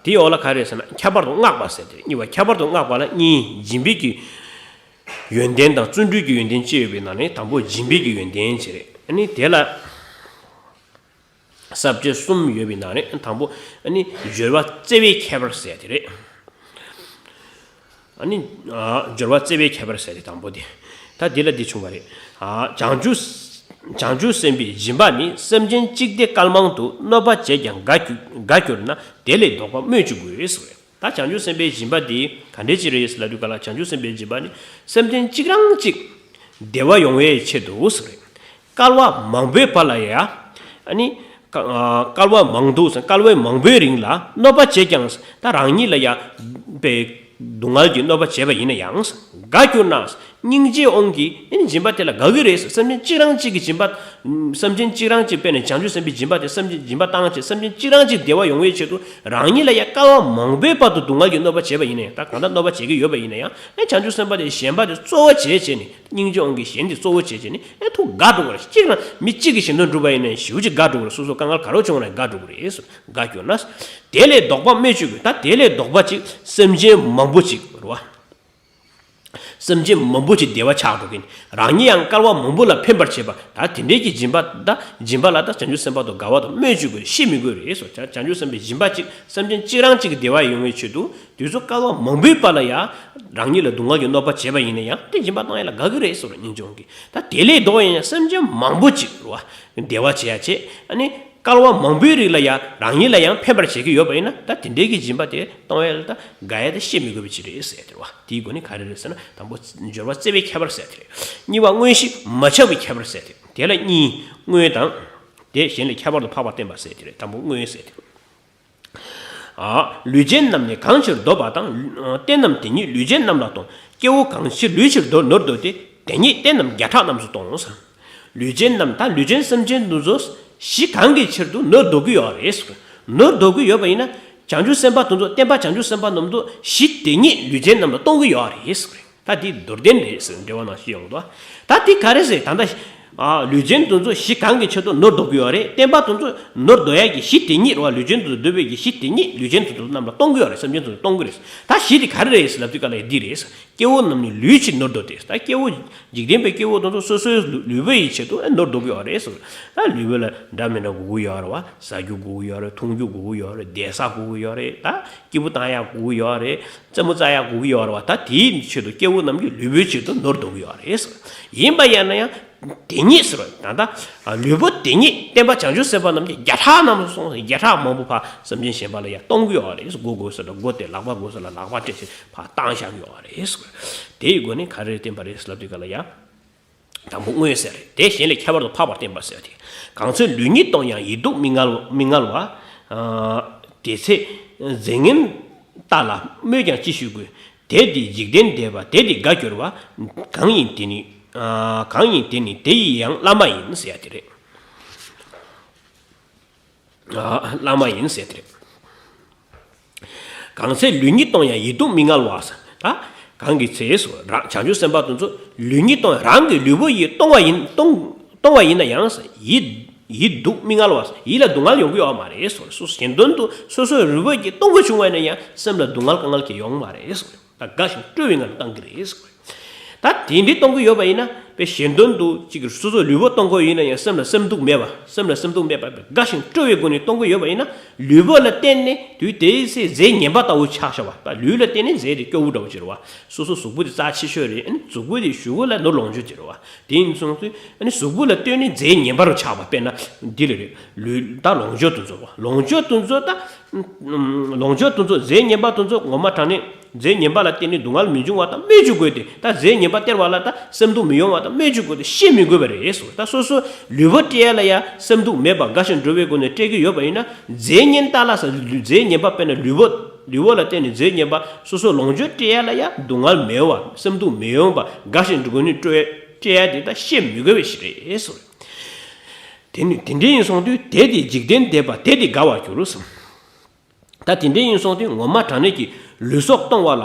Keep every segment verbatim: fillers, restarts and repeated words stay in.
དེའི་འོག་ལ་ག་རེ་ཟེར་ན་ཁྱད་པར་དུ་བསྔགས་པ་ཟེར་དེ་རེད། གཉིས་པ་ཁྱད་པར་དུ་བསྔགས་པ་ལ་གཉིས། སྦྱིན་པའི་གི་ཡོན་ཏན་དང་བརྩོན་འགྲུས་ཀྱི་ཡོན་ཏན་ཅི་ཡོད་པའི་ནང་ནས་དང་པོ་སྦྱིན་པའི་གི་ཡོན་ཏན་ཅི་རེད། ཨ་ནི་དེ་ལ་ས་བཅད་གསུམ་ཡོད་པའི་ནང་ནས་དང་པོ་ཨ་ནི་སྦྱོར་བ་བརྩེ་བའི་ཁྱད་པར་ཟེར་དེ་རེད། ཨ་ནི་ཨ་སྦྱོར་བ་བརྩེ་བའི་ཁྱད་པར་ཟེར་དེ་དང་པོ་དེ། ད་དེ་ལ་འདི་བྱུང་བ་རེད། ཨ་བྱང་ཆུབ་བྱང་ཆུབ་སེམས་དཔའི་སྦྱིན་པ་ནི། སེམས་ཅན་གཅིག་དེ་སྐལ་མང་དུ། གནོད་པ་བྱས་ཀྱང་དགའ་གྱུར་དགའ་གྱུར་ན། དེ་ལས་ལྡོག་པ་སྨོས་ཅི་དགོས་ཟེར་བས། ད་བྱང་ཆུབ་སེམས་དཔའི་སྦྱིན་པ་འདི་ག་འདྲས་ཅིག་རེད་ཟེར་ལབ་དུས་ག་ལ། བྱང་ཆུབ་སེམས་དཔའི་སྦྱིན་པ་ནི་སེམས་ཅན་གཅིག་རང་གཅིག་བདེ་བ་ཡོང་བའི་ཆེད་དུ་ཟེར་བས། སྐལ་བ་མང་པོའི་བར་ལ་ཡ། ཨ་ནི་ཀ་ཨ་སྐལ་བ་མང་དུ་སྐལ་བ་མང་པོའི་རིང་ལ་གནོད་པ་བྱས་ཀྱང་། ད་རང་ཉིད་ལ་ཡ་པའི་སྡུག་བསྔལ་གྱི་གནོད་པ་བྱས་པ་ཡིན་ན་ཡང་། དགའ་གྱུར་ན། སྙིང་རྗེའི་དབང་གིས་ཨ་ནི་སྦྱིན་པ་དེ་ལ་དགའ་གི་རེད། སེམས་ཅན་གཅིག་རང་གཅིག་གི་སྦྱིན་པ། སེམས་ཅན་གཅིག་རང་གཅིག་དཔེར་ན་བྱང་ཆུབ་སེམས་དཔའི་སྦྱིན་པ་དེ། སེམས་ཅན་སྦྱིན་པ་བཏང་བྱས་སེམས་ཅན་གཅིག་རང་གཅིག་བདེ་བ་ཡོང་བའི་ཆེད་དུ་རང་ཉིད་ལ་ཡ་སྐལ་བ་མང་པོའི་བར་དུ་སྡུག་བསྔལ་གྱི་གནོད་པ་བྱས་པ་ཡིན་ན་ཡང་། ད་གང་ལྟར་གནོད་པ་བྱེད་ཀྱི་ཡོད་པ་ཡིན་ན་ཡང་། ཨ་བྱང་ཆུབ་སེམས་དཔའ་དེ་གཞན་པ་དེ་གཙོ་བོ་བྱས་བྱས་ནས། སྙིང་རྗེ་དབང་གིས་གཞན་དེ་གཙོ་བོ་བྱས་བྱས་ནས་ཨ་ཐུགས་དགའ་འགྲོ་གི་རེད། གཅིག་ལ་མི་གཅིག་གི་ཞེ་འདོད་འགྲུབ་པ་ཡིན་ན་ཞེ་པོ་ཅིག་དགའ་འགྲོ་གི་རེད། སོ་སོ་དཀའ་ངལ་ག་རེ་བྱུང་བ་ན་དགའ་འགྲོ་གི་རེད། དགའ་གྱུར་ན། དེ་ལས་ལྡོག་པ་སྨོས་ཅི་དགོས། ད་དེ་ལས་ལྡོག་པ་ཅིག་སེམས་ཅན་མང་པོ་ཅིག་རེད་བ། སེམས་ཅན་མང་པོ་ཅིག་བདེ་བ་ཆགས་འགྲོ་གི་ཡིན། རང་ཉིད་ཡང་སྐལ་བ་མང་པོ་ལ་ཕན་པར་བྱེད་པ། ད་དེ་འདྲའི་གི་སྦྱིན་པ། ད་སྦྱིན་པ་ལ་ད་བྱང་ཆུབ་སེམས་དཔའ་དང་དགའ་བ་དང་སྨོས་ཅི་དགོས། ཤི་མི་དགོས་རེད་ཟེར། བྱང་ཆུབ་སེམས་དཔའི་སྦྱིན་པ་ཅིག་སེམས་ཅན་གཅིག་རང་གཅིག་གི་བདེ་བ་ཡོང་བའི་ཆེད་དུ། དུས་ཚོད་སྐལ་བ་མང་པོའི་བར་ལ་ཡང་རང་ཉིད་ལ་སྡུག་བསྔལ་གྱི་གནོད་པ་བྱས་པ་ཡིན་ན་ཡང་། དེ་སྦྱིན་པ་བཏང་ཡ་ལ་དགའ་གི་རེད་ཟེར་བ། སྙིང་རྗེ་དབང་གིས། ད་དེ་ལས་ལྡོག་ཡིན་ཡང་སེམས་ཅན་མང་པོ་ཅིག་རེད་བ། བདེ་བ་བྱེད་ཡ་བྱེད། ཨ་ནི་སྐལ་བ་མང་པོའི་རིང་ལ་ཡང་རང་ཉིད་ལ་ཡང་ཕན་པར་བྱེད་ཀྱི་ཡོད་པ་ཡིན་ན། ད་དེ་འདྲའི་གི་སྦྱིན་པ་དེ་གཏོང་ཡ་ལ་ད་དགའ་ཡ་དེ་བཤད་མི་དགོས་པ་ཅིག་རེད་ཟེར་ཡ་དེ་རེད་བ། དེའི་སྒོ་ནས་ག་རེ་རེད་ཟེར་ན། དང་པོ་སྦྱོར་བ་བརྩེ་བའི་ཁྱད་པར་ཟེར་ཡ་དེ་རེད། གཉིས་པ་དངོས་གཞི་མ་ཁྱབ་པའི་ཁྱད་པར་ཟེར་ཡ་དེ་རེད། དེ་ལ་གཉིས། དངོས་དང་། དེ་གཞན་ལས་ཁྱད་པར་དུ་འཕགས་པར་བསྟན་པ་ཟེར་ཡ་དེ་རེད། དང་པོ་དངོས་ཟེར་ཡ་དེ་རེད། ཨ། ལུས་ཅན་རྣམས་ནི་གང་ཕྱིར་འདོད་པ་དང་། ཨ། རྟེན་རྣམས་དེ་ཉིད་ལུས་ཅན་རྣམས་ལ་གཏོང་། སྐྱེ་བོ་གང་ཕྱིར་ལུས་ཕྱིར་འདོད་ནོར་འདོད་དེ། དེ་ཉིད་རྟེན་རྣམས་བརྒྱ་ཕྲག་རྣམས་སུ་གཏོང་ཟེར། ལུས་ཅན་རྣམས། ད་ལུས་ཅན་སེམས་ཅན་དེ་ཚོ་གཞི་གང་གི་ཕྱིར་དུ་ནོར་འདོད་ཀྱི་ཡོད་རེད་ཟེར། ནོར་འདོད་ཀྱི་ཡོད་པ་ཡིན་ན། བྱང་ཆུབ་སེམས་དཔའ་དེ་ཚོ། བསྟན་པ་བྱང་ཆུབ་སེམས་དཔའ་རྣམས་དེ་ཚོ་གཞི་དེ་ཉིད་ལུས་ཅན་རྣམས་ལ་གཏོང་གི་ཡོད་རེད་ཟེར། ད་དེ་མདོར་བསྟན་རེད་ཟེར། འགྲེལ་པ་ནང་བཤད་ཡོང་འདུག། ད་དེ་ག་རེ་ཟེར། ད་ལྟ། ཨ། ལུས་ཅན་དེ་ཚོ་གཞི་གང་གི་ཆེད་དུ་ནོར་འདོད་ཀྱི་ཡོད་རེད། བསྟན་པ་དེ་ཚོ་ནོར་འདོད་ཡ་གི་གཞི་དེ་ཉིད་རེད་བ། ལུས་ཅན་དེ་ཚོ་འདོད་པའི་གི་གཞི་དེ་ཉིད་ལུས་ཅན་དེ་ཚོ་རྣམས་ལ་གཏོང་གི་ཡོད་རེད། སེམས་ཅན་དེ་ཚོ་གཏོང་གི་རེད། ད་གཞི་དེ་ག་རེ་རེད་ཟེར་ལབ་དུས་ག་ལ་འདི་རེད་ཟེར། སྐྱེ་བོ་རྣམས་ནི་ལུས་ཕྱིར་ནོར་འདོད་དེ། ད་སྐྱེ་བོ། འཇིག་རྟེན་པའི་སྐྱེ་བོ་དེ་ཚོ་སོ་སོའི་ལུས་པོ་ཡི་ཆེད་དུ་ནོར་འདོད་ཀྱི་ཡོད་རེད་ཟེར། ད་ལུས་པོ་ལ་འདྲ་མི་འདྲ་དགོས་ཀྱི་ཡོད་རེད་བ། ཟ་རྒྱུ་དགོས་ཀྱི་ཡོད་རེད། འཐུང་རྒྱུ་དགོས་ཀྱི་ཡོད་རེད། བསྡད་ས་དགོས་ཀྱི་ཡོད་རེད། ད་སྐྱིད་པོ་བཏང་ཡག་དགོས་ཀྱི་ཡོད་རེད། རྩེད་མོ་རྩེ་ཡག་དགོས་ཀྱི་ཡོད་རེད་བ། ད་དེའི་ཆེད་དུ། སྐྱེ་བོ་རྣམས་ཀྱི་ལུས་པོའི་ཆེད་དུ་ནོར་འདོད་ཀྱི་ཡོད་རེད་ཟེར། ཡིན་པ་ཡིན་ན་ཡང་དེ་ཉིད་ཟེར་བ། ད་ལྟ་ལུས་པོ་དེ་ཉིད་བསྟན་པ་བྱང་ཆུབ་སེམས་དཔའ་རྣམས་ཀྱིས་བརྒྱ་ཕྲག་རྣམས་སུ་གཏོང་། བརྒྱ་ཕྲག་མང་པོ་ཕར་སེམས་ཅན་གཞན་པ་ལ་ཡང་གཏོང་གི་ཡོད་རེད། མགོ་དགོས་ས་ལ་མགོ་སྟེར། ལག་པ་དགོས་ས་ལ་ལག་པ་སྟེར་བྱས་ཕར་བཏང་བཞག་གི་ཡོད་རེད་ཟེར། དེའི་སྒོ་ནས་ག་རེ་བསྟན་པ་རེད་ཟེར་ལབ་དུས་ག་ལ་ཡང་། དང་པོ་དངོས་ཟེར་རེད། དེ་གཞན་ལས་ཁྱད་པར་དུ་འཕགས་པར་བསྟན་པ་ཟེར་ཏེ། གང་ཚེ་ལུས་ཉིད་གཏོང་ཡང་ཡིད་སྡུག་མི་མངའ་བ། མི་མངའ་བ། ཨ། དེ་ཚེ་རྫས་ངན་བདག་ལ་སྨོས་ཀྱང་ཅི་ཞིག་དགོས། དེ་དེས་འཇིག་རྟེན་འདས་པ་དེ་དེས་དགའ་གྱུར་པ། གང་ཡིན་དེ་ནི། ཨ། གང་ཡིན་དེ་ནི་དེ་ཡི་ཡང་བླ་མ་ཡིན་ཟེར་ཡ་དེ་རེད། ཨ། བླ་མ་ཡིན་ཟེར་དེ་རེད། གང་ཚེ་ལུས་ཉིད་གཏོང་ཡང་ཡིད་སྡུག་མི་མངའ་བ་ཟེར། ད་གང་གི་ཚེ་སུ་རང་བྱང་ཆུབ་སེམས་དཔའ་དེ་ཚོ་ལུས་ཉིད་གཏོང་། རང་གི་ལུས་པོ་ཡིས་གཏོང་བ་ཡིན། གཏོང་། གཏོང་བ་ཡིན་ན་ཡང་ཡིད། ཡིད་སྡུག་མི་མངའ་བ་ཟེར། ཡིད་ལ་སྡུག་བསྔལ་ཡོང་གི་ཡོད་མ་རེད་ཟེར། སོ་སོ་གཞན་དོན་དུ་སོ་སོའི་རུས་པ་གིས་གཏོང་དགོས་བྱུང་བ་ཡིན་ན་ཡང་སེམས་ལ་སྡུག་བསྔལ་དཀའ་ངལ་གྱི་ཡོང་མ་རེད་ཟེར། ད་དགའ་ཞིང་སྤྲོ་བའི་ངང་ནས་བཏང་གི་རེད་ཟེར། ད་དེ་འདྲའི་གཏོང་གི་ཡོད་པ་ཡིན་ན། དཔེ་གཞན་དོན་དུ་གཅིག་གི་སོ་སོ་ལུས་པོ་གཏོང་གི་ཡོད་ན་ཡང་སེམས་ལ་སེམས་སྡུག་མེད་པ། སེམས་ལ་སེམས་སྡུག་མེད་པ། དགའ་ཞིང་སྤྲོ་བའི་སྒོ་ནས་གཏོང་གི་ཡོད་པ་ཡིན་ན། ལུས་པོ་ལ་བརྟེན་ནས་དུས་དེའི་ཚེ་རྫས་ངན་པ་ལྟ་བུ་ཆགས་བཞག་པ། ད་ལུས་ལ་བརྟེན་ནས་རྫས་དེ་སྐྱོ་བོ་འདྲ་བོ་ཅིག་རེད་བ། སོ་སོ་གཟུགས་པོ་དེ་རྩ་ཆེ་ཤོས་རེད། ཨ་ནི་གཟུགས་པོ་དེ་གཞུག་གུ་ལ་ནོར་ལོངས་སྤྱོད་ཅིག་རེད་བ། དེ་ཡིན་སོང་དུས་ཨ་ནི་གཟུགས་པོ་ལ་ལྟོས་ནས་རྫས་ངན་པ་རུ་ཆགས་པ། དཔེར་ན་འདི་ལ་རེད། ལུས་ད་ལོངས་སྤྱོད་དེ་ཚོ་བ། ལོངས་སྤྱོད་དེ་ཚོ་ད། ལོངས་སྤྱོད་དེ་ཚོ་རྫས་ངན་པ་དེ་ཚོ་ངོ་མ་དྲང་གནས་རྫས་ངན་པ་ལ་བརྟེན་ནས་སྡུག་བསྔལ་མི་འབྱུང་བ་དང་སྨོས་ཅི་དགོས་ཏེ། ད་རྫས་ངན་པ་སྟེར་བ་ལ་ད་སེམས་སྡུག་མི་ཡོང་བ་དང་སྨོས་ཅི་དགོས་ཏེ་བཤད་མི་དགོས་པ་རེད་ཟེར། ད་སོ་སོ་ལུས་པོ་སྤྲད་ཡ་ལ་ཡ་སེམས་སྡུག་མེད་པ་དགའ་ཞིང་སྤྲོ་བའི་སྒོ་ནས་སྤྲད་ཀྱི་ཡོད་པ་ཡིན་ན། རྫས་ངན་ལྟ་ལ་ཟེར། རྫས་ངན་པ་དཔེར་ན་ལུས་པོ། ལུས་པོ་ལ་བརྟེན་ནས་རྫས་ངན་པ་སོ་སོ་ལོངས་སྤྱོད་སྤྲད་ཡ་ལ་ཡ་སྡུག་བསྔལ་མི་ཡོང་བ། སེམས་སྡུག་མི་ཡོང་བ། དགའ་ཞིང་སྒོ་ནས་སྤྲོ་བའི་སྤྲད་ཡ་དེ་ད་བཤད་མི་དགོས་པ་ཞིག་རེད་ཟེར། དེ་ནི་དེ་འདྲ་ཡིན་སོང་དུས་དེ་དེས་འཇིག་རྟེན་འདས་པ་དེ་དེས་དགའ་བར་འགྱུར་ཟེར། ད་དེ་འདྲ་ཡིན་སོང་དུས་ངོ་མ་དྲང་གནས་ཀྱི་ལུས་སྲོག་གཏོང་བ་ལ་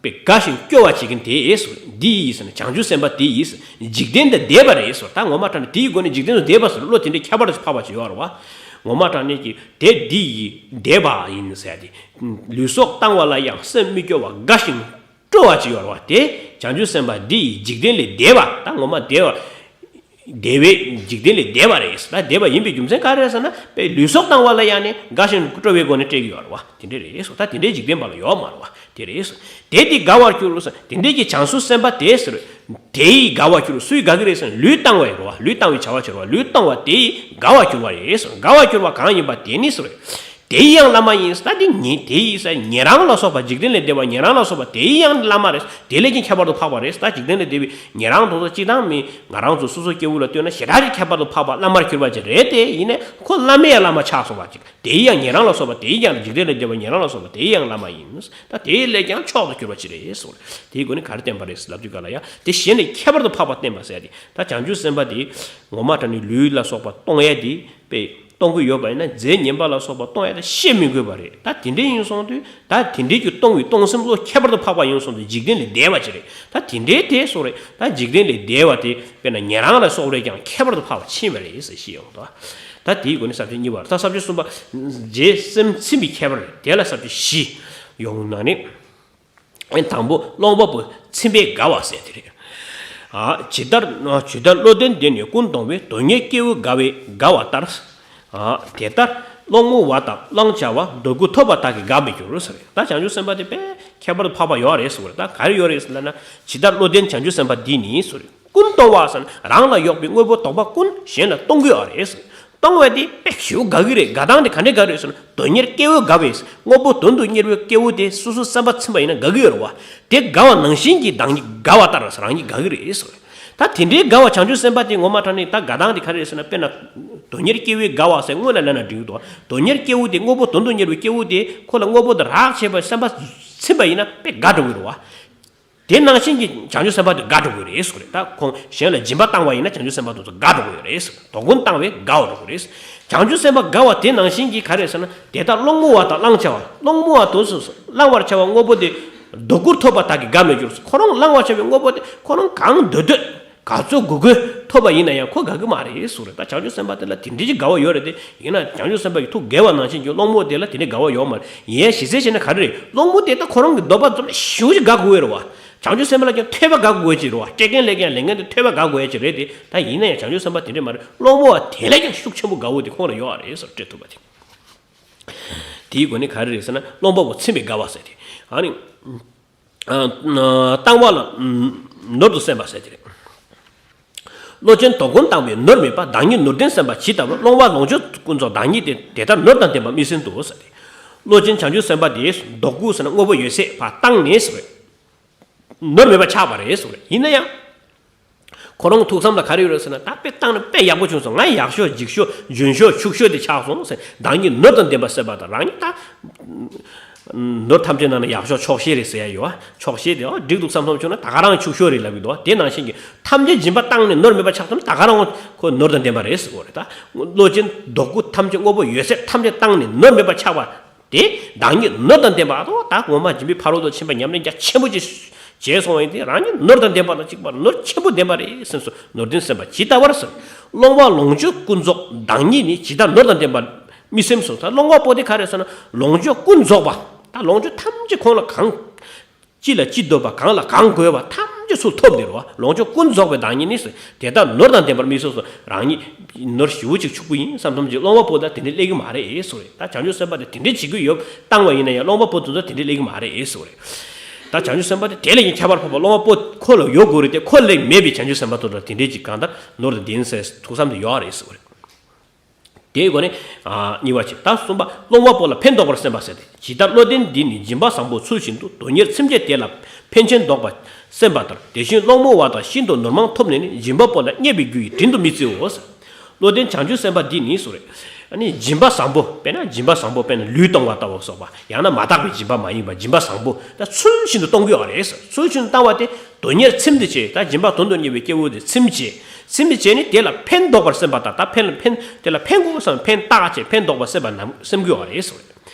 དཔེ་དགའ་ཞིང་སྐྱོ་བ་བྱེད་མཁན་དེ་ཟེར། འདི་ཡིས་ཟེར་ན་བྱང་ཆུབ་སེམས་དཔའ་དེ་ཡིས་འཇིག་རྟེན་འདི་འདས་པ་རེད་ཟེར། ད་ངོ་མ་དྲང་གནས་དེའི་སྒོ་ནས་འཇིག་རྟེན་དུ་འདས་པ་ཟེར། བློ་དེ་འདྲའི་ཁྱད་པར་དུ་འཕགས་པ་ཅིག་ཡོད་རེད་བ། ངོ་མ་དྲང་གནས་ཀྱི་དེ་འདི་ཡིས་འདས་པ་ཡིན་ཟེར་ཏེ། ལུས་སྲོག་བཏང་བ་ལ་ཡང་སེམས་མི་སྐྱོ་བ་དགའ་ཞིང་སྤྲོ་བ་ཅིག་ཡོད་རེད་བ། དེ་བྱང་ཆུབ་སེམས་དཔའ་འདི་ཡིས་འཇིག་རྟེན་ལས་འདས་པ། ད་ངོ་མ་འདས་པ། འདས་པའི་འཇིག་རྟེན་ལས་འདས་པ་རེད། ད་འདས་པ་ཡིན་པའི་རྒྱུ་མཚན་ག་རེ་རེད་ཟེར་ན། དཔེ་ལུས་སྲོག་བཏང་བ་ལ་ཡང་ནི་དགའ་ཞིང་སྤྲོ་བའི་སྒོ་ནས་སྤྲད་ཀྱི་ཡོད་རེད་བ། དེ་འདྲ་རེད་སོ། ད་དེ་འདྲའི་འཇིག་རྟེན་པ་ལ་ཡོད་མ་རེད་བ། དེ་རེད་སོ། དེ་དེ་དགའ་བར་འགྱུར་རོ་ཟེར། དེ་འདྲའི་གི་བྱང་ཆུབ་སེམས་དཔའ་དེ་ཟེར། དེ་ཡིས་དགའ་བར་འགྱུར། སུས་དགའ་གི་རེད་ཟེར་ན། ལུས་བཏང་བའི་རེད་བ། ལུས་བཏང་བའི་བྱ་བ་བྱེད་རེད་བ། ལུས་བཏང་བ་དེ་ཡིས་དགའ་བར་འགྱུར་བ་རེད་སོ། དགའ་བར་འགྱུར་བ་གང་ཡིན་པ་དེ་ནི་ཟེར། དེ་ཡི་ཡང་བླ་མ་ཡིན། ད་དེ་ཉིད་དེ་ཡི་ས་ཉན་རང་ལ་སོགས་པ། འཇིག་རྟེན་ལས་འདས་པ་ཉན་རང་ལ་སོགས་པ་དེ་ཡི་ཡང་བླ་མ་རེད། དེ་ལས་ཀྱང་ཁྱད་པར་དུ་འཕགས་པ་རེད། ད་འཇིག་རྟེན་ལས་འདས་པའི་ཉན་རང་དེ་ཚོ་སྤྱི་བཏང་མི་ང་རང་ཚོ་སོ་སོ་སྐྱེ་བོ་ལ་ལྟོས་ན་ཞེ་དྲག་གི་ཁྱད་པར་དུ་འཕགས་པ་བླ་མར་གྱུར་པ་ཅིག་རེད་དེ། ཡིན་ནའི་ཁོ་བླ་མའི་བླ་མ་ཆགས་སོང་བ་ཅིག་དེ་ཡི་ཡང་ཉན་རང་ལ་སོགས་པ། དེ་ཡི་ཡང་འཇིག་རྟེན་ལས་འདས་པ་ཉན་རང་ལ་སོགས་པ་དེ་ཡི་ཡང་བླ་མ་ཡིན། ད་དེ་ལས་ཀྱང་མཆོག་ཏུ་གྱུར་པ་ཅིག་རེད་ཟེར། དེའི་སྒོ་ནས་ག་རེ་བསྟན་པ་རེད་ལབ་དུས་ག་ལ་ཡང་དེ་གཞན་ལས་ཁྱད་པར་དུ་འཕགས་པ་བསྟན་པ་ཟེར་ཏེ། ད་བྱང་ཆུབ་སེམས་དཔའ་དེ་ངོ་མ་དྲང་གནས་ལུས་ལ་སོགས་པ་གཏོང་ཡས་དེ་དཔེ་གཏོང་གི་ཡོད་པ་ཡིན་ན། རྫས་ངན་པ་ལ་སོགས་པ་གཏོང་ཡ་དེ་བཤད་མི་དགོས་པ་རེད། ད་དེ་འདྲའི་ཡིན་སོང་དུས། ད་དེ་འདྲའི་གི་གཏོང་བའི་གཏོང་སེམས་ལོ་ཁྱད་པར་དུ་འཕགས་པ་ཡིན་སོང་དུས། འཇིག་རྟེན་ལས་འདས་པ་ཅིག་རེད། ད་དེ་འདྲའི་དེ་སོགས་རེད། ད་འཇིག་རྟེན་ལས་འདས་པ་དེ་དཔེར་ན་ཉན་རང་ལ་སོགས་རེད་ཀྱང་ཁྱད་པར་དུ་འཕགས་པ་ཕྱིན་པ་རེད་ཟེར་ཞིག་ཡོང་དོ། ད་དེའི་སྒོ་ནས་ས་བཅད་གཉིས་པ་རེད། ད་ས་བཅད་གསུམ་པ། རྗེས་སེམས་ཚིམ་པའི་ཁྱད་པར་རེད། དེ་ལ་ས་བཅད་བཞི་ཡོང་ན་ནི། དང་པོ་སློང་བ་པོ་ཚིམ་པས་དགའ་བ་ཟེར་དེ་རེད། ཨ། ཇི་ལྟར་ཇི་ལྟར་བློ་ལྡན་འདི་ནི་ཀུན་གཏོང་བས། དོན་གཉེར་སྐྱེ་བོས་དགའ་བས་དགའ་བ་ལྟར། ཨ། དེ་ལྟར་སློང་མོ་བ་དང་བླང་བྱ་བ། འདོད་དགུ་ཐོབ་པ་དག་གིས་དགའ་མི་འགྱུར་ཟེར། ད་བྱང་ཆུབ་སེམས་དཔའ་དེ་དཔེ་ཁྱད་པར་དུ་འཕགས་པ་ཡོད་རེད་ཟེར་བ་རེད། ད་ག་རེ་ཡོད་རེད་ཟེར་ལབ་ན། ཇི་ལྟར་བློ་ལྡན་བྱང་ཆུབ་སེམས་དཔའ་འདི་ནི་ཟེར། ཀུན་གཏོང་བ་ཟེར་ན་རང་ལ་ཡོད་པའི་དངོས་པོ་དོགས་པ་ཀུན་གཞན་ལ་གཏོང་གི་ཡོད་རེད་ཟེར། གཏོང་བ་དེ་དཔེ་ཞེ་པོ་དགའ་གི་རེད། དགའ་སྟངས་དེ་ག་འདྲས་དགའ་རེད་ཟེར་ན། དོན་གཉེར་སྐྱེ་བོས་དགའ་བས། དངོས་པོ་དོན་དུ་གཉེར་བའི་སྐྱེ་བོ་དེ་སོ་སོ་སེམས་པ་ཚིམ་པ་ཡིན་ན་དགའ་གི་ཡོད་རེད་བ། དེ་དགའ་བ་ནང་བཞིན་གྱི་བདག་ཉིད་དགའ་བ་ལྟར་རང་ཉིད་དགའ་གི་རེད་ཟེར། ད་དེ་འདྲའི་དགའ་བ་བྱང་ཆུབ་སེམས་དཔའ་དེ་ངོ་མ་དྲང་གནས་ད་དགའ་སྟངས་དེ་ག་རེ་རེད་ཟེར་ན། དཔེར་ན་དོན་གཉེར་སྐྱེ་བོས་དགའ་བ་ཟེར་སྔོན་ལ་ལབ་ན་འགྲིག་འདུག་དོན་གཉེར་སྐྱེ་བོ་དེ་དངོས་པོ་དོན་དུ་གཉེར་བའི་སྐྱེ་བོ་དེ་ཁོ་ལ་དངོས་པོ་དེ་རག་བྱས་པ་སེམས་པ་ཚིམ་པ་ཡིན་ན་དཔེ་དགའ་འགྲོ་གི་རེད་བ། དེ་ནང་བཞིན་གྱི་བྱང་ཆུབ་སེམས་དཔའ་དེ་དགའ་འགྲོ་གི་རེད་ཟེར་གི་རེད། ད་ཁོང་གཞན་ལ་སྦྱིན་པ་བཏང་བ་ཡིན་ན་བྱང་ཆུབ་སེམས་དཔའ་དེ་ཚོ་དགའ་འགྲོ་གི་རེད་ཟེར། དོ་དགོང་བཏང་བས་དགའ་བ་འགྲོ་གི་རེད། བྱང་ཆུབ་སེམས་དཔའ་དགའ་བ་དེ་ནང་བཞིན་གྱི་ག་རེ་ཟེར་ན། དེ་ལྟར་སློང་མོ་བ་དང་བླང་བྱ་བ། སློང་མོ་བ་དེ་ཚོ་བླང་བར་བྱ་བ་དངོས་པོ་དེ་འདོད་དགུར་ཐོབ་པ་དག་གིས་དགའ་མི་འགྱུར། ཁོ་རང་བླང་བར་བྱ་བའི་དངོས་པོ་དེ་ཁོ་རང་གང་འདོད་འདོད་ག་ཚོད་དགོས་དགོས་ཐོབ་པ་ཡིན་ན་ཡང་ཁོ་དགའ་གི་མ་རེད་ཟེར་གི་རེད། ད་བྱང་ཆུབ་སེམས་དཔའ་དེ་ལ་དེ་འདྲའི་ཅིག་དགའ་བ་ཡོད་རེད་དེ། ཡིན་ན་བྱང་ཆུབ་སེམས་དཔའ་ཡི་ཐུགས་དགེ་བ་ནང་བཞིན་གྱི་སློང་མོ་དེ་ལ་དེ་འདྲའི་དགའ་བ་ཡོད་མ་རེད། ཡིན་ཡང་ཞེ་ས་བྱས་ན་ག་རེ་རེད། སློང་མོ་དེ་ད་ཁོ་རང་གི་འདོད་པ་ཙམ་ཞེ་པོ་ཅིག་དགའ་དགོས་ཀྱི་རེད་བ། བྱང་ཆུབ་སེམས་དཔའ་ལ་ཀྱང་ཐོས་པ་དགའ་དགོས་ཀྱི་རེད་བ། སྤྲད་མཁན་ལས་མཁན་ལེན་མཁན་དེ་ཐོས་པ་དགའ་དགོས་ཀྱི་རེད་དེ། ད་ཡིན་ན་ཡང་བྱང་ཆུབ་སེམས་དཔའ་དེ་འདྲ་མ་རེད། སློང་མོ་བ་དེ་ལས་ཀྱང་ཤུགས་ཆེན་པོ་དགའ་བོ་དེ་ཁོང་ལ་ཡོད་རེད་ཟེར་སྤྲད་ཐུབ་པ་དེ། དེའི་སྒོ་ནས་ག་རེ་རེད་ཟེར་ན། སློང་བ་པོ་ཚིམ་པས་དགའ་བ་ཟེར་ཏེ། ཨ་ནི། ཨ། བཏང་བ་ལ་ནོར་དུ་སེམས་པ་ཟེར་ཏེ་རེད། བློ་ཅན་དོ་དགོང་བཏང་བས་ནོར་མེད་པ། བདག་ཉིད་ནོར་ལྡན་སེམས་དཔའ་ཇི་ལྟ་བར། སློང་བ་ལོངས་སྤྱོད་ཀུན་རྫོགས་བདག་ཉིད་དེ། དེ་ལྟར་ནོར་དང་ལྡན་པར་མི་སེམས་སོ་ཟེར་ཏེ། བློ་ཅན་བྱང་ཆུབ་སེམས་དཔའ་དེས་འདོད་དགུ་ཟེར་ན་དངོས་པོ་ཡོད་ཚད་ཕར་བཏང་ནས་ཟེར་བས། ནོར་མེད་པ་ཆགས་པ་རེད་ཟེར་བས། ཡིན་ན་ཡང་། ཁོ་རང་ཐུགས་བསམ་ལ་ག་རེ་ཡོད་རེད་ཟེར་ན། ད་དཔེ་བཏང་ན་དཔེ་ཡག་པོ་བྱུང་སོང་། ང་ཡག་ཤོས་འཇིགས་ཤོས་འཇོན་ཤོས་ཕྱུག་ཤོས་དེ་ཆགས་སོང་ཟེར། བདག་ཉིད་ནོར་དང་ལྡན་པ་སེམས་དཔའ་དང་། རང་ཉིད་ད་ནོར་ཐམས་ཅད་ནང་ནས་ཡག་ཤོས་ཆོག་ཤེས་རེད་ཟེར་ཡ་ཡོད། ཆོག་ཤེས་དེ་འོ་འགྲིག་འདུག་བསམ་བསམ་བྱུང་ན་ད་ག་རང་ཕྱུག་ཤོས་རེད་ལབ་ཀྱི་འདུག་དེ་ནང་བཞིན་གྱི་ཐམས་ཅད་སྦྱིན་པ་བཏང་ནས་ནོར་མེད་པ་ཆགས་ཐུབ་ན་ད་ག་རང་ཁོ་ནོར་དང་ལྡན་པ་རེད་ཟེར་གོ་རེད། ད་བློ་ཅན་འདོད་དགུ་ཐམས་ཅད་དངོས་པོ་ཡོད་ཚད་ཐམས་ཅད་བཏང་ནས་ནོར་མེད་པ་ཆགས་པ། དེ་བདག་ཉིད་ནོར་དང་ལྡན་པ། ཨ་ད་ངོ་མ་སྦྱིན་པའི་ཕ་རོལ་ཏུ་ཕྱིན་པ་ཉམས་ལེན་རྒྱ་ཆེན་པོ་ཅིག་བྱས་སོང་བ་ཡིན་ཏེ། རང་ཉིད་ནོར་དང་ལྡན་པ་དང་གཅིག་པར་ནོར་ཆེན་པོ་ལྡན་པ་རེད་སེམས་སོ། ནོར་ལྡན་སེམས་དཔའ་ཇི་ལྟ་བར་ཟེར། སློང་བ་ལོངས་སྤྱོད་ཀུན་རྫོགས་བདག་ཉིད་ནི། ཇི་ལྟར་ནོར་དང་ལྡན་པར་མི་སེམས་སོ། ད་སློང་བ་པོ་དེ་ག་རེ་ཟེར་ན། ལོངས་སྤྱོད་ཀུན་རྫོགས་པ། ད་ལོངས་སྤྱོད་ཐམས་ཅད་ཁོང་ལ་གང་། ཅི་ལ་ཅི་འདོད་པ། གང་ལ་གང་དགོས་པ་ཐམས་ཅད་ཚུར་ཐོབ་ནས་རོ། ལོངས་སྤྱོད་ཀུན་རྫོགས་པའི་བདག་ཉིད་ནི་ཟེར། དེ་ལྟར་ནོར་དང་ལྡན་པར་མི་སེམས་སོ། རང་ཉིད་ནོར་ཞེ་པོ་ཅིག་ཕྱུག་པོ་ཡིན་བསམ་བསམ་གྱི་སློང་བ་པོ་ད་དེ་འདྲ་སླེབས་ཀྱི་མ་རེད་ཟེར་བ་རེད། ད་བྱང་ཆུབ་སེམས་དཔའ་དེ་དེ་འདྲ་བྱེད་ཀྱི་ཡོད་བཏང་བ་ཡིན་ན་ཡང་སློང་བ་པོ་དེ་ཚོ་དེ་འདྲ་སླེབས་ཀྱི་མ་རེད་ཟེར་བ་རེད། ད་བྱང་ཆུབ་སེམས་དཔའ་དེ་དེ་ལས་ཀྱང་ཁྱད་པར་འཕགས་པ་སློང་བ་པོ་ཁོ་ལ་ཡོད་དགོས་རེད་དེ། ཁོ་ལས་མེད་པའི་བྱང་ཆུབ་སེམས་དཔའ་དེ་ཚོ་དེ་འདྲ་ཅིག་གང་ལྟར་ནོར་དང་ལྡན་ཟེར་ཐུགས་བསམ་དེ་ཡོད་རེད་ཟེར་བ་རེད། དེའི་སྒོ་ནས། ཨ། གཉིས་པ་བྱས། ད་གསུམ་པ། སློང་བ་པོ་ལ་ཕན་འདོགས་པར་སེམས་པ་ཟེར་ཏེ། ཇི་ལྟར་བློ་ལྡན་འདི་ནི་སྦྱིན་པ་བཟང་པོ་ཚུལ་བཞིན་དུ་དོན་གཉེར་ཚིམ་བྱས་དེ་ལ་ཕན་ཆེན་འདོགས་པར་སེམས་པ་ལྟར། དེ་བཞིན་སློང་མོ་བ་དང་ཤིན་ཏུ་ནོར་མང་ཐོབ་ནས་ནི། སྦྱིན་པ་པོ་ལ་བརྙས་པའི་རྒྱུ་ཡི་དྲིན་དུ་མི་བརྩིའོ་ཟེར། བློ་ལྡན་བྱང་ཆུབ་སེམས་དཔའ་འདི་ནི་ཟེར་རེད། ཨ་ནི་སྦྱིན་པ་བཟང་པོ། དཔེར་ན་སྦྱིན་པ་བཟང་པོ། དཔེར་ན་ལུས་གཏོང་བ་ལྟ་བུ་སོགས་པ། ཡང་ན་མ་དག་པའི་སྦྱིན་པ་མ་ཡིན་པ་སྦྱིན་པ་བཟང་པོ་ད་ཚུལ་བཞིན་དུ་གཏོང་གི་ཡོད་རེད་ཟེར། ཚུལ་བཞིན་དུ་བཏང་བ་དེ། དོན་གཉེར་ཚིམ་དུ་བྱས། ད་སྦྱིན་པ་དོན་དུ་གཉེར་བའི་སྐྱེ་བོ་དེ་ཚིམ་བྱས། ཚིམ་བྱས་ནས་དེ་ལ་ཕན་འདོགས་པར་སེམས་པ་དང་། ད་ཕན་ལ་ཕན། དེ་ལ་ཕན་དགོས་བསམ། ཕན་བཏགས་བྱས་ཕན་འདོགས་པར་སེམས་པ་ནམ་སེམས་དགོས་པ་རེད་ཟེར།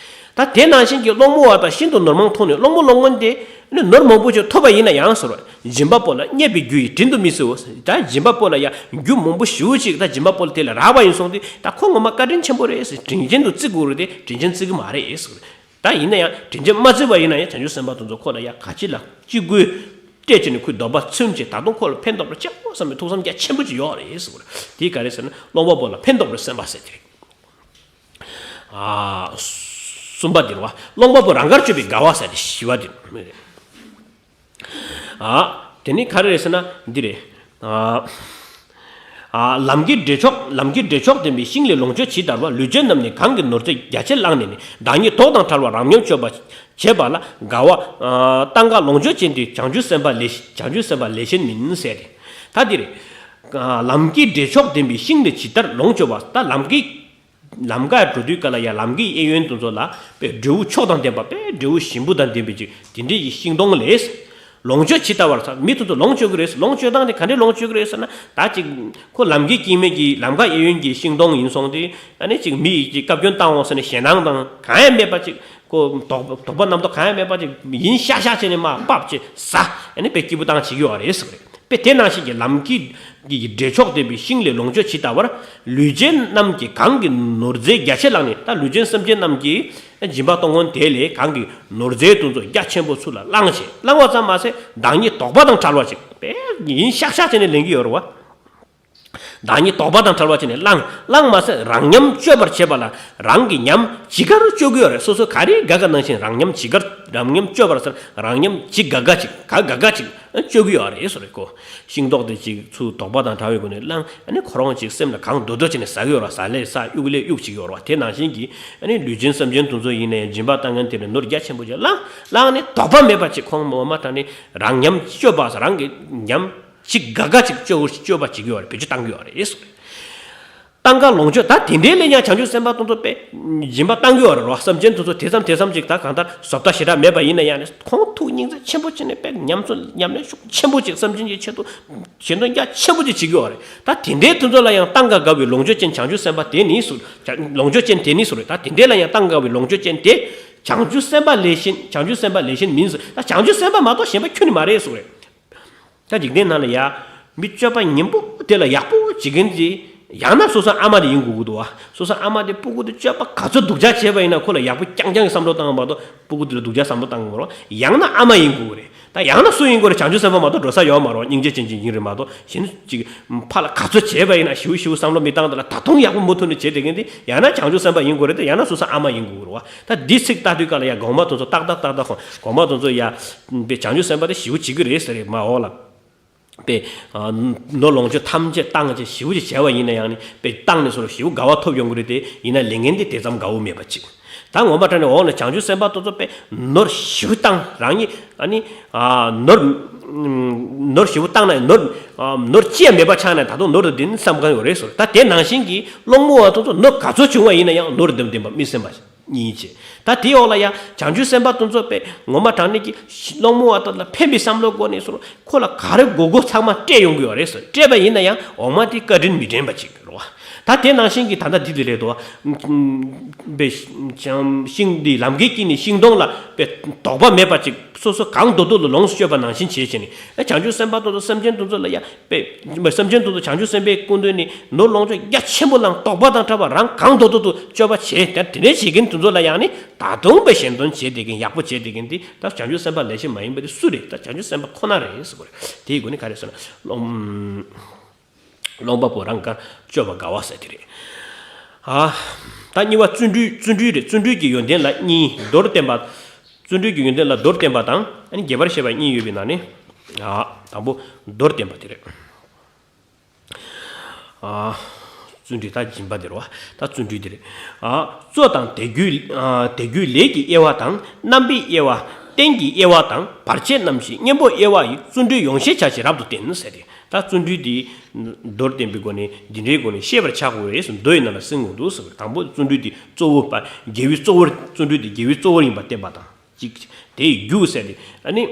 ད་དེ་ནང་བཞིན་གྱི་སློང་མོ་བ་དང་ཤིན་ཏུ་ནོར་མང་མཐོང་ནས། སློང་མོ་སློང་མོ་དེ་ནི་ནོར་མང་པོ་ཅིག་ཐོབ་པ་ཡིན་ན་ཡང་ཟེར་བ། སྦྱིན་པ་པོ་ལ་བརྙས་པའི་རྒྱུ་ཡིས་དྲིན་དུ་མི་གཟོ། ད་སྦྱིན་པ་པོ་ལ་ཡང་རྒྱུ་མང་པོ་ཞེ་པོ་ཅིག་ད་སྦྱིན་པ་པོ་ལ་དེ་ལ་རག་པ་ཡིན་སོང་སྟེ། ད་ཁོ་ངོ་མ་བཀའ་དྲིན་ཆེན་པོ་རེད་ཟེར། དྲིན་ཅན་དུ་བརྩི་དགོས་རེད་དེ། དྲིན་ཅན་བརྩི་གི་མ་རེད་ཟེར། ད་ཡིན་ན་ཡང་དྲིན་ཅན་མ་བརྩི་བ་ཡིན་ན་ཡང་བྱང་ཆུབ་སེམས་དཔའ་དེ་ཚོ་ཁོ་ལ་ཡང་ག་ཅི་ལ་ཅི་དགོས་སྤྲད་བྱས་ནས་ཁོའི་དོགས་པ་མཚོན་བྱས། ད་དུང་ཁོ་ལ་ཕན་ཐོགས་པ་ཆེན་པོ་བསམ་པའི་ཐུགས་བསམ་རྒྱ་ཆེན་པོ་ཅིག་ཡོད་རེད་ཟེར་བ་རེད། དེ་ག་རེ་ཟེར་ན། སློང་མོ་པོ་ལ་ཕན་ཐོགས་པར་སེམས་པ་ཟེར་དེ་རེད། ཨ། གསུམ་པ་དེ་རེད་བ། སློང་མོ་པོ་རང་དགར་སྤྱོད་པའི་དགའ་བ་ཟེར་དེ་བཞི་པ་དེ་རེད། ཨ། དེ་ནི་ག་རེ་རེད་ཟེར་ན་འདི་རེད། ཨ། ཨ། ལམ་གྱི་འབྲས་མཆོག་ལམ་གྱི་འབྲས་མཆོག་ལྡན་པའི་ཤིང་ལས་ལོངས་སྤྱོད་ཇི་ལྟ་བར། ལུས་ཅན་རྣམས་ནི་གང་གིས་ནོར་རྫས་རྒྱ་ཆེར་བླངས་ནས་ནི། བདག་ཉིད་དོགས་དང་བྲལ་བར་རང་ཉམས་སྤྱོད་པ་བྱེད་པ་ལ་དགའ་བ། ཨ། གཏང་ག་ལོངས་སྤྱོད་ཅན་དེ་བྱང་ཆུབ་སེམས་དཔའ་ལས་བྱང་ཆུབ་སེམས་དཔའ་ལས་གཞན་མིན་ཟེར་ཏེ། ད་འདི་རེད། ཨ། ལམ་གྱི་འབྲས་མཆོག་ལྡན་པའི་ཤིང་ལས་ཇི་ལྟར་ལོངས་སྤྱོད་པ། ད་ལམ་གྱི་ལམ་ཀ་འགྲོ་དུས་སྐབས་ལ་ཡང་ལམ་གྱི་གཡས་གཡོན་དེ་ཚོ་ལ་དཔེ་འབྲས་བུ་མཆོག་དང་ལྡན་པ། དཔེ་འབྲས་བུ་ཞིམ་པོ་དང་ལྡན་པའི་ཅིག་དེ་འདྲའི་ཡི་ཤིང་སྡོང་ལས། ལོངས་སྤྱོད་ཇི་ལྟ་བར་ཟེར། མི་དེ་ཚོ་ལོངས་སྤྱོད་ཀྱི་རེད། ལོངས་སྤྱོད་སྟངས་དེ་ག་འདྲའི་ལོངས་སྤྱོད་ཀྱི་རེད་ཟེར་ན། ད་ཅིག་ཁོ་ལམ་གྱི་སྐྱེ་དམན་གྱི་ལམ་ཀ་གཡས་གཡོན་གྱི་ཤིང་སྡོང་ཡིན་སོང་སྟེ། ཨ་ནི་ཅིག་མི་ཡིས་ཅིག་བཀའ་བཀྱོན་བཏང་འོང་ཟེར་ནས་ཞེད་སྣང་དང་གང་ཡང་མེད་པ་ཅིག་ཁོ་དོགས་དོགས་པ་རྣམ་རྟོག་གང་ཡང་མེད་པ་ཅིག་ཡིན་ཤག་ཤག་བྱས་ནས་མར་ཕབ་བྱས་ཟ། ཨ་ནི་དཔེ་སྐྱིད་པོ་བཏང་བྱེད་ཀྱི་ཡོད་རེད་ཟེར་བ་རེད། དཔེ་དེ་ནང་བཞིན་གྱི་ལམ་གྱི་གི་འབྲས་མཆོག་ལྡན་པའི་ཤིང་ལས་ལོངས་སྤྱོད་ཇི་ལྟ་བར། ལུས་ཅན་རྣམས་ཀྱིས་གང་གིས་ནོར་རྫས་རྒྱ་ཆེར་བླངས་ནས། ད་ལུས་ཅན་སེམས་ཅན་རྣམས་ཀྱིས་སྦྱིན་པ་གཏོང་མཁན་དེ་ལས་གང་གིས་ནོར་རྫས་དེ་ཚོ་རྒྱ་ཆེན་པོ་ཚུར་ལ་བླངས་བྱས། བླངས་པ་ཙམ་མ་ཟད་བདག་ཉིད་དོགས་པ་དང་བྲལ་བ་ཅིག་དཔེ་ཡིན་ཤག་ཤག་བྱས་ནས་ལེན་གྱི་ཡོད་རེད་བ། བདག་ཉིད་དོགས་པ་དང་བྲལ་བ་བྱས་ནས་བླངས། བླངས་མ་ཟད་རང་ཉམས་སྤྱོད་པར་བྱེད་པ་ལ་རང་གི་ཉམས་ཇི་དགར་སྤྱོད་ཀྱི་ཡོད་རེད། སོ་སོ་ག་རེ་དགའ་དགའ་ནང་བཞིན་རང་ཉམས་ཇི་དགར། རང་ཉམས་སྤྱོད་པར་ཟེར། རང་ཉམས་ཇི་དགའ་དགའ་ཅིག་ག་དགའ་དགའ་ཅིག་སྤྱོད་ཀྱི་ཡོད་རེད་ཟེར་རེད་ཁོ། ཤིང་ཏོག་དེ་ཅིག་ཚུར་དོགས་པ་དང་བྲལ་བའི་སྒོ་ནས་བླངས། ཨ་ནི་ཁོ་རང་ཅིག་སེམས་ལ་གང་འདོད་འདོད་བྱས་ནས་ཟ་གི་ཡོད་རེད། ཟ་ལེ་ཟ། གཡུག་ལེ་གཡུག་བྱེད་ཀྱི་ཡོད་རེད་བ། དེ་ནང་བཞིན་གྱི་ཨ་ནི་ལུས་ཅན་སེམས་ཅན་དེ་ཚོ་ཡིན་ནའི་སྦྱིན་པ་བཏང་མཁན་དེ་ལ་ནོར་རྒྱ་ཆེན་པོ་ཅིག་བླངས། བླངས་ནས་དོགས་པ་མེད་པ་ཅིག་ཁོང་ངོ་མ་དྲང་ནས་རང་ཉམས་སྤྱོད་པ་ཟེར། རང་གི་ཉམས་ཅིག་དགའ་དགའ་ཅིག་སྤྱོད་སྤྱོད་པ་བྱེད་ཀྱི་ཡོད་རེད། བེད་སྤྱོད་བཏང་གི་ཡོད་རེད། གཏང་ག་ལོངས་སྤྱོད། ད་དེ་འདྲའི་ལས་ཀྱང་བྱང་ཆུབ་སེམས་དཔའ་དེ་ཚོ་དཔེ་སྦྱིན་པ་བཏང་གི་ཡོད་རེད་རོ། སེམས་ཅན་དེ་ཚོ་དེ་ཙམ་དེ་ཙམ་ཅིག་ད་གང་ལྟར་བཟོ་ལྟ་ཞེ་དྲག་མེད་པ་ཡིན་ན་ཡང་ནི་ཁོང་ཐུགས་སྙིང་རྗེ་ཆེན་པོ་བྱས་ནས་དཔེ་ཉམས་ཚོད་ཉམས་ལེན་ཤུགས་ཆེན་པོ་ཅིག་སེམས་ཅན་གྱི་ཆེད་དུ་ཞེ་འདོད་རྒྱ་ཆེན་པོ་ཅིག་བྱེད་ཀྱི་ཡོད་རེད། ད་དེ་འདྲའི་དེ་ཚོ་ལ་ཡང་གཏང་ག་དགའ་བའི་ལོངས་སྤྱོད་ཅན་བྱང་ཆུབ་སེམས་དཔའ་དེ་ནི་སུ། ལོངས་སྤྱོད་ཅན་དེ་ནི་སུ་རེད། ད་དེ་འདྲའི་ལ་ཡང་གཏང་ག་དགའ་བའི་ལོངས་སྤྱོད་ཅན་དེ་བྱང་ཆུབ་སེམས་དཔའ་ལས་གཞན། བྱང་ཆུབ་སེམས་དཔའ་ལས་གཞན་མིན་སུ། ད་བྱང་ཆུབ་སེམས་དཔའ་མ་གཏོགས་གཞན་པ་ཁྱོན་ནས་མ་རེད་སུ་རེད། ད་འཇིག་རྟེན་ནང་ལ་ཡ། མི་སྤྱོད་པ་ངན་པོ་དེ་ལ་ཡག་པོ་བྱེད་མཁན་དེ། ཡང་ན་སོ་སོ་ཨ་མ་དེ་ཡིན་དགོས་ཀྱི་འདུག་བ། སོ་སོ་ཨ་མ་དེ་སྤུ་གུ་དེ་སྤྱོད་པ་ག་ཚོད་སྡུག་ཅག་བྱས་པ་ཡིན་ན་ཁོ་ལ་ཡག་པོ་རྐྱང་རྐྱང་གི་བསམ་བློ་བཏང་བ་མ་གཏོགས་སྤུ་གུ་དེ་ལ་སྡུག་ཅག་བསམ་བློ་བཏང་གི་མ་རེད། ཡང་ན་ཨ་མ་ཡིན་དགོས་རེད། ད་ཡང་ན་སུ་ཡིན་དགོས་རེད། བྱང་ཆུབ་སེམས་དཔའ་མ་གཏོགས་འགྲོ་ས་ཡོད་མ་རེད། སྙིང་རྗེ་ཅན་ཅིག་ཡིན་རེད་མ་གཏོགས་གཞན་ཅིག་ཕར་ལ་ག་ཚོད་བྱས་པ་ཡིན་ན་ཞིའུ་ཞིའུ་བསམ་བློ་མི་བཏང་དེ་ལ་ད་དུང་ཡག་པོ་མུ་མཐུད་ནས་བྱས་བསྡད་མཁན་དེ་ཡང་ན་བྱང་ཆུབ་སེམས་དཔའ་ཡིན་དགོས་རེད་དེ། ཡང་ན་སོ་སོ་ཨ་མ་ཡིན་དགོས་རེད་བ། ད་འདི་ཚིག་ལྟ་དུས་ག་ལ་ཡ་གོང་མ་དེ་ཚོ་ཏག་ཏག་ཏག་ཏག་ཧོ། གོང་མ་དེ་ཚོ་ཡ། པའི་བྱང་ཆུབ་སེམས་དཔའ་དེ་ཞིའུ་བྱེད་ཀྱི་རེད་ཟེར་རེད་མ་འོག་ལ། པའི། ནོར་ལོངས་སྤྱོད་ཐམས་ཅད་བཏང་བྱས་ཞིའུ་ཅིག་བྱས་པ་ཡིན་ན་ཡང་ནི་པའི་བཏང་ནས་སོ་སོ་ཞིའུ་དགའ་བ་ཐོབ་ཡོང་གི་རེད་དེ། ཡིན་ན་ལས་ངན་དེ་དེ་ཙམ་དགའ་བོ་མེད་པ་ཅིག་ད་ངོ་མ་དྲང་ནས་འོག་ནས་བྱང་ཆུབ་སེམས་དཔའ་དེ་ཚོ་པའི་ནོར་ཞིའུ་བཏང་རང་ཉིད་ཨ་ནི། ནོར། ནོར་ཞིའུ་བཏང་ན་ནོར། ནོར་ཅི་ཡང་མེད་པ་ཆགས་ནས་ད་དུང་ནོར་དུ་ལྡན་བསམ་གང་ཡོད་རེད་ཟེར། ད་དེ་ནང་བཞིན་གྱི་སློང་མོ་བ་དེ་ཚོ་ནོར་ག་ཚོད་བྱུང་བ་ཡིན་ན་ཡང་ནོར་དུ་ལྡན་པ་མི་སེམས་པ། གཉིས་བྱས། ད་དེའི་འོག་ལ་ཡང་བྱང་ཆུབ་སེམས་དཔའ་དེ་ཚོ་པས་ངོ་མ་དྲང་གནས་ཀྱི་སློང་མོ་བ་དག་ལ་ཕན་པའི་བསམ་བློ་སྒོ་ནས་སོ། ཁོ་ལ་ག་རེ་དགོས་དགོས་ཚང་མ་སྤྲད་ཡོང་གི་ཡོད་རེད་ཟེར། སྤྲད་པ་ཡིན་ན་ཡང་འོ་མ་དེ་བཀའ་དྲིན་མི་དྲན་པ་ཅིག་རེད་བ། ད་དེ་ནང་བཞིན་གྱི་ད་ལྟ་འདི་དེ་རེད་དོ། པས་ཤིང་འདི་ལམ་ཁའི་དཀྱིལ་ནས་ཤིང་སྡོང་ལ་པས་དོགས་པ་མེད་པ་ཅིག་སོ་སོ་གང་འདོད་འདོད་ལ་ལོངས་སུ་སྤྱོད་པ་ནང་བཞིན་བྱས་བྱས་ནས། ཨ་བྱང་ཆུབ་སེམས་དཔའ་དེ་ཚོ་སེམས་ཅན་དེ་ཚོ་ལ་ཡང་པས་སེམས་ཅན་དེ་ཚོ་བྱང་ཆུབ་སེམས་དཔའི་སྐུ་མདུན་ནས་ནོར་ལོངས་སྤྱོད་རྒྱ་ཆེན་པོ་བླངས་དོགས་པ་དང་བྲལ་བ་རང་གང་འདོད་འདོད་དུ་སྤྱོད་པ་བྱས། ད་དེ་འདྲའི་བྱེད་མཁན་དེ་ཚོ་ལ་ཡང་ནི་ད་དུང་པས་ཞེན་དོན་བྱས་བསྡད་མཁན་ཡག་པོ་བྱས་བསྡད་མཁན་དེ་ད་བྱང་ཆུབ་སེམས་དཔའ་ལས་གཞན་མ་ཡིན་པ་དེ་སུ་རེད། ད་བྱང་ཆུབ་སེམས་དཔའ་ཁོ་ན་རེད་ཟེར་བ་རེད། དེའི་སྒོ་ནས་ག་རེ་ཟེར་ན་སློང་། སློང་པ་པོ་རང་དགར་སྤྱོད་པ་དགའ་བ་ཟེར་དེ་རེད། ཨ། ད་གཉིས་པ་བརྩོན་འགྲུས། བརྩོན་འགྲུས་རེད། བརྩོན་འགྲུས་ཀྱི་ཡོན་ཏན་ལ་གཉིས། མདོར་བསྟན་པ། བརྩོན་འགྲུས་ཀྱི་ཡོན་ཏན་ལ་མདོར་བསྟན་པ་དང་ཨ་ནི་རྒྱས་པར་བཤད་པ་གཉིས་ཡོད་པའི་ནང་ནས། ཨ། དང་པོ་མདོར་བསྟན་པ་དེ་རེད། ཨ། བརྩོན་འགྲུས་ད་སྦྱིན་པ་དེ་རེད་བ། ད་བརྩོན་འགྲུས་དེ་རེད། ཨ། གཙོ་དང་དལ་རྒྱུ། ཨ། དལ་རྒྱུ་ལས་ཀྱི་དབྱེ་བ་དང་། རྣམ་པའི་དབྱེ་བ། རྟེན་གྱི་དབྱེ་བ་དང་། བར་ཆད་རྣམ་བཞི། གཉེན་པོའི་དབྱེ་བ་ཡི། བརྩོན་འགྲུས་ཡོངས་ཤེས་བྱ་ཞིང་རབ་ཏུ་བསྟེན་ཟེར་ཏེ། ད་བརྩོན་འགྲུས་འདི་མདོར་བསྟན་པའི་སྒོ་ནས་འདི་འདྲའི་སྒོ་ནས་ཤེས་པར་བྱ་དགོས་རེད་ཟེར། མདོ་ཡི་ནང་ལ་གསུངས་ཡོང་འདུག་ཟེར། དང་པོ་བརྩོན་འགྲུས་འདི་གཙོ་བོ་པ་དགེ་བའི་གཙོ་བོར། བརྩོན་འགྲུས་འདི་དགེ་བའི་གཙོ་བོར་ཡིན་པར་བསྟན་པ་དང་གཅིག་དེའི་རྒྱུ་ཟེར་ཏེ། ཨ་ནི།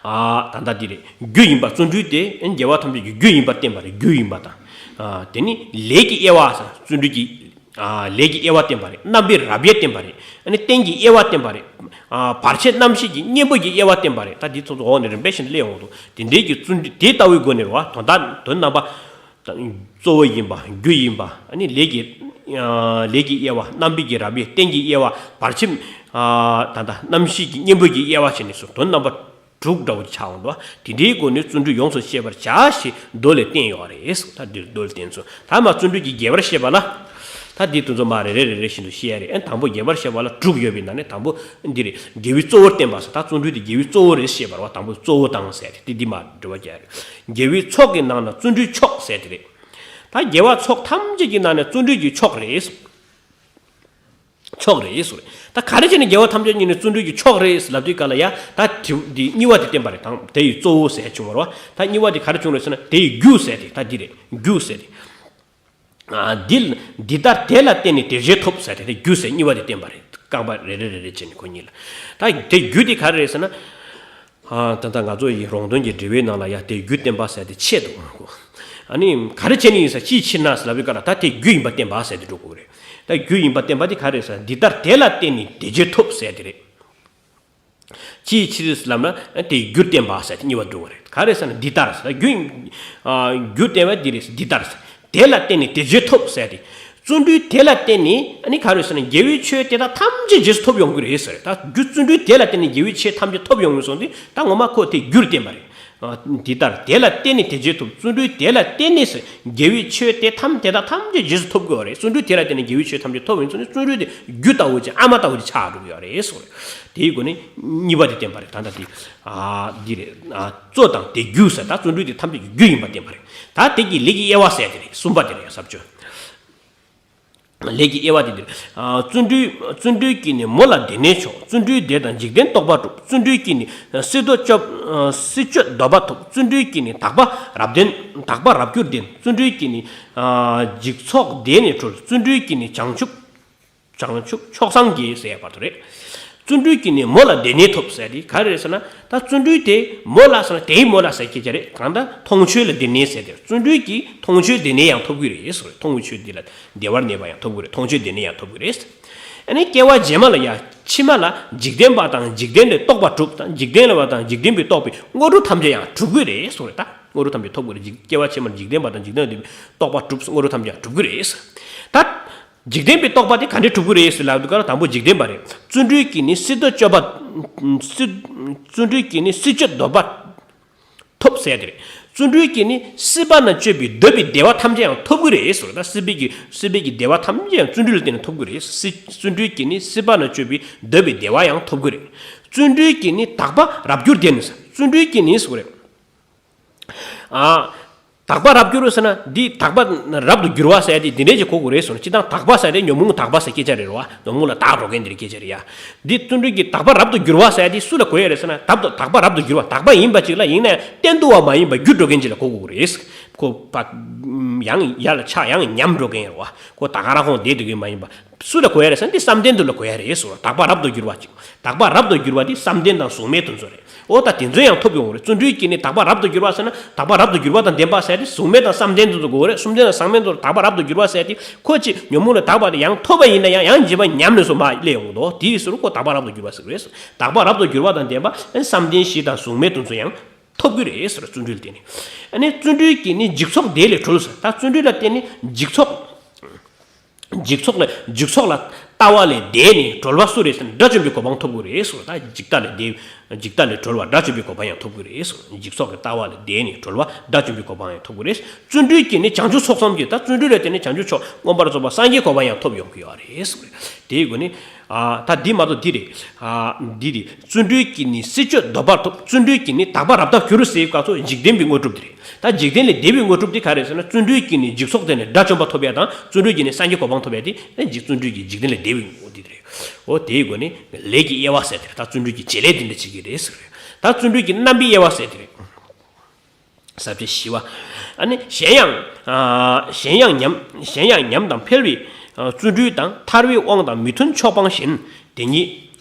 ཨ། ད་ལྟ་འདི་རེད། རྒྱུ་ཡིན་པ། བརྩོན་འགྲུས་དེ་དགེ་བ་ཐམས་ཅད་ཀྱི་རྒྱུ་ཡིན་པར་བསྟན་པ་རེད། རྒྱུ་ཡིན་པ་དང་། ཨ། དེ་ནི་ལས་ཀྱི་དབྱེ་བ་ཟེར། བརྩོན་འགྲུས་ཀྱི་ ལས་ཀྱི་དབྱེ་བ་བསྟན་པ་རེད། རྣམ་པའི་རབ་དབྱེ་བསྟན་པ་རེད། ཨ་ནི་རྟེན་གྱི་དབྱེ་བ་བསྟན་པ་རེད། བར་ཆད་རྣམ་བཞི་གི་གཉེན་པོ་གི་དབྱེ་བ་བསྟན་པ་རེད། ད་འདི་ཚོ་ཚོ་འོག་ནས་རིམ་པས་བཞིན་དུ་སླེབས་ཡོང་གི་འདུག་དེ་འདྲའི་གི་བརྩོན་འགྲུས་དེ་ལྟ་བུའི་སྒོ་ནས་རེད་བ། དོན་དག་དོན་རྣམ་པ་གཙོ་བོ་ཡིན་པ། རྒྱུ་ཡིན་པ། ཨ་ནི་ལས་ཀྱི་ལས་ཀྱི་དབྱེ་བ། རྣམ་པའི་གི་རབ་དབྱེ། རྟེན་གྱི་དབྱེ་བ། བར་ཆད་ད་ལྟ་རྣམ་བཞི་གི་གཉེན་པོ་གི་དབྱེ་བ་བྱས་ནས་སུ་དོན་རྣམ་པ་དྲུག་འདྲ་བོ་ཆགས་འོང་དུ། དེ་འདྲའི་སྒོ་ནས་བརྩོན་འགྲུས་ཡོངས་སུ་ཤེས་པར་བྱ་ཞེས་མདོ་ལས་བསྟན་ཡོད་རེད། ད་འདིར་མདོ་ལས་བསྟན་སོང་། ད་མ་བརྩོན་འགྲུས་ཀྱི་རྒྱས་པར་བཤད་པ་ལ། ད་འདི་དེ་ཚོ་མ་རེ་རེ་རེ་རེ་བཞིན་དུ་བཤད་ཡ་རེད། ཨ་དང་པོ་རྒྱས་པར་བཤད་པ་ལ་དྲུག་ཡོད་པའི་ནང་ནས་དང་པོ་འདི་རེད། དགེ་བའི་གཙོ་བོར་བསྟན་པ་ཟེར། ད་བརྩོན་འགྲུས་དེ་དགེ་བའི་གཙོ་བོ་རེད་ཞེས་པར་བ། དང་པོ་གཙོ་བོ་དང་ཟེར་ཏེ་དེ་འདི་མ་འགྲེལ་བ་རྒྱག་རེད། དགེ་བའི་ཚོགས་ཀྱི་ནང་ན་བརྩོན་འགྲུས་མཆོག་ཟེར་དེ་རེད། ད་དགེ་བ་ཚོགས་ཐམས་ཅད་ཀྱི་ནང་ནས་བརྩོན་འགྲུས་ཀྱི་མཆོག་རེད། མཆོག་རེད་ཟེར། ད་ག་རེ་བྱས་ནས་དགེ་བ་ཐམས་ཅད་ཉིད་ནས་བརྩོན་འགྲུས་ཀྱི་མཆོག་རེད་ལབ་དུས་ག་ལ་ཡ། ད་དེ་འདི་གཉིས་པ་དེ་བསྟན་པ་རེད། དང་དེ་ཡི་གཙོ་བོ་ཟེར་བྱུང་བ་རེད་བ། ད་གཉིས་པ་དེ་ག་རེ་བྱུང་རེད་ཟེར་ན། དེ་ཡི་རྒྱུ་ཟེར་དེ། ད་འདི་རེད། རྒྱུ་ཟེར་དེ། ཨ་འདི་འདི་ལྟར་དེ་ལ་བརྟེན་ནས་དེ་རྗེས་ཐོབ་ཟེར་དེ། དེ་རྒྱུ་ཟེར་གཉིས་པ་དེ་བསྟན་པ་རེད། རྐང་པ་རེ་རེ་རེ་རེ་བྱས་ནས་ཁོ་གཉིས་ལ། ད་དེ་རྒྱུ་དེ་ག་རེ་རེད་ཟེར་ན། ཨ་ད་ལྟ་ང་ཚོ་ཡི་རོང་སྟོན་གྱི་འགྲེལ་པའི་ནང་ལ་ཡ། དེ་རྒྱུ་བསྟན་པ་ཟེར་དེ་ཆད་འདུག་ཨ་ནི་ག་རེ་བྱས་ནས་ཡིན་ཟེར། ཅིའི་ཕྱིར་ན་ཟེར་ལབ་པའི་སྐབས་ལ། ད་དེ་རྒྱུ་ཡིན་པ་བསྟན་པ་ཟེར་དེ་འགྲོ་དགོས་རེད། ད་རྒྱུ་ཡིན་པ་བསྟན་པ་དེ་ག་རེ་ཟེར། འདི་ལྟར་དེ་ལ་བརྟེན་ནས་དེ་རྗེས་ཐོབ་ཟེར་དེ་རེད། ཅིའི་ཕྱིར་ལབ་ན། དེ་རྒྱུ་བསྟན་པ་ཟེར་དེ་གཉིས་པ་འགྲོ་དགོས་རེད། ག་རེ་ཟེར་ན། འདི་ལྟར་ཟེར། རྒྱུ་ཡིན། ཨ་རྒྱུ་བསྟན་པ་འདི་རེད་ཟེར། འདི་ལྟར་ཟེར། དེ་ལ་བརྟེན་ནས་དེ་རྗེས་ཐོབ་ཟེར་དེ། བརྩོན་འགྲུས་དེ་ལ་བརྟེན་ནས་ཨ་ནི་ག་རེ་ཟེར་ན། དགེ་བའི་ཆོས་དེ་དག་ཐམས་ཅད་རྗེས་སུ་ཐོབ་ཡོང་གི་རེད་ཟེར། ད་རྒྱུ་བརྩོན་འགྲུས་དེ་ལ་བརྟེན་ནས་དགེ་བའི་ཆོས་ཐམས་ཅད་ཐོབ་ཡོང་གི་སོང་དུས། ད་ངོ་མ་ཁོ་དེ་རྒྱུར་བསྟན་པ་རེད། ཨ་འདི་ལྟར་དེ་ལ་བརྟེན་ནས་དེ་རྗེས་ཐོབ། བརྩོན་འགྲུས་དེ་ལ་བརྟེན་ནས་ཟེར། དགེ་བའི་ཆོས་དེ་ཐམས་དེ་དག་ཐམས་ཅད་རྗེས་སུ་ཐོབ་དགོས་པ་རེད། བརྩོན་འགྲུས་དེ་ལ་བརྟེན་ནས་དགེ་བའི་ཆོས་ཐམས་ཅད་ཐོབ་ཡོང་དུས་ནི། བརྩོན་འགྲུས་དེ་རྒྱུ་ལྟ་བུ་ཅིག་ཨ་མ་ལྟ་བུ་ཅིག་ཆགས་འགྲོ་གི་ཡོད་རེད་ཟེར། དེའི་སྒོ་ནས་གཉིས་པ་དེ་བསྟན་པ་རེད། ད་ལྟ་དེ་ཨ་འདི་རེད། ཨ་གཙོ་དང་དེ་རྒྱུ་ཟེར། ད་བརྩོན་འགྲུས་དེ་ཐམས་ཅད་ཀྱི་རྒྱུ་ཡིན་པ་བསྟན་པ་རེད། ད་དེ་གི་ལས་ཀྱི་དབྱེ་བ་ཟེར་དེ་རེད། གསུམ་པ་དེ་རེད། ཟབ་ཆོས་ལས་ཀྱི་དབྱེ་བ་དེ་འདིར། ཨ་བརྩོན་འགྲུས། བརྩོན་འགྲུས་ཀྱིས་ནི་མོ་ལ་བདེ་གནས་མཆོག་བརྩོན་འགྲུས་དེ་དང་འཇིག་རྟེན་རྟོགས་པ་གྲུབ། བརྩོན་འགྲུས་ཀྱིས་ནི་སྲིད་དོ་སྐྱོབ། ཨ་སྲིད་སྤྱོད་འདོད་པ་ཐོབ། བརྩོན་འགྲུས་ཀྱིས་ནི་དག་པ་རབ་ལྡན། དག་པ་རབ་གྱུར་ལྡན། བརྩོན་འགྲུས་ཀྱིས་ནི་ཨ་འཇིག་ཚོགས་བདེ་ནས་གྲོལ། བརྩོན་འགྲུས་ཀྱིས་ནི་བྱང་ཆུབ། བྱང་ཆུབ་མཆོག་སངས་རྒྱས་ཟེར་ཡ་བར་དུ་རེད། བརྩོན་འགྲུས་ཀྱིས་ནི་མོ་ལ་བདེ་གནས་ཐོབ་ཟེར་དེ་ག་རེ་རེད་ཟེར་ན། ད་བརྩོན་འགྲུས་དེ་མོ་ལ་ཟེར་ན། དེའི་མོ་ལ་ཟེར་སྐད་ཆ་རེད། གང་ལྟར་མཐོང་ཆོས་ལ་བདེ་གནས་ཟེར་དེ། བརྩོན་འགྲུས་ཀྱིས་མཐོང་ཆོས་བདེ་གནས་ཡང་ཐོབ་ཀྱི་རེད་ཟེར། མཐོང་བའི་ཆོས་འདི་ལ་བདེ་བར་གནས་པ་ཡང་ཐོབ་ཀྱི་རེད། མཐོང་ཆོས་བདེ་གནས་ཡང་ཐོབ་ཀྱི་རེད། ཨ་ནི་སྐྱེ་བ་རྗེས་མ་ལ་ཡ། ཕྱི་མ་ལ་འཇིག་རྟེན་པ་དང་འཇིག་རྟེན་ལས་རྟོགས་པ་གྲུབ་དང་། འཇིག་རྟེན་ལས་པ་དང་འཇིག་རྟེན་པས་རྟོགས་པའི་དངོས་གྲུབ་ཐམས་ཅད་ཡང་གྲུབ་ཀྱི་རེད་ཟེར། ད་དངོས་གྲུབ་ཐམས་ཅད་ཐོབ་ཀྱི་རེད། འཇིག་སྐྱེ་བ་ཕྱི་མར་འཇིག་རྟེན་པ་དང་འཇིག་རྟེན་ལས་རྟོགས་པ་གྲུབ། དངོས་གྲུབ་ཐམས་ཅད་ཡང་གྲུབ་ཀྱི་རེད་ཟེར། ད། འཇིག་རྟེན་པས་རྟོགས་པ་དེ་ག་འདྲས་གྲུབ་ཀྱི་རེད་ཟེར་ལབ་དུས་ག་ལ། དང་པོ་འཇིག་རྟེན་པ་རེད། བརྩོན་འགྲུས་ཀྱིས་ནི་སྲིད་དོ་སྐྱོབ་པ། སྲིད། བརྩོན་འགྲུས་ཀྱིས་ནི་སྲིད་སྤྱོད་འདོད་པ་ཐོབ་ཟེར་དེ་རེད། བརྩོན་འགྲུས་ཀྱིས་ནི་སྲིད་པ་ན་སྤྱོད་པའི་འདོད་པའི་བདེ་བ་ཐམས་ཅད་ཡང་ཐོབ་ཀྱི་རེད་ཟེར། ད་སྲིད་པའི་གི་སྲིད་པའི་གི་བདེ་བ་ཐམས་ཅད་ཡང་བརྩོན་འགྲུས་ལ་བརྟེན་ནས་ཐོབ་ཀྱི་རེད། སྲིད། བརྩོན་འགྲུས་ཀྱིས་ནི་སྲིད་པ་ན་སྤྱོད་པའི་འདོད་པའི་བདེ་བ་ཡང་ཐོབ་ཀྱི་རེད། བརྩོན་འགྲུས་ཀྱིས་ནི་དག་པ་རབ་གྱུར་ལྡན་ཟེར། བརྩོན་འགྲུས་ཀྱིས་ནི་ཟེར་བ་རེད། ཨ། དག་པ་རབ་གྱུར་ཟེར་ན། འདི་དག་པ་རབ་ཏུ་གྱུར་བ་ཟེར་ཡ་དེ་འདི་འདྲས་ཅིག་གོ་དགོས་རེད་ཟེར་ན། སྤྱིར་བཏང་དག་པ་ཟེར་དེ་ཉོན་མོངས་དག་པ་ཟེར་སྐད་ཆ་རེད་རོ། ཉོན་མོངས་ལ་དག་འགྲོ་མཁན་འདི་རེད། སྐད་ཆ་རེད་ཡ། འདི་བརྩོན་འགྲུས་ཀྱིས་དག་པ་རབ་ཏུ་གྱུར་བ་ཟེར་ཡ་དེ་སུ་ལ་གོ་ཡ་རེད་ཟེར་ན། དག་ཏུ་དག་པ་རབ་ཏུ་གྱུར་བ། དག་པ་ཡིན་པ་ཅིག་ལ་ཡིན་ན་ཡང་གཏན་དུ་བ་མ་ཡིན་པ་གྱུར་འགྲོ་མཁན་ཅིག་ལ་གོ་དགོས་རེད། ཁོ་པ། ཡང་ཡར་ལ་ཆགས། ཡང་ཉམས་འགྲོ་མཁན་རེད་བ། ཁོ་ད་ག་རང་ཁོང་བསྡད་འགྲོ་མཁན་མ་ཡིན་པ། སུ་ལ་གོ་ཡ་རེད་ཟེར་ན། འདི་བསམ་གཏན་དུ་ལ་གོ་ཡ་རེད་ཟེར་བ། དག་པ་རབ་ཏུ་གྱུར་བ་ཅིག་དག་པ་རབ་ཏུ་གྱུར་བ་འདི་བསམ་གཏན་དང་གཟུགས་མེད་དུ་འཛིན་རེད། འོ་ད་དེ་ཚོ་ཡང་ཐོབ་ཡོང་རེད། བརྩོན་འགྲུས་ཀྱིས་ནི་དག་པ་རབ་ཏུ་གྱུར་བ་ཟེར་ན། དག་པ་རབ་ཏུ་གྱུར་བ་དང་ལྡན་པ་ཟེར་དེ་གཟུགས་མེད་དང་བསམ་གཏན་དུ་འཛིན་དགོས་རེད། བསམ་གཏན་དང་བསམ་མེད་དུ་དག་པ་རབ་ཏུ་གྱུར་བ་ཟེར་དེ་ཁོ་ཅིག་ཉོན་མོངས་ལས་དག་པ་དེ་ཡང་ཐོབ་པ་ཡིན་ན་ཡང་ཡང་རྗེས་མ་ཉམས་ནས་སོ་མ་སླེབས་ཡོང་གི་འདུག་དེའི་ཕྱིར་ཁོ་དག་པ་རབ་ཏུ་གྱུར་བ་ཟེར་རེད། དག་པ་རབ་ཏུ་གྱུར་བ་དང་ལྡན་པ་བསམ་གཏན་བཞི་དང་གཟུགས་མེད་དུ་འཛིན་ཡང་ཐོབ་ཀྱི་རེད་ཟེར། བརྩོན་འགྲུས་ལ་བརྟེན་ནས། ཨ་ནི་བརྩོན་འགྲུས་ཀྱིས་ནི་འཇིག་ཚོགས་བདེ་ལས་གྲོལ་ཟེར། ད་བརྩོན་འགྲུས་ལ་བརྟེན་ནས་འཇིག་ཚོགས། འཇིག་ཚོགས་ལ། འཇིག་ཚོགས་ལ་ལྟ་བ་ལས་འདས་ནས་གྲོལ་བ་སུ་རེད་ཟེར་ན། དགྲ་བཅོམ་པའི་གོ་འཕང་ཐོབ་དགོས་རེད་ཟེར། ད་འཇིག་ལྟ་ལས་འདས། འཇིག་ལྟ་ལས་གྲོལ་བ་དགྲ་བཅོམ་པའི་གོ་འཕང་ཡང་ཐོབ་དགོས་རེད་ཟེར། འཇིག་ཚོགས་ཀྱི་ལྟ་བ་ལས་འདས་ནས་གྲོལ་བ་དགྲ་བཅོམ་པའི་གོ་འཕང་ཡང་ཐོབ་དགོས་རེད། བརྩོན་འགྲུས་ཀྱིས་ནི་བྱང་ཆུབ་ཚོགས་བསམ་གྱིས། ད་བརྩོན་འགྲུས་ལ་བརྟེན་ནས་བྱང་ཆུབ་མཆོག་མངོན་པར་རྫོགས་པ་སངས་རྒྱས་གོ་འཕང་ཡང་ཐོབ་ཡོང་གི་ཡོད་རེད་ཟེར། དེའི་སྒོ་ནས། ཨ་ད་འདི་མ་གཏོགས་འདི་རེད། ཨ་འདི་རེད། བརྩོན་འགྲུས་ཀྱིས་ནི་སྲིད་སྤྱོད་འདོད་པ་ཐོབ། བརྩོན་འགྲུས་ཀྱིས་ནི་དག་པ་རབ་ཏུ་གྱུར་ཟེར་བའི་སྐབས་སུ་འཇིག་རྟེན་པའི་དངོས་གྲུབ་དེ་རེད། ད་འཇིག་རྟེན་ལས་འདས་པའི་དངོས་གྲུབ་དེ་ག་རེད་ཟེར་ན། བརྩོན་འགྲུས་ཀྱིས་ནི་འཇིག་ཚོགས་དེ་ནས་དགྲ་བཅོམ་པ་ཐོབ་ཡ་དང་། བརྩོན་འགྲུས་ཀྱིས་ནི་སངས་རྒྱས་གོ་འཕང་ཐོབ་ཡ་དེ་ནི་འཇིག་བརྩོན་འགྲུས་ཀྱིས་འཇིག་རྟེན་ལས་འདས་པའི་དངོས་གྲུབ་དེ་རེད། འོ་དེའི་སྒོ་ནས་ལས་ཀྱི་དབྱེ་བ་ཟེར་དེ་རེད། ད་བརྩོན་འགྲུས་ཀྱི་བྱེད་ལས་དེ་འདྲ་བྱེད་ཀྱི་རེད་ཟེར་རེད། ད་བརྩོན་འགྲུས་ཀྱི་རྣམ་པའི་དབྱེ་བ་ཟེར་དེ་རེད། ཟབ་ཆོས་ཞི་བ། ཨ་ནི་གཞན་ཡང་། ཨ་གཞན་ཡང་ཉམས། གཞན་ཡང་ཉམས་དང་འཕེལ་བའི། ཨ་བརྩོན་འགྲུས་དང་། ཐར་བའི་དབང་དང་མི་མཐུན་ཕྱོགས་སྤངས་ཤིང་། དེ་ཉིད།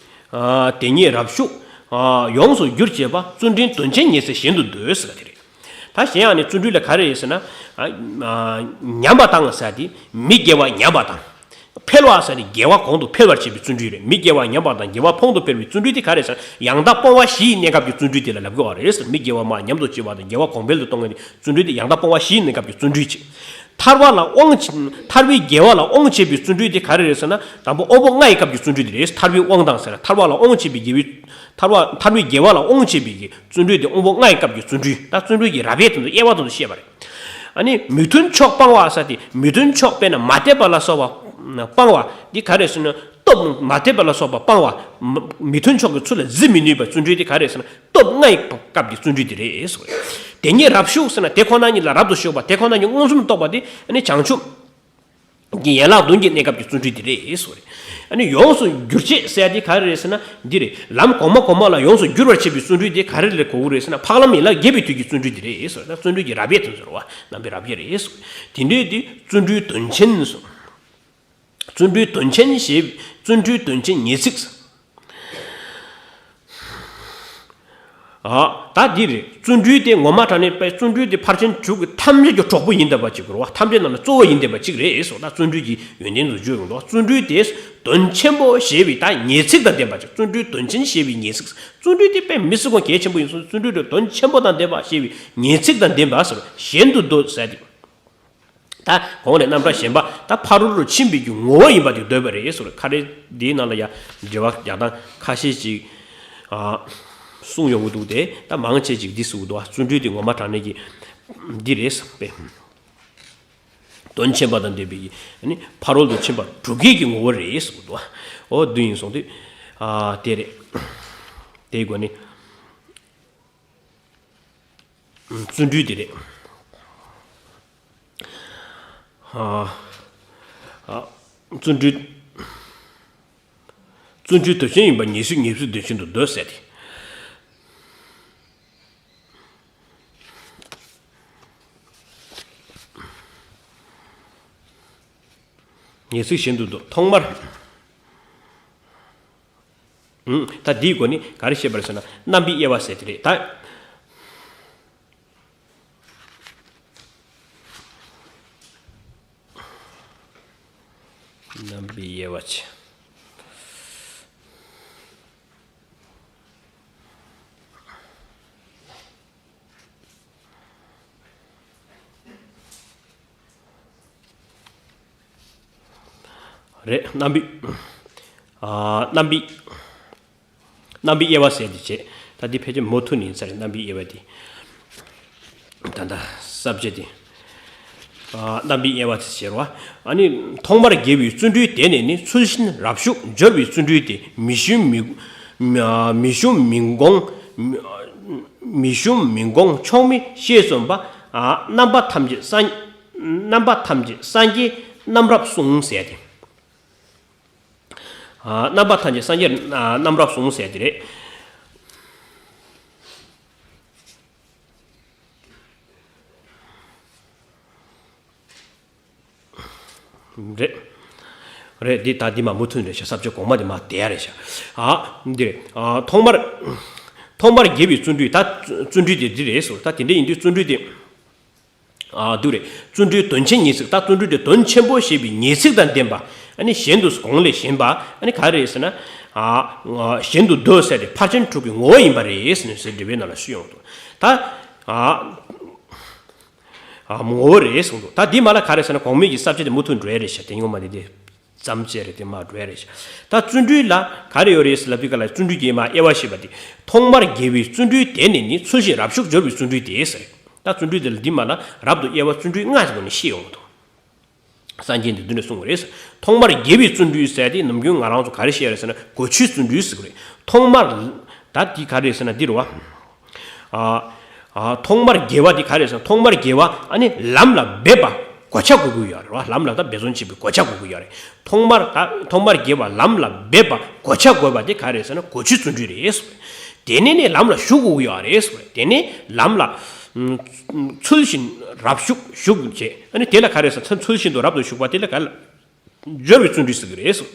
ཨ་དེ་ཉིད་རབ་ཞུགས། ཨ་ཡོངས་སུ་གྱུར་ཅེས་པ། བརྩོན་འགྲུས་དོན་ཆེན་ཉེར་འཚེ་གཞན་དུ་འདོད་ཟེར་བ་དེ་རེད། ད་གཞན་ཡང་ནི་བརྩོན་འགྲུས་ལ་ག་རེ་ཡོད་ཟེར་ན། ཨ་ཨ་ཉམས་པ་དང་ཟེར་དེ་མི་དགེ་བ་ཉམས་པ་དང་། འཕེལ་བ་ཟེར་ནི་དགེ་བ་གོང་དུ་འཕེལ་བར་བྱེད་པའི་བརྩོན་འགྲུས་རེད། མི་དགེ་བ་ཉམས་པ་དང་དགེ་བ་ཕོངས་སུ་འཕེལ་བའི་བརྩོན་འགྲུས་དེ་ག་རེ་ཟེར་ན། ཡང་དག་སྤོང་བ་བཞི་ཡི་གནས་སྐབས་ཀྱི་བརྩོན་འགྲུས་དེ་ལ་ལབ་དགོས་པ་རེད། མི་དགེ་བ་མ་ཉམས་སུ་བྱེད་པ་དང་དགེ་བ་གོང་འཕེལ་དུ་གཏོང་མཁན་གྱི་བརྩོན་འགྲུས་དེ་ཡང་དག་སྤོང་བ་བཞི་ཡི་གནས་སྐབས་ཀྱི་བརྩོན་འགྲུས་བྱེད། ཐར་བ་ལ་དབང་བྱེད། ཐར་པའི་དགེ་བ་ལ་དབང་བྱེད་པའི་བརྩོན་འགྲུས་དེ་ག་རེ་རེད་ཟེར་ན། དང་པོ་དབང་པོ་ལྔ་ཡི་སྐབས་ཀྱི་བརྩོན་འགྲུས་དེ་རེད། ཐར་པའི་དབང་དང་ཟེར་ན། ཐར་བ་ལ་དབང་བྱེད་པའི་དགེ་བའི། ཐར་བ་ཐར་པའི་དགེ་བ་ལ་དབང་བྱེད་པའི་གི་བརྩོན་འགྲུས་དེ་དབང་པོ་ལྔ་ཡི་སྐབས་ཀྱི་བརྩོན་འགྲུས། ད་བརྩོན་འགྲུས་ཀྱི་རབ་དབྱེ་དེ་ཚོ་དབྱེ་བ་དེ་ཚོ་བཤད་པ་རེད། ཨ་ནི་མི་མཐུན་ཕྱོགས་སྤང་བ་ཟེར་དེ། མི་མཐུན་ཕྱོགས་དཔེར་ན་མ་དད་པ་ལ་སོགས་པ་སྤང་བ་འདི་ག་རེ་ཟེར་ན། སྟོབས་མ་དད་པ་ལ་སོགས་པ་སྤང་བ། མ་མི་མཐུན་ཕྱོགས་ཀྱི་ཚུལ་ལ་བརྫི་མི་ནུས་པའི་བརྩོན་འགྲུས་དེ་ག་རེ་ཟེར་ན། སྟོབས་ལྔ་ཡི་སྐབས་ཀྱི་བརྩོན་འགྲུས་དེ་རེད་ཟེར་བ་རེད། དེ་ཉིད་རབ་ཞུགས་ཟེར་ན། དེ་ཁོ་ན་ཉིད་ལ་རབ་ཏུ་ཞུགས་པ། དེ་ཁོ་ན་ཉིད་མངོན་སུམ་རྟོགས་པ་དེ་ཨ་ནི་བྱང་ཆུབ་ཀྱི་ཡན་ལག་བདུན་གྱི་གནས་སྐབས་ཀྱི་བརྩོན་འགྲུས་དེ་རེད་ཟེར་བ་རེད། ཨ་ནི་ཡོངས་སུ་འགྱུར་བྱེད་ཟེར་ཡ་དེ་ག་རེ་རེད་ཟེར་ན། འདི་རེད། ལམ་གོང་མ་གོང་མ་ལ་ཡོངས་སུ་འགྱུར་བར་བྱེད་པའི་བརྩོན་འགྲུས་དེ་ག་རེ་ལ་གོ་གི་རེད་ཟེར་ན། འཕགས་ལམ་ཡན་ལག་བརྒྱད་པའི་དུས་ཀྱི་བརྩོན་འགྲུས་དེ་རེད་ཟེར་བ་རེད། ད་བརྩོན་འགྲུས་ཀྱི་རབ་དབྱེ་དེ་ཚོ་རེད་བ། རྣམ་པའི་རབ་དབྱེ་རེད་ཟེར་བ་རེད། དེ་འདྲའི་དེ་བརྩོན་འགྲུས་དོན་ཆེན་ཟེར། བརྩོན་འགྲུས་དོན་ཆེན་ཞེས། བརྩོན་འགྲུས་དོན་ཆེན་ངེས་ཚིག་ཨ། ད་འདི་རེད། བརྩོན་འགྲུས་དེ་ངོ་མ་དྲང་གནས་པའི་བརྩོན་འགྲུས་དེ་ཕར་ཕྱིན་དྲུག་གི་ཐམས་ཅད་ཀྱི་གྲོགས་པོ་ཡིན་བསྡད་པ་ཅིག་རེད་བ། ཐམས་ཅད་རྣམས་ལ་གཙོ་བོ་ཡིན་བསྡད་པ་ཅིག་རེད་ཟེར། ད་བརྩོན་འགྲུས་ཀྱི་ཡོན་ཏན་དུ་བརྗོད་ཡོང་འདུག་བརྩོན་འགྲུས་དེ་དོན་ཆེན་པོ་ཞེས་པའི་ད་ངེས་ཚིག་དང་ལྡན་པ་ཅིག་བརྩོན་འགྲུས་དོན་ཆེན་ཞེས་པའི་ངེས་ཚིག་བརྩོན་འགྲུས་དེ་དཔེ་མི་སྲིད་ཀྱི་གལ་ཆེན་པོ་ཡིན་སོང་། བརྩོན་འགྲུས་དེ་དོན་ཆེན་པོ་དང་ལྡན་པ་ཞེས་པའི་ངེས་ཚིག་དང་ལྡན་པ་ཟེར། གཞན་དུ་འདོད་ཟེར་ཏེ། ད་གོང་ནས་རྣམ་གྲངས་གཞན་པ། ད་ཕ་རོལ་ཏུ་ཕྱིན་པའི་གི་ངོ་བོ་ཡིན་པ་དེ་འདོད་པ་རེད་ཟེར། ཁ་རེ་འདིའི་ནང་ལ་ཡ་འགྲེལ་པ་རྒྱག་སྟངས་ཁ་ཤས་ཅིག་ཨ། གསུངས་ཡོང་གི་འདུག་སྟེ། ད་མང་ཆེ་ཅིག་འདི་གསུངས་འདུག་བརྩོན་འགྲུས་དེ་ངོ་མ་དྲང་གནས་ཀྱི་འདི་རེད་ཟེར་པས། དོན་ཆེན་པོ་དང་ལྡན་པའི་ནི་ཕ་རོལ་ཏུ་ཕྱིན་པ་དྲུག་གི་གི་ངོ་བོ་རེད་གསུངས་འདུག་འོ་འདི་ཡིན་སོང་དུས། ཨ། དེ་རེད། དེའི་སྒོ་ནས། བརྩོན་འགྲུས་དེ་རེད། ཨ། ཨ། བརྩོན་འགྲུས། བརྩོན་འགྲུས་དོན་ཆེན་ཡིན་པ་ངེས་ཚིག་ངེས་ཚིག་དོན་ཆེན་དུ་འདོད་ཟེར་ཏེ། ངེས་ཚིག་གཞན་དུ་འདོད། ཐོག་མར། ཨུམ། ད་འདིའི་སྒོ་ནས་ག་རེ་བཤད་པ་རེད་ཟེར་ན། རྣམ་པའི་དབྱེ་བ་ཟེར་དེ་རེད་ད། རྣམ་པའི་དབྱེ་བ་ཆེ། རེད། རྣམ་པའི། ཨ། རྣམ་པའི། རྣམ་པའི་དབྱེ་བ་ཟེར་དེ་བྱས། ད་འདི་ཕལ་ཆེར་མུ་མཐུད་ནས་ཡིན་ས་རེད། རྣམ་པའི་དབྱེ་བ་དེ། ད་ལྟ་ས་བཅད་དེ། ཨ། རྣམ་པའི་དབྱེ་བ་དེ་ཟེར་བ། ཨ་ནི་ཐོག་མར་དགེ་བའི་བརྩོན་འགྲུས་དེ་ནས་ནི། ཚུལ་བཞིན་རབ་ཞུགས་སྦྱོར་བའི་བརྩོན་འགྲུས་ཏེ། མི་ཞུམ་མི། མི་ཞུམ་མི་འགོང་། མི་ཞུམ་མི་འགོང་ཆོག་མིན་ཤེས་སོན་པ། ཨ། རྣམ་པ་ཐམས་ཅད་སངས། རྣམ་པ་ཐམས་ཅད་སངས་རྒྱས་རྣམ་རབ་གསུངས་ཟེར་ཏེ། ཨ། རྣམ་པ་ཐམས་ཅད་སངས་རྒྱས་རྣམ་རབ་གསུངས་ཟེར་དེ་རེད། རེད། རེད། འདི་ད་འདི་མ་མུ་མཐུད་རེད་ཤག་ས་བཅད་གོང་མ་དེ་མ་བསྡད་ཡ་རེད་ཤག་ཨ། འདི་རེད། ཨ། ཐོག་མར། ཐོག་མར་དགེ་བའི་བརྩོན་འགྲུས། ད་བརྩོན་འགྲུས་དེ་འདི་རེད་ཟེར། ད་དེ་འདྲ་ཡིན་དུས་བརྩོན་འགྲུས་དེ། ཨ། འདུག་རེད། བརྩོན་འགྲུས་དོན་ཆེན་ངེས་ཚིག་ད་བརྩོན་འགྲུས་དེ་དོན་ཆེན་པོ་ཞེས་པའི་ངེས་ཚིག་དང་ལྡན་པ། ཨ་ནི་གཞན་དུ་གོང་ལས་གཞན་པ། ཨ་ནི་ག་རེ་རེད་ཟེར་ན། ཨ། གཞན་དུ་འདོད་ཟེར་ཏེ་ཕར་ཕྱིན་དྲུག་གི་ངོ་བོ་ཡིན་པ་རེད་ཟེར་ནས་ཟེར་འགྲེལ་པའི་ནང་ལ་ཞུས་ཡོང་འདུག་ད། ཨ། ཨ། ངོ་བོ་རེད་གསུངས་འདུག་ད་འདི་མ་ལ་ག་རེ་ཟེར་ན། གོང་མའི་གི་ས་བཅད་དེ་མུ་མཐུད་འགྲོ་ཡ་རེད་ཤག་དེ་ངོ་མ་ནི་དེ། ཙམ་བྱས་རེད། དེ་མ་འགྲོ་ཡ་རེད་ཤག་ད་བརྩོན་འགྲུས་ལ་ག་རེ་ཡོད་རེད་ཟེར་ལབ་དུས་ག་ལ། བརྩོན་འགྲུས་ཀྱི་མ་དབྱེ་བ་ཞེས་པ་དེ། ཐོག་མར་དགེ་བའི་བརྩོན་འགྲུས་དེ་ནས་ནི། ཚུལ་བཞིན་རབ་ཞུགས་སྦྱོར་བའི་བརྩོན་འགྲུས་ཏེ་ཟེར། ད་བརྩོན་འགྲུས་དེ་ལ་འདི་མ་ལ་རབ་ཏུ་དབྱེ་བ་བརྩོན་འགྲུས་ལྔ་ཞིག་ནས་ཤེས་ཡོང་གི་འདུག་སངས་རྒྱས་འདི་འདི་ནས་གསུངས་པ་རེད། ཐོག་མར་དགེ་བའི་བརྩོན་འགྲུས་ཟེར་དེ་ནམ་རྒྱུན་ང་རང་ཚོ་ག་རེ་བཤད་རེད་ཟེར་ན། གོ་ཆོད་བརྩོན་འགྲུས་ཟེར་གི་རེད། ཐོག་མར། ད་འདི་ག་རེ་རེད་ཟེར་ན་འདི་རེད་བ། ཨ། ཨ། ཐོག་མར་དགེ་བ་འདི་ག་རེ་ཟེར། ཐོག་མར་དགེ་བ་ཨ་ནི་ལམ་ལ་འབད་པ་གོ་ཆ་དགོས་ཀྱི་ཡོད་རེད་བ། ལམ་ལ་ད་འབད་བརྩོན་བྱེད་པའི་གོ་ཆ་དགོས་ཀྱི་ཡོད་རེད། ཐོག་མར་ད་ཐོག་མར་དགེ་བ་ལམ་ལ་འབད་པ་གོ་ཆ་དགོས་པ་དེ་ག་རེ་ཟེར་ན། གོ་ཆོད་བརྩོན་འགྲུས་རེད་ཟེར། དེ་ནས་ནི་ལམ་ལ་ཞུགས་དགོས་ཀྱི་ཡོད་རེད་ཟེར། དེ་ནས་ལམ་ལ་ཚུལ་བཞིན་རབ་ཞུགས་ཞུགས་བྱས། ཨ་ནི་དེ་ལ་ག་རེ་ཟེར། ཚུལ་བཞིན་དུ་རབ་ཏུ་ཞུགས་པ་དེ་ལ་ག་ལ་སྦྱོར་བའི་བརྩོན་འགྲུས་ཟེར་གི་རེད་ཟེར།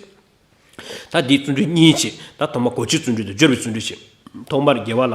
ད་འདིའི་བརྩོན་འགྲུས་གཉིས་བྱས། ད་ཐོག་མ་གོ་ཆོད་བརྩོན་འགྲུས་དང་སྦྱོར་བའི་བརྩོན་འགྲུས་བྱས། ཐོག་མར་དགེ་བ་ལ།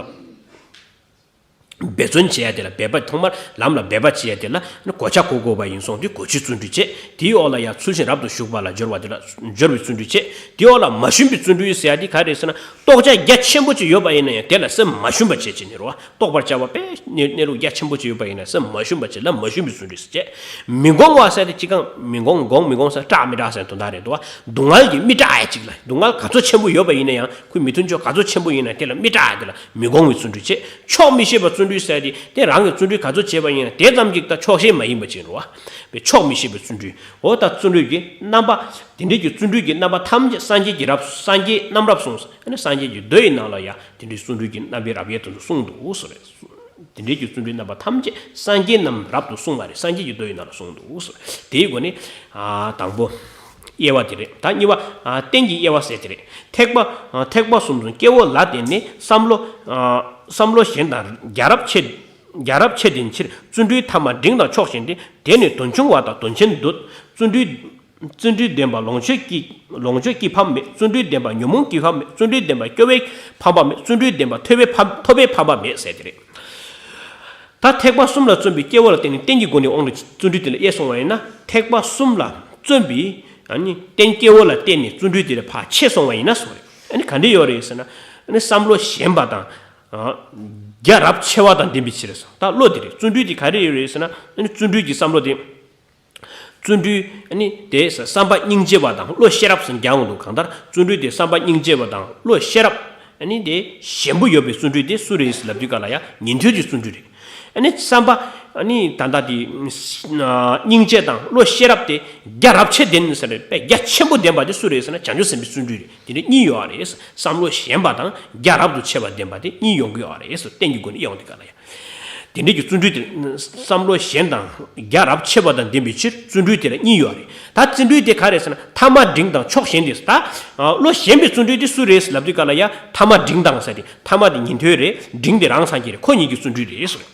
འབད་བརྩོན་བྱེད་ཡ་དེ་ལ་འབད་པ་ཐོག་མར་ལམ་ལ་འབད་པ་བྱེད་ཡ་དེ་ལ་གོ་ཆ་བགོ་དགོས་པ་ཡིན་སོང་དུས་གོ་ཆའི་བརྩོན་འགྲུས་བྱེད། དེའི་འོག་ལ་ཡང་ཚུལ་བཞིན་རབ་ཏུ་ཞུགས་པ་ལ་སྦྱོར་བ་དེ་ལ་སྦྱོར་བའི་བརྩོན་འགྲུས་བྱེད། དེའི་འོག་ལ་མ་ཞུམ་པའི་བརྩོན་འགྲུས་ཟེར་ཡ་དེ་ག་རེ་ཟེར་ན། རྟོགས་བྱ་རྒྱ་ཆེན་པོ་ཅིག་ཡོད་པ་ཡིན་ན་ཡང་དེ་ལ་སེམས་མ་ཞུམ་པ་བྱེད་ཅེས་ནི་རེད་བ། རྟོགས་པར་བྱ་བ་དཔེ་གནས་གནས་ལུགས་རྒྱ་ཆེན་པོ་ཅིག་ཡོད་པ་ཡིན་ན་སེམས་མ་ཞུམ་པ་བྱེད་ལ་མ་ཞུམ་པའི་བརྩོན་འགྲུས་ཟེར་བྱེད། མི་འགོང་བ་ཟེར་དེ་ཅི་གང་མི་འགོང་འགོང་མི་འགོང་ཟེར་སྐྲག་མི་སྐྲག་ཟེར་དོན་དག་རེད་འདུག་བ། སྡུག་བསྔལ་གྱིས་མི་སྐྲག་ཡ་ཅིག་ལ་སྡུག་བསྔལ་ག་ཚོད་ཆེན་པོ་ཡོད་པ་ཡིན་ན་ཡང་ཁོའི་མི་མཐུན་ཕྱོགས་ག་ཚོད་ཆེན་པོ་ཡིན་ན་དེ་ལ་མི་སྐྲག་ཡ་དེ་ལ་མི་འགོང་བའི་བརྩོན་འགྲུས་བྱེད། ཆོག་མི་ཤེས་པ་བརྩོན་འགྲུས་ཟེར་དེ་དེ་རང་གི་བརྩོན་འགྲུས་ག་ཚོད་བྱས་པ་ཡིན་ན་དེ་ཙམ་གྱིས་ད་ཆོག་ཤེས་མ་ཡིན་པ་ཅིག་རེད་བ། པའི་ཆོག་མི་ཤེས་པའི་བརྩོན་འགྲུས། འོ་ད་བརྩོན་འགྲུས་ཀྱི་རྣམ་པ། དེ་འདྲའི་གི་བརྩོན་འགྲུས་ཀྱི་རྣམ་པ་ཐམས་ཅད་སངས་རྒྱས་ཀྱི་རབ་སངས་རྒྱས་རྣམ་རབ་གསུངས་སོ། ཨ་ནི་སངས་རྒྱས་ཀྱི་མདོ་ཡི་ནང་ལ་ཡང་དེ་འདྲའི་བརྩོན་འགྲུས་ཀྱི་རྣམ་པའི་རབ་དབྱེ་དེ་ཚོ་གསུངས་འདུག་ཟེར་རེད། དེ་འདྲའི་གི་བརྩོན་འགྲུས་རྣམ་པ་ཐམས་ཅད་སངས་རྒྱས་རྣམས་རབ་ཏུ་གསུངས་པ་རེད། སངས་རྒྱས་ཀྱི་མདོ་ཡི་ནང་ལ་གསུངས་འདུག་ཟེར། དེའི་སྒོ་ནས་ཨ་དང་པོ་དབྱེ་བ་དེ་རེད། ད་གཉིས་པ་ཨ་རྟེན་གྱི་དབྱེ་བ་ཟེར་དེ་རེད། ཐེག་པ་ཨ་ཐེག་པ་གསུམ་གསུམ་སྐྱེ་བོ་ལ་བརྟེན་ནས་བསམ་བློ་ཨ་བསམ་བློ་གཞན་དང་རྒྱལ་རབས་ཆེ་རྒྱལ་རབས་ཆེ་ལྡན་ཕྱིར་བརྩོན་འགྲུས་ཐ་མ་འབྲིང་དང་ཕྱོགས་ཞེན་ཏེ། དེ་ནི་དོན་ཆུང་བ་དང་དོན་ཆེན་འདོད། བརྩོན་འགྲུས། བརྩོན་འགྲུས་ལྡན་པ་ལོངས་སྤྱོད་ཀྱི་ལོངས་སྤྱོད་ཀྱིས་ཕམ་མེད། བརྩོན་འགྲུས་ལྡན་པ་ཉོན་མོངས་ཀྱིས་ཕམ་མེད། བརྩོན་འགྲུས་ལྡན་པ་སྐྱོ་བས་ཕམ་པ་མེད། བརྩོན་འགྲུས་ལྡན་པ་ཐོབ་པས་ཕམ་ཐོབ་པས་ཕམ་པ་མེད་ཟེར་དེ་རེད། ད་ཐེག་པ་གསུམ་ལ་བརྩོན་པའི་སྐྱེ་བོ་ལ་བརྟེན་ནས་རྟེན་གྱི་སྒོ་ནས་དབང་དུ་བརྩོན་འགྲུས་དེ་ལ་དབྱེ་སོང་བ་ཡིན་ན། ཐེག་པ་གསུམ་ལ་བརྩོན་པའི་ཨ་ནི་རྟེན་སྐྱེ་བོ་ལ་བརྟེན་ནས་བརྩོན་འགྲུས་དེ་ལ་ཕར་ཕྱེ་སོང་བ་ཡིན་ན་སོང་རེད། ཨ་ནི་ག་འདྲ་ཡོད་རེད་ཟེར་ན། ཨ་ནི་བསམ་བློ་ཞན་པ་དང་། རྒྱ་རབས་ཆེ་བ་དང་ལྡན་པའི་ཕྱིར། ད་བློ་དེ་རེད། བརྩོན་འགྲུས་དེ་ག་རེ་ཡོད་རེད་ཟེར་ན། ཨ་ནི་བརྩོན་འགྲུས་ཀྱི་བསམ་བློ་དེ། བརྩོན་འགྲུས་ཨ་ནི་དེ་བསམ་པ་སྙིང་རྗེ་བ་དང་བློ་ཤེས་རབ་ཟེར་རྒྱག་འོང་དུས་གང་ལྟར་བརྩོན་འགྲུས་དེ་བསམ་པ་སྙིང་རྗེ་བ་དང་བློ་ཤེས་རབ་ཨ་ནི་དེ་ཞན་པོ་ཡོད་པའི་བརྩོན་འགྲུས་དེ་སུ་རེད་ལབ་དུས་ག་ལ་ཡང་ཉན་ཐོས་ཀྱི་བརྩོན་འགྲུས་རེད། ཨ་ནི་བསམ་པ་ཨ་ནི་ད་ལྟ་དེ་སྙིང་རྗེ་དང་བློ་ཤེས་རབ་དེ་རྒྱ་རབས་ཆེ་ལྡན་ཟེར་བའི་རྒྱ་ཆེན་པོ་ལྡན་པ་དེ་སུ་རེད་ཟེར་ན་བྱང་ཆུབ་སེམས་དཔའི་བརྩོན་འགྲུས་རེད། དེ་འདྲ་གཉིས་ཡོད་རེད། བསམ་བློ་ཞན་པ་དང་རྒྱ་རབ་ཏུ་ཆེ་བ་ལྡན་པ་དེ་གཉིས་ཡོང་གི་ཡོད་རེད། རྟེན་གྱི་སྒོ་ནས་ཡོང་དུས་ག་ལ་ཡང་། དེ་འདྲའི་གི་བརྩོན་འགྲུས་དེ་བསམ་བློ་ཞན་དང་རྒྱ་རབ་ཆེ་བ་དང་ལྡན་པའི་ཕྱིར་བརྩོན་འགྲུས་དེ་ལ་གཉིས་ཡོད་རེད། ད་བརྩོན་འགྲུས་དེ་ག་རེ་ཟེར་ན་ཐ་མ་འབྲིང་དང་ཕྱོགས་ཞེན་དེ་ད་བློ་ཞན་པའི་བརྩོན་འགྲུས་དེ་སུ་རེད་ལབ་དུས་ག་ལ་ཡ་ཐ་མ་འབྲིང་དང་ཟེར་ཏེ་ཐ་མ་དེ་ཉན་ཐོས་རེད། འབྲིང་དེ་རང་སངས་རྒྱས་རེད། ཁོ་གཉིས་ཀྱི་བརྩོན་འགྲུས་རེད་ཟེར།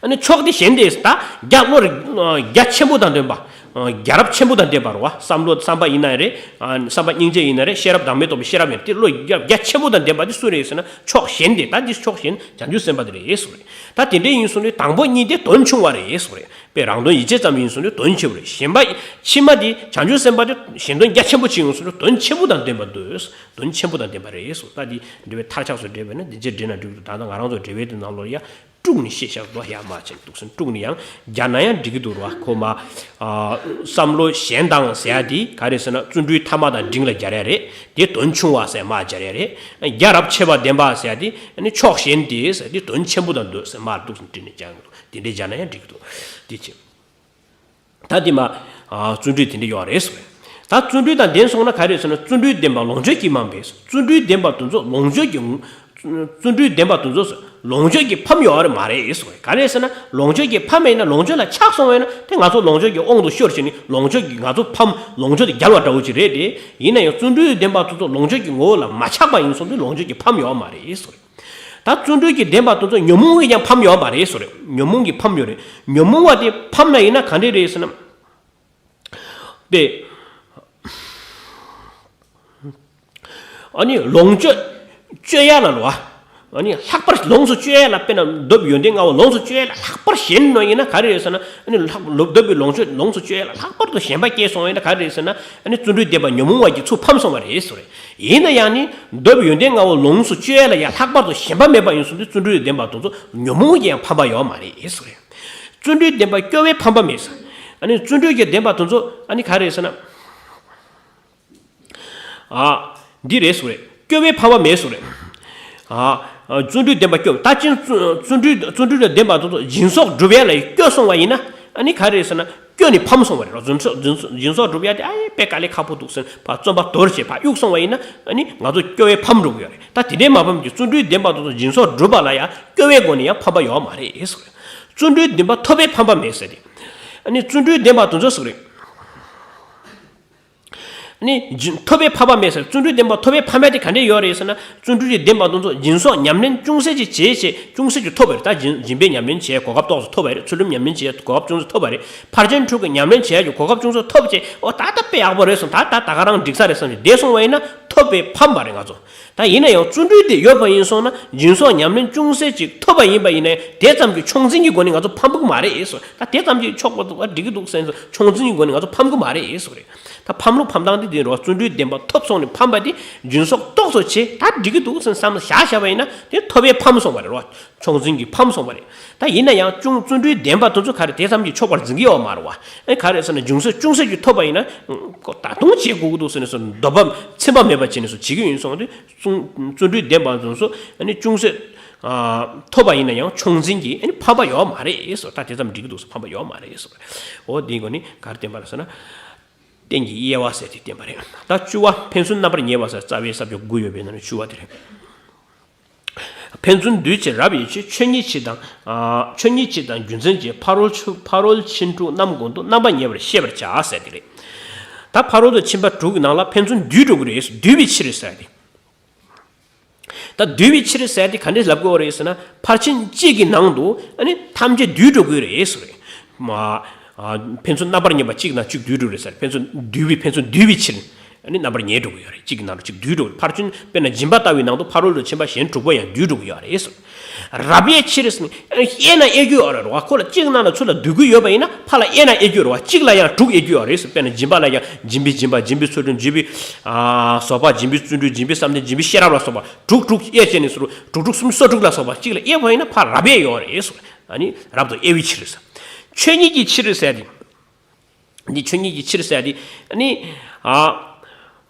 ཨ་ནི་ཕྱོགས་དེ་ཞན་དེ་ད་རྒྱ་བློ་རྒྱ་ཆེན་པོ་དང་ལྡན་པ། རྒྱ་རབས་ཆེན་པོ་དང་ལྡན་པ་རེད་བ། བསམ་བློ་བསམ་པ་ཡིན་ན་རེད། བསམ་པ་སྙིང་རྗེ་ཡིན་ན་རེད། ཤེས་རབ་བདག་མེད་རྟོགས་པའི་ཤེས་རབ་ཡིན་ན་དེ་བློ་རྒྱ་རྒྱ་ཆེན་པོ་དང་ལྡན་པ་དེ་སུ་རེད་ཟེར་ན་ཕྱོགས་ཞན་དེ་ད་དེ་ཕྱོགས་ཞན་བྱང་ཆུབ་སེམས་དཔའ་དེ་རེད་ཟེར་རེད། ད་དེ་འདྲ་ཡིན་སོང་ནས་དང་པོ་གཉིས་དེ་དོན་ཆུང་བ་རེད་ཟེར་རེད། དཔེ་རང་དོན་ཡིད་བྱེད་ཙམ་ཡིན་སོང་ནས་དོན་ཆེ་བ་རེད། གཞན་པ་ཕྱི་མ་དེ་བྱང་ཆུབ་སེམས་དཔའ་དེ་གཞན་དོན་རྒྱ་ཆེན་པོ་ཅིག་ཡོང་སོང་ནས་དོན་ཆེན་པོ་དང་ལྡན་པ་འདོད། དོན་ཆེན་པོ་དང་ལྡན་པ་རེད་ཟེར། ད་དེ་འགྲེལ་པའི་མཐར་ཆགས་སུ་འགྲེལ་བས་ན་དེ་རྗེས་འགྲེལ་ན་འགྲིག་འདུག་ད་ལྟ་ང་རང་ཚོ་འགྲེལ་པའི་དེ་ནང་ལོགས་ཡ། དཀྲུགས་ནས་བཤད་བཞག་འདུག་ཡ་མ་བྱེད་འདུག་སེམས་དཀྲུགས་ནས་ཡང་རྒྱ་ན་ཡང་འགྲིག་གི་འདུག་ར། ཁོ་མ་བསམ་བློ་གཞན་དང་ཟེར་ཡ་དེ་ག་རེ་ཟེར་ན་བརྩོན་འགྲུས་ཐ་མ་དང་འབྲིང་ལ་སྦྱར་ཡ་རེད། དེ་དོན་ཆུང་བ་ཟེར་མ་སྦྱར་ཡ་རེད། རྒྱ་རབས་ཆེ་བ་ལྡན་པ་ཟེར་ཡ་དེ་ཕྱོགས་ཞན་དེ་ཟེར་དེ་དོན་ཆེན་པོ་དང་འདོད་ཟེར་མ་འདུག་སེམས་དཀྲུགས་ནས་སྦྱར་གི་འདུག་དེ་འདྲའི་སྦྱར་ན་ཡང་འགྲིག་གི་འདུག་དེ་བྱེད། ད་དེ་མ། བརྩོན་འགྲུས་དེ་འདྲ་ཡོད་རེད་ཟེར། ད་བརྩོན་འགྲུས་དང་ལྡན་སོང་ན་ག་རེ་ཟེར་ན་བརྩོན་འགྲུས་ལྡན་པ་ལོངས་སྤྱོད་ཀྱིས་མ་འབད་ཟེར། བརྩོན་འགྲུས་ལྡན་པ་དེ་ཚོ་ལོངས་སྤྱོད་ཀྱི། བརྩོན་འགྲུས་ལྡན་པ་དེ་ཚོ་ལོངས་སྤྱོད་ཀྱིས་ཕམ་ཡོད་རེད་མ་རེད་ཟེར། ག་རེ་ཟེར་ན་ལོངས་སྤྱོད་ཀྱིས་ཕམ་མེད་ན་ལོངས་སྤྱོད་ལ་ཆགས་སོང་བས་ན་དེ་ང་ཚོ་ལོངས་སྤྱོད་ཀྱི་དབང་དུ་ཤོར་བྱས་ནས་ལོངས་སྤྱོད་ཀྱིས་ང་ཚོ་ཕམ་ལོངས་སྤྱོད་དེ་རྒྱལ་བ་འདྲ་བོ་ཅིག་རེད་དེ། ཡིན་ན་ཡང་བརྩོན་འགྲུས་ལྡན་པ་དེ་ཚོ་ལོངས་སྤྱོད་ཀྱི་ངོ་བོ་ལ་མ་ཆགས་པ་ཡིན་སོང་དུས་ལོངས་སྤྱོད་ཀྱིས་ཕམ་ཡོད་མ་རེད་ཟེར། ད་བརྩོན་འགྲུས་ཀྱི་ལྡན་པ་དེ་ཚོ་ཉོན་མོངས་ཀྱིས་ཀྱང་ཕམ་ཡོད་མ་རེད་ཟེར། ཉོན་མོངས་ཀྱིས་ཕམ་ཡོད་རེད། ཉོན་མོངས་པ་དེ་ཕམ་ན་ཡིན་ན་ག་འདྲས་རེད་ཟེར་ན། དེ། ཨ་ནི་ལོངས་སྤྱོད་སྤྱོད་ཡ་ལ་ལོ། ཨ་ནི་ལྷག་པར་ལོངས་སུ་སྤྱོད་ཡ་ལ་དཔེར་ན་འདོད་པའི་ཡོན་ཏན་ལྔ་པོ་ལོངས་སུ་སྤྱོད་ཡ་ལ་ལྷག་པར་ཞེན་ནོ་ཡིན་ན་ག་རེ་རེད་ཟེར་ན། ཨ་ནི་ལྷག་འདོད་པའི་ལོངས་སྤྱོད་ལོངས་སུ་སྤྱོད་ཡ་ལ་ལྷག་པར་དུ་ཞེན་པ་སྐྱེས་སོང་བ་ཡིན་ན་ག་རེ་རེད་ཟེར་ན། ཨ་ནི་བརྩོན་འགྲུས་ལྡན་པ་ཉོན་མོངས་པ་གྱིས་ཚུར་ཕམ་སོང་བ་རེད་ཟེར། ཡིན་ན་ཡང་ནི་འདོད་པའི་ཡོན་ཏན་ལྔ་པོ་ལོངས་སུ་སྤྱོད་ཡ་ལ་ཡང་ལྷག་པར་དུ་ཞེན་པ་མེད་པ་ཡིན་སོང་དུས་བརྩོན་འགྲུས་ལྡན་པ་དེ་ཚོ་ཉོན་མོངས་ཀྱིས་ཡང་ཕམ་པ་ཡོད་མ་རེད་ཟེར། བརྩོན་འགྲུས་ལྡན་པ་སྐྱོ་བས་ཕམ་པ་མེད་ཟེར། ཨ་ནི་བརྩོན་འགྲུས་ཀྱི་ལྡན་པ་དེ་ཚོ་ཨ་ནི་ག་རེ་ཟེར་ན། ཨ། འདི་རེད་ཟེར། སྐྱོ་བས་ཕམ་པ་མེད་ཟེར། ཨ། བརྩོན་འགྲུས་ལྡན་པ་སྐྱོ། ད་ཅི་བརྩོན་འགྲུས་བརྩོན་འགྲུས་ལ་ལྡན་པ་དེ་ཚོ་སྦྱིན་སོགས་སྒྲུབ་ཡ་ལ་སྐྱོ་སོང་བ་ཡིན་ན་ཨ་ནི་ག་རེ་ཟེར་ན་སྐྱོ་ནས་ཕམ་སོང་བ་རེད། སྦྱིན་སོགས་སྦྱིན་སོགས་སྦྱིན་སོགས་སྒྲུབ་ཡ་དེ་ཨ་ཡེ་དཔེ་དཀའ་ལས་ཁག་པོ་འདུག་ཟེར་ཕར་བརྩོན་པ་དོར་བྱས་ཕར་གཡུག་སོང་བ་ཡིན་ན་ཨ་ནི་ང་ཚོ་སྐྱོ་བས་ཕམ་འགྲོ་གི་ཡོད་རེད། ད་དེ་འདྲའི་མ་ཕམ་གྱི་བརྩོན་འགྲུས་ལྡན་པ་དེ་ཚོ་སྦྱིན་སོགས་སྒྲུབ་པ་ལ་ཡང་སྐྱོ་བའི་སྒོ་ནས་ཡང་ཕམ་པ་ཡོད་མ་རེད་ཟེར། བརྩོན་འགྲུས་ལྡན་པ་ཐོབ་པས་ཕམ་པ་མེད་ཟེར་ཏེ། ཨ་ནི་བརྩོན་འགྲུས་ལྡན་པ་དེ་ཚོ་ཟེར་རེད། ནི། ཐོབ་པས་ཕམ་པ་མེད་ཟེར། བརྩོན་འགྲུས་ལྡན་པ་ཐོབ་པས་ཕམ་པ་དེ་ག་འདྲས་ཡོད་རེད་ཟེར་ན། བརྩོན་འགྲུས་ཀྱི་ལྡན་པ་དེ་ཚོ་སྦྱིན་སོགས་ཉམས་ལེན་ཅུང་ཟད་ཅིག་བྱས་བྱས་ཅུང་ཟད་ཅིག་ཐོབ་པ་རེད། ད་སྦྱིན་སྦྱིན་པའི་ཉམས་ལེན་བྱས་གོ་སྐབས་ཏོག་ཙམ་ཐོབ་པ་རེད། ཚུལ་ཁྲིམས་ཉམས་ལེན་བྱས་གོ་སྐབས་ཅུང་ཟད་ཐོབ་པ་རེད། ཕར་ཕྱིན་དྲུག་གི་ཉམས་ལེན་བྱས་ཀྱི་གོ་སྐབས་ཅུང་ཟད་ཐོབ་བྱས་ཨོ་ད་ད་དཔེ་ཡག་པོ་རེད་སོང་ད་ད་ད་ག་རང་འགྲིག་ས་རེད་བསམ་བྱས་བསྡད་སོང་བ་ཡིན་ན་ ཐོབ་པས་ཕམ་པ་རེད་ང་ཚོ། ད་ཡིན་ན་ཡང་བརྩོན་འགྲུས་དེ་ཡོད་པ་ཡིན་སོང་ན་སྦྱིན་སོགས་ཉམས་ལེན་ཅུང་ཟད་ཅིག་ཐོབ་པ་ཡིན་པ་ཡིན་ན་ཡང་དེ་ཙམ་གྱིས་མཆོག་འཛིན་གྱི་སྒོ་ནས་ང་ཚོ་ཕམ་པོ་མ་རེད་ཟེར། ད་དེ་ཙམ་གྱིས་ཆོག་པ་འདུག་ཨ་འགྲིག་གི་འདུག་ཟེར་ནས་མཆོག་འཛིན་གྱི་སྒོ་ནས་ང་ཚོ་ཕམ་གི་མ་རེད་ཟེར་རེད། ད་ཕམ་ལུགས་ཕམ་སྟངས་དེ་དེ་རེད་བ། བརྩོན་འགྲུས་ལྡན་པ་ཐོབ་སོང་ནས་ཕམ་པ་དེ་སྦྱིན་སོགས་ཏོག་ཙམ་བྱས་ད་འགྲིག་གི་འདུག་ཟེར་བསམ་བཞག་བཞག་པ་ཡིན་ན་དེ་ཐོབ་པས་ཕམ་སོང་བ་རེད་བ། མཆོག་འཛིན་གྱིས་ཕམ་སོང་བ་རེད། ད་ཡིན་ན་ཡང་ཅུང་བརྩོན་འགྲུས་ལྡན་པ་དེ་ཚོ་ག་རེ་དེ་ཙམ་གྱིས་ཆོག་པར་འཛིན་གྱི་ཡོད་མ་རེད་བ། ཨེ་ག་རེ་ཟེར་ན་སྦྱིན་སོགས་ཅུང་ཟད་ཅིག་ཐོབ་པ་ཡིན་ན་ཨུ་ད་དུང་བྱེད་དགོས་ཀྱི་འདུག་ཟེར་ནས་སོ་འདོད་པ་ཚིམ་པ་མེད་པ་བྱས་ནས་སོ་བྱེད་ཀྱི་ཡིན་སོང་དུས་བརྩོན་བརྩོན་འགྲུས་ལྡན་པ་དེ་ཚོ་ཨ་ནི་ཅུང་ཟད་ཨ་ཐོབ་པ་ཡིན་ན་ཡང་མཆོག་འཛིན་གྱིས་ཨ་ནི་ཕམ་པ་ཡོད་མ་རེད་སོ། ད་དེ་ཙམ་འགྲིག་གི་འདུག་ཟེར་ཕམ་པ་ཡོད་མ་རེད་སོ། འོ་དེའི་སྒོ་ནས་ག་རེ་བསྟན་པ་རེད་ཟེར་ན། རྟེན་གྱི་དབྱེ་བ་ཟེར་དེ་བསྟན་པ་རེད། ད་བཅུ་བ་ཕན་ཚུན་རྣམ་པར་ངེས་པ་ཟེར་རྩ་བའི་ས་བཅད་དགུ་ཡོད་པའི་ནང་ནས་བཅུ་བ་དེ་རེད། ཕན་ཚུན་འདུས་བྱས་རབ་དབྱེ་ཕྱིར། ཆོས་ཉིད་སྤྱི་དང་། ཨ་ཆོས་ཉིད་སྤྱི་དང་རྒྱུ་མཚན་གྱིས་ཕ་རོལ་ཕ་རོལ་ཕྱིན་དྲུག་རྣམ་ཀུན་ཏུ་རྣམ་པར་ངེས་པར་ཤེས་པར་བྱ་ཟེར་དེ་རེད། ད་ཕ་རོལ་ཏུ་ཕྱིན་པ་དྲུག་གི་ནང་ལ་ཕན་ཚུན་འདུས་འགྲོ་གི་རེད། འདུས་པའི་ཕྱིར་ཟེར་དེ། ད་འདུས་པའི་ཕྱིར་ཟེར་དེ་ག་འདྲས་ལབ་དགོས་རེད་ཟེར་ན། ཕར་ཕྱིན་གཅིག་གི་ནང་དུ་ཨ་ནི་ཐམས་ཅད་འདུས་འགྲོ་གི་རེད་ཟེར་རེད། མ་ཨ་ཕན་ཚུན་རྣམ་པར་ངེས་པ་གཅིག་ནང་གཅིག་འདུས་འགྲོ་རེད་ཟེར། ཕན་ཚུན་འདུས་པའི་ཕན་ཚུན་འདུས་པའི་ཕྱིར་ཨ་ནི་རྣམ་པར་ངེས་འགྲོ་གི་ཡོད་རེད། གཅིག་གི་ནང་དུ་གཅིག་འདུས་འགྲོ། ཕར་ཕྱིན་དཔེར་ན་སྦྱིན་པ་ལྟ་བུའི་ནང་དུ་ཕ་རོལ་ཏུ་ཕྱིན་པ་གཞན་དྲུག་པོ་ཡང་འདུས་འགྲོ་གི་ཡོད་རེད་ཟེར། རབ་དབྱེ་ཕྱིར་ཟེར་ནས་དབྱེ་ན་དབྱེ་རྒྱུ་ཡོད་རེད་བ། ཁོ་ལ་གཅིག་ནང་ལ་ཚུར་ལ་འདུས་ཀྱི་ཡོད་པ་ཡིན་ན་ཕར་ལ་དབྱེ་ན་དབྱེ་རྒྱུ་ཡོད་རེད་བ། གཅིག་ལ་ཡང་དྲུག་དབྱེ་རྒྱུ་ཡོད་རེད་ཟེར། དཔེར་ན་སྦྱིན་པ་ལ་ཡང་སྦྱིན་པའི་སྦྱིན་པ། སྦྱིན་པའི་ཚུལ་ཁྲིམས། སྦྱིན་པའི་ཨ་བཟོད་པ། སྦྱིན་པའི་བརྩོན་འགྲུས། སྦྱིན་པའི་བསམ་གཏན། སྦྱིན་པའི་ཤེས་རབ་ལ་སོགས་པ་དྲུག་དྲུག་དབྱེ་བྱས་ནས་སུ་དྲུག་དྲུག་གསུམ་སོ་དྲུག་ལ་སོགས་པ་གཅིག་ལ་དབྱེ་བ་ཡིན་ན་ཕར་རབ་དབྱེ་ཡོད་རེད་ཟེར། ཨ་ནི་རབ་ཏུ་དབྱེ་བའི་ཕྱིར་ཟེར། ཆོས་ཉིད་ཀྱི་ཕྱིར་ཟེར་ཏེ། འདི་ཆོས་ཉིད་ཀྱི་ཕྱིར་ཟེར་ཏེ། ཨ་ནི་ཨ་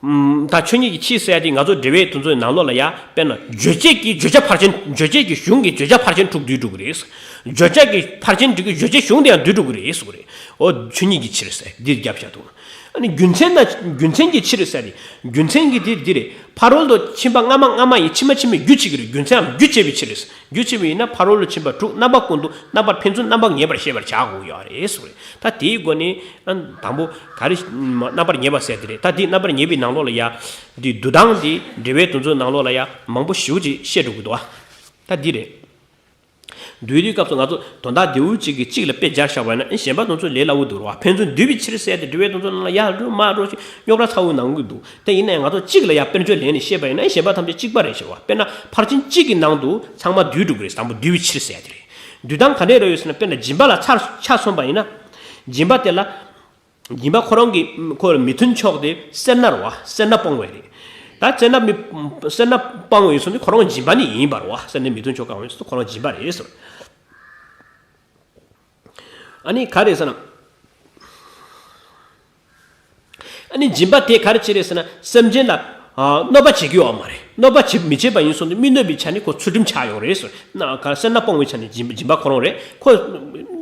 ད་ཆོས་ཉིད་ཀྱི་ཕྱིར་ཟེར་ཏེ་ང་ཚོ་འགྲེལ་པའི་དོན་ཚོའི་ནང་ལོགས་ལ་ཡ་དཔེར་ན་རྗོད་བྱེད་ཀྱི་བརྗོད་བྱ་ཕར་ཕྱིན། རྗོད་བྱེད་ཀྱི་གཞུང་གི་བརྗོད་བྱ་ཕར་ཕྱིན་དྲུག་འདུས་འགྲོ་གི་རེད། བརྗོད་བྱ་གི་ཕར་ཕྱིན་འགྲིག་གི་བརྗོད་བྱའི་གཞུང་དེ་ཡང་འདུས་འགྲོ་གི་རེད་ཟེར་གི་རེད། འོ་ཆོས་ཉིད་ཀྱི་ཕྱིར་ཟེར་འདིར་རྒྱབ་བཞག་འདུག་ཨ་ནི་རྒྱུ་མཚན་ན་རྒྱུ་མཚན་གྱི་ཕྱིར་ཟེར་ཏེ། རྒྱུ་མཚན་གྱི་འདིར་འདི་རེད། ཕ་རོལ་ཏུ་ཕྱིན་པ་སྔ་མ་སྔ་མ་ཡི་ཕྱི་མ་ཕྱི་མའི་རྒྱུ་བྱེད་ཀྱི་རེད། རྒྱུ་མཚན་རྒྱུ་བྱེད་པའི་ཕྱིར་རེད། རྒྱུ་བྱེད་པ་ཡིན་ན་ཕ་རོལ་ཏུ་ཕྱིན་པ་དྲུག་རྣམ་པ་ཀུན་ཏུ་རྣམ་པར་ཕན་ཚུན་རྣམ་པར་ངེས་པར་ཤེས་པར་བྱ་དགོས་ཡོད་རེད་ཟེར་གི་རེད། ད་དེའི་སྒོ་ནས་ཨ་དང་པོ་ག་རེ་རྣམ་པར་ངེས་པ་ཟེར་དེ་རེད། ད་དེ་རྣམ་པར་ངེས་པའི་ནང་ལོགས་ལ་ཡ་འདི་བསྡུ་སྟངས་དེ་འགྲེལ་པའི་དོན་ཚོའི་ནང་ལོགས་ལ་ཡ་མང་པོ་ཞེ་པོ་ཅིག་བཤད་འགྲོ་གི་འདུག་ད་འདི་རེད། འདུས་དུས་སྐབས་སུ་ང་ཚོ་དོན་དག་འདི་འུ་གཅིག་གིས་གཅིག་ལ་དཔེ་སྦྱར་བཞག་པ་ཡིན་ན་གཞན་པ་དེ་ཚོ་ལས་སླ་བོ་འདུག་རེད་བ། ཕན་ཚུན་འདུས་པའི་ཕྱིར་ཟེར་ཏེ་འགྲེལ་པའི་དོན་ཚོ་ནང་ལ་ཡར་འགྲོ་མར་འགྲོ་ཞིག་རྙོག་དྲ་ཚ་བོ་ནང་གི་འདུག་དེ་ཡིན་ན་ཡང་ང་ཚོ་གཅིག་ལ་ཡང་དཔེར་བརྗོད་ལེན་ནས་བཤད་པ་ཡིན་ན་གཞན་པ་ཐམས་ཅད་གཅིག་པ་རེད་ཟེར་བ། དཔེར་ན་ཕར་ཕྱིན་གཅིག་གི་ནང་དུ་ཚང་མ་འདུས་འགྲོ་གི་རེད། དང་པོ་འདུས་པའི་ཕྱིར་ཟེར་ཡ་དེ་རེད། འདུས་སྟངས་ག་འདྲས་རེད་ཡོད་ཟེར་ན། དཔེར་ན་སྦྱིན་པ་ལ་ཚར་ཆ་མཚོན་པ་ཡིན་ན། སྦྱིན་པ་དེ་ལ། སྦྱིན་པ་ཁོ་རང་གི་ཁོ་མི་མཐུན་ཕྱོགས་དེ་སེར་སྣ་རེད་བ། སེར་སྣ་སྤོང་བ་རེད། ད་སེར་སྣ་མི་སེར་སྣ་སྤོང་བའི་ཚུལ་ནི་ཁོ་རང་སྦྱིན་པ་ནི་ཡིན་པ་རེད་བ། སེར་སྣའི་མི་མཐུན་ཕྱོགས་སྤོང་བའི་ཚུལ་ཁོ་རང་སྦྱིན་པ་རེད་ཟེར། ཨ་ནི་ག་རེ་ཟེར་ན། ཨ་ནི་སྦྱིན་པ་དེ་ག་རེ་བྱེད་རེད་ཟེར་ན། སེམས་ཅན་ལ་ཨ་གནོད་པ་བྱེད་ཀྱི་ཡོད་མ་རེད། གནོད་པ་བྱེད་མི་བྱེད་པ་ཡིན་སོང་དུས་མི་གནོད་པའི་ཆ་ནས་ཁོ་ཚུལ་ཁྲིམས་ཆགས་ཡོང་རེད་ཟེར། ན་ག་སེར་སྣ་སྤོང་བའི་ཆ་ནས་སྦྱིན་སྦྱིན་པ་ཁོ་རང་རེད། ཁོ་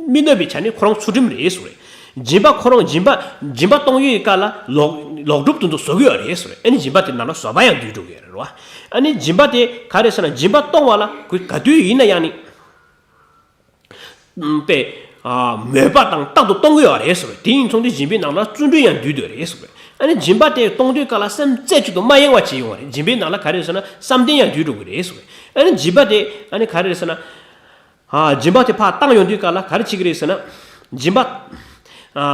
མི་གནོད་པའི་ཆ་ནས་ཁོ་རང་ཚུལ་ཁྲིམས་རེད་ཟེར། སྦྱིན་པ་ཁོ་རང་སྦྱིན་པ་སྦྱིན་པ་གཏོང་ཡུལ་གྱི་སྐབས་ལ་ལོག་ལོག་སྒྲུབ་དེ་ཚོ་བཟོ་གི་ཡོད་རེད་ཟེར། ཨ་ནི་སྦྱིན་པ་དེ་ནང་ལ་བཟོད་པ་ཡང་འདུས་འགྲོ་གི་ཡོད་རེད་བ། ཨ་ནི་སྦྱིན་པ་དེ་ག་རེ་ཟེར་ན། སྦྱིན་པ་གཏོང་བ་ལ་གུ་ག་དུས་ཡིན་ན་ཡང་ནི། པས། ཨ་མོས་པ་དང་རྟག་ཏུ་གཏོང་གི་ཡོད་རེད་ཟེར། དེ་ཡིན་སོང་དུས་སྦྱིན་པའི་ནང་ལ་བརྩོན་འགྲུས་ཡང་འདུས་འདུས་རེད་ཟེར། ཨ་ནི་སྦྱིན་པ་དེ་གཏོང་དུས་སྐབས་ལ་སེམས་རྩེ་གཅིག་ཏུ་མ་གཡེང་བ་བྱེད་ཡོང་བ་རེད། སྦྱིན་པའི་ནང་ལ་ག་རེ་ཟེར་ན་བསམ་གཏན་ཡང་འདུས་འགྲོ་གི་རེད་ཟེར། ཨ་ནི་སྦྱིན་པ་དེ་ཨ་ནི་ག་རེ་ཟེར་ན། ཨ་སྦྱིན་པ་དེ་ཕར་བཏང་ཡོང་དུས་སྐབས་ལ་ག་རེ་བྱེད་ཀྱི་རེད་ཟེར་ན། སྦྱིན་པ། ཨ་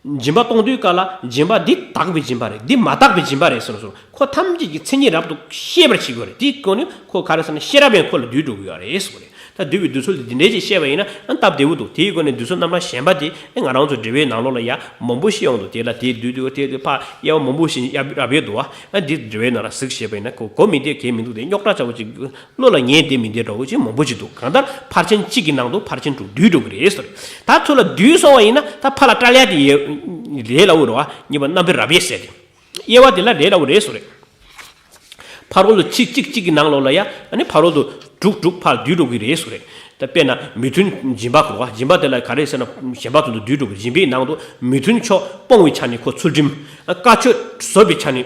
སྦྱིན་པ་གཏོང་དུས་སྐབས་ལ་སྦྱིན་པ་འདི་དག་པའི་སྦྱིན་པ་རེད། འདི་མ་དག་པའི་སྦྱིན་པ་རེད་ཟེར་ནས་སོ། ཁོ་ཐམས་ཅད་ཀྱི་མཚན་ཉིད་རབ་ཏུ་ཤེས་པར་བྱེད་དགོས་རེད། དེའི་སྒོ་ནས་ཁོ་ག་རེ་ཟེར་ན་ཤེས་རབ་ཡང་ཁོ་ལ་འདུས་འགྲོ་གི་ཡོད་རེད་ཟེར་གི་རེད། ད་འདུས་པའི་འདུས་ཚུལ་འདི་འདྲས་ཅིག་བཤད་པ་ཡིན་ན་ཨ་སྟབས་བདེ་བོ་འདུག་དེའི་སྒོ་ནས་འདུས་ཚུལ་རྣམ་གྲངས་གཞན་པ་དེ་ཨ་ང་རང་ཚོ་འགྲེལ་པའི་ནང་ལོགས་ལ་ཡ་མང་པོ་ཞིག་ཡོང་འདུག་དེ་ལ་དེ་འདུས་འདུས་དེ་འདུས་ཕར་དབྱེ་བ་མང་པོ་ཞིག་ཡ་རབ་ཡོད་འདུག་ཨ་འདི་འགྲེལ་པའི་ནང་ལ་གཟིགས་བྱས་པ་ཡིན་ན་གོ་གོ་མི་འདུག་གལ་མི་འདུག་དེ་རྙོག་དྲ་ཚ་བོ་ཅིག་བློ་ལ་ངེས་བསྡད་མི་བསྡད་འདྲ་བོ་ཅིག་མང་པོ་ཅིག་འདུག་གང་ལྟར་ཕར་ཕྱིན་གཅིག་གི་ནང་དུ་ཕར་ཕྱིན་དྲུག་འདུས་འགྲོ་གི་རེད་ཟེར། ད་ཚུར་ལ་འདུས་སོང་བ་ཡིན་ན་ད་ཕར་ལ་བཀྲལ་ཡ་དེ་ཡེ་ལས་སླ་བོ་རེད་བ། གཉིས་པ་རྣམ་པའི་རབ་དབྱེ་ཟེར་ཏེ། དབྱེ་བ་དེ་ལ་ལས་སླ་བོ་རེད་ཟེར་རེད། ཕ་རོལ་ཏུ་ཕྱིན་གཅིག་གཅིག་གི་ནང་ལོགས་ལ་ཡ་ཨ་ནི་ཕ་རོལ་ཏུ་དྲུག་དྲུག་ཕར་འདུས་འགྲོ་གི་རེད་ཟེར་རེད། ད་དཔེར་ན་མི་མཐུན་སྦྱིན་པ་གོ་བ། སྦྱིན་པ་དེ་ལ་ག་རེ་ཟེར་ན་གཞན་པ་དོན་དུ་འདུས་འགྲོ་གི། སྦྱིན་པའི་ནང་དུ་མི་མཐུན་ཕྱོགས་སྤོང་བའི་ཆ་ནས་ཁོ་ཚུལ་ཁྲིམས། བཀའ་ཆོས་བཟོད་པའི་ཆ་ནས་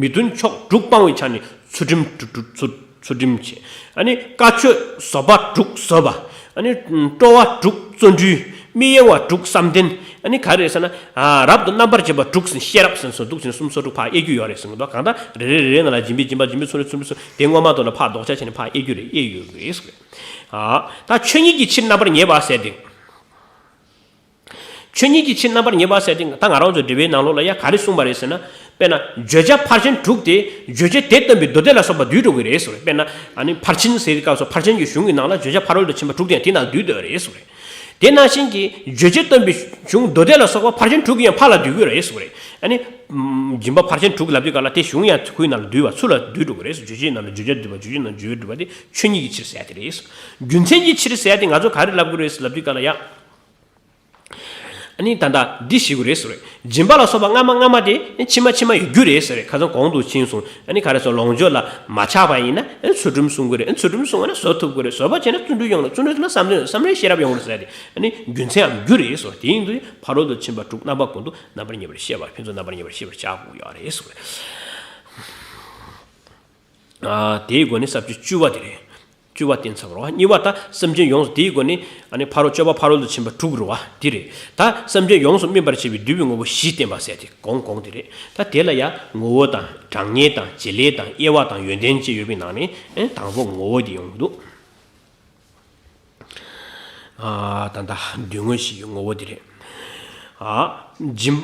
མི་མཐུན་ཕྱོགས་དྲུག་སྤང་བའི་ཆ་ནས། ཚུལ་ཁྲིམས་དྲུག་དྲུག་ཚུལ་ཚུལ་ཁྲིམས་བྱེད། ཨ་ནི་བཀའ་ཆོས་བཟོད་པ་དྲུག་བཟོད་པ། ཨ་ནི་སྤྲོ་བ་དྲུག་བརྩོན་འགྲུས། མི་གཡེང་བ་དྲུག་བསམ་གཏན། ཨ་ནི་ག་རེ་ཟེར་ན། ཨ་རབ་ཏུ་རྣམ་པར་འབྱེད་པ་དྲུག་ཟེར། ཤེས་རབ་ཟེར་སོ་འདུག་ཟེར་གསུམ་སོ་དྲུག་ཕར་དབྱེ་རྒྱུ་ཡོད་རེད་ཟེར་གི་འདུག་གང་ལྟར་རེ་རེ་རེ་རེ་ནང་ལ་སྦྱིན་པའི་སྦྱིན་པ་སྦྱིན་པའི་ཚུལ་ཁྲིམས་ཚུལ་ཁྲིམས་དེ་སྔོན་མ་དོན་ལ་ཕར་ལྡོག་ཆ་བྱས་ནས་ཕར་དབྱེ་རྒྱུ་རེད། དབྱེ་ཡོད་རེད་ཟེར་གི་རེད། ཨ་ད་ཆོས་ཉིད་ཀྱི་ཕྱིར་རྣམ་པར་ངེས་པ་ཟེར་ཏེ། ཆོས་ཉིད་ཀྱི་ཕྱིར་རྣམ་པར་ངེས་པ་ཟེར་ཏེ་ད་ང་རང་ཚོ་འགྲེལ་པའི་ནང་ལོགས་ལ་ཡ་ག་རེ་གསུངས་པ་རེད་ཟེར་ན། དཔེར་ན་བརྗོད་བྱ་ཕར་ཕྱིན་དྲུག་དེ་བརྗོད་བྱ་དེ་སྟོན་པའི་མདོ་སྡེ་ལ་སོགས་པ་འདུས་འགྲོ་གི་རེད་ཟེར་བ་རེད། དཔེར་ན་ཨ་ནི་ཕར་ཕྱིན་ཟེར་བའི་སྐབས་སུ་ཕར་ཕྱིན་གྱི་གཞུང་གི་ནང་ལ་བརྗོད་བྱ་ཕ་རོལ་ཏུ་ཕྱིན་པ་དྲུག་དེ་ཡང་དེ་ནང་འདུས་སྡོད་རེད་ཟེར་བ་རེད། དེ་ནང་བཞིན་གྱི་བརྗོད་བྱ་སྟོན་པའི་གཞུང་མདོ་སྡེ་ལ་སོགས་པ་ཕར་ཕྱིན་དྲུག་གི་ཡང་ཕ་ལ་འདུས་ཀྱི་རེད་ཟེར་བ་རེད། ཨ་ནི་སྦྱིན་པ་ཕར་ཕྱིན་དྲུག་ལབ་དུས་ག་ལ་དེ་གཞུང་ཡང་ཁོའི་ནང་ལ་འདུས་པ་ཚུར་ལ་འདུས་འགྲོ་གི་རེད་ཟེར། བརྗོད་བྱའི་ནང་ལ་བརྗོད་བྱ་འདུས་པ། བརྗོད་བྱའི་ནང་ལ་བརྗོད་བྱ་འདུས་པ་དེ་ཆོས་ཉིད་ཀྱི་ཕྱིར་ཟེར་ཡ་དེ་རེད་ཟེར། རྒྱུ་མཚན་གྱི་ཕྱིར་ཟེར་ཡ་དེ་ང་ཚོ་ག་རེ་ལབ་དགོས་རེད་ཟེར་ལབ་དུས་ག་ལ་ཡ། ཨ་ནི་ད་ལྟ་འདི་ཞིག་རེད་ཟེར་བས། སྦྱིན་པ་ལ་སོགས་པ་སྔ་མ་སྔ་མ་དེ་ཕྱི་མ་ཕྱི་མ་ཡི་རྒྱུ་རེད་ཟེར་བས། ཁ་སང་གོང་དུ་ཕྱིན་སོང་། ཨ་ནི་ག་རེ་ཟེར། ལོངས་སྤྱོད་ལ་མ་ཆགས་པ་ཡིན་ན་ཨ་ནི་ཚུལ་ཁྲིམས་སྲུང་གི་རེད། ཨ་ནི་ཚུལ་ཁྲིམས་སྲུང་བ་ན་བཟོད་ཐུབ་ཀྱི་རེད། བཟོད་པ་བྱས་ན་བརྩོན་འགྲུས་ཡོང་རེད། བརྩོན་འགྲུས་ཡོང་ན་བསམ་བློ་བསམ་བློའི་ཤེས་རབ་ཡོང་རེད་ཟེར་ཏེ། ཨ་ནི་རྒྱུ་མཚན་འམ་རྒྱུ་རེད་ཟེར་བས། དེ་ཡིན་དུས་ཕ་རོལ་ཏུ་ཕྱིན་པ་དྲུག་རྣམ་པ་ཀུན་ཏུ་རྣམ་པར་ངེས་པར་ཤེས་པར་ཕན་ཚུན་རྣམ་པར་ངེས་པར་ཤེས་པར་བྱ་དགོས་ཡོད་རེད་ཟེར་བས། ཨ། དེའི་སྒོ་ནས་ས་བཅད་བཅུ་པ་དེ་རེད། བཅུ་པ་བསྟན་ཚར་བ་རེད་བ། གཉིས་པ་ད་སེམས་ཅན་ཡོངས་སུ། དེའི་སྒོ་ནས་ཨ་ནི་ཕ་རོལ་སྤྱོད་པ་ཕ་རོལ་ཏུ་ཕྱིན་པ་དྲུག་རེད་བ། དེ་རེད། ད་སེམས་ཅན་ཡོངས་སུ་སྨིན་པར་བྱེད་པའི་བསྡུས་པའི་དངོས་པོ་བཞི་བསྟན་པ་ཟེར་དེ་གོང་གོང་དེ་རེད། ད་དེ་ལ་ཡང་ངོ་བོ་དང་གྲངས་ངེས་དང་བྱེད་ལས་དང་དབྱེ་བ་དང་ཡོན་ཏན་བཅས་ཡོད་པའི་ནང་ནས་ཨེ་དང་པོ་ངོ་བོ་དེ་ཡོང་གི་འདུག་ཨ། ད་ལྟ་བསྡུས་དངོས་བཞི་ཡི་ངོ་བོ་དེ་རེད། ཨ། སྦྱིན་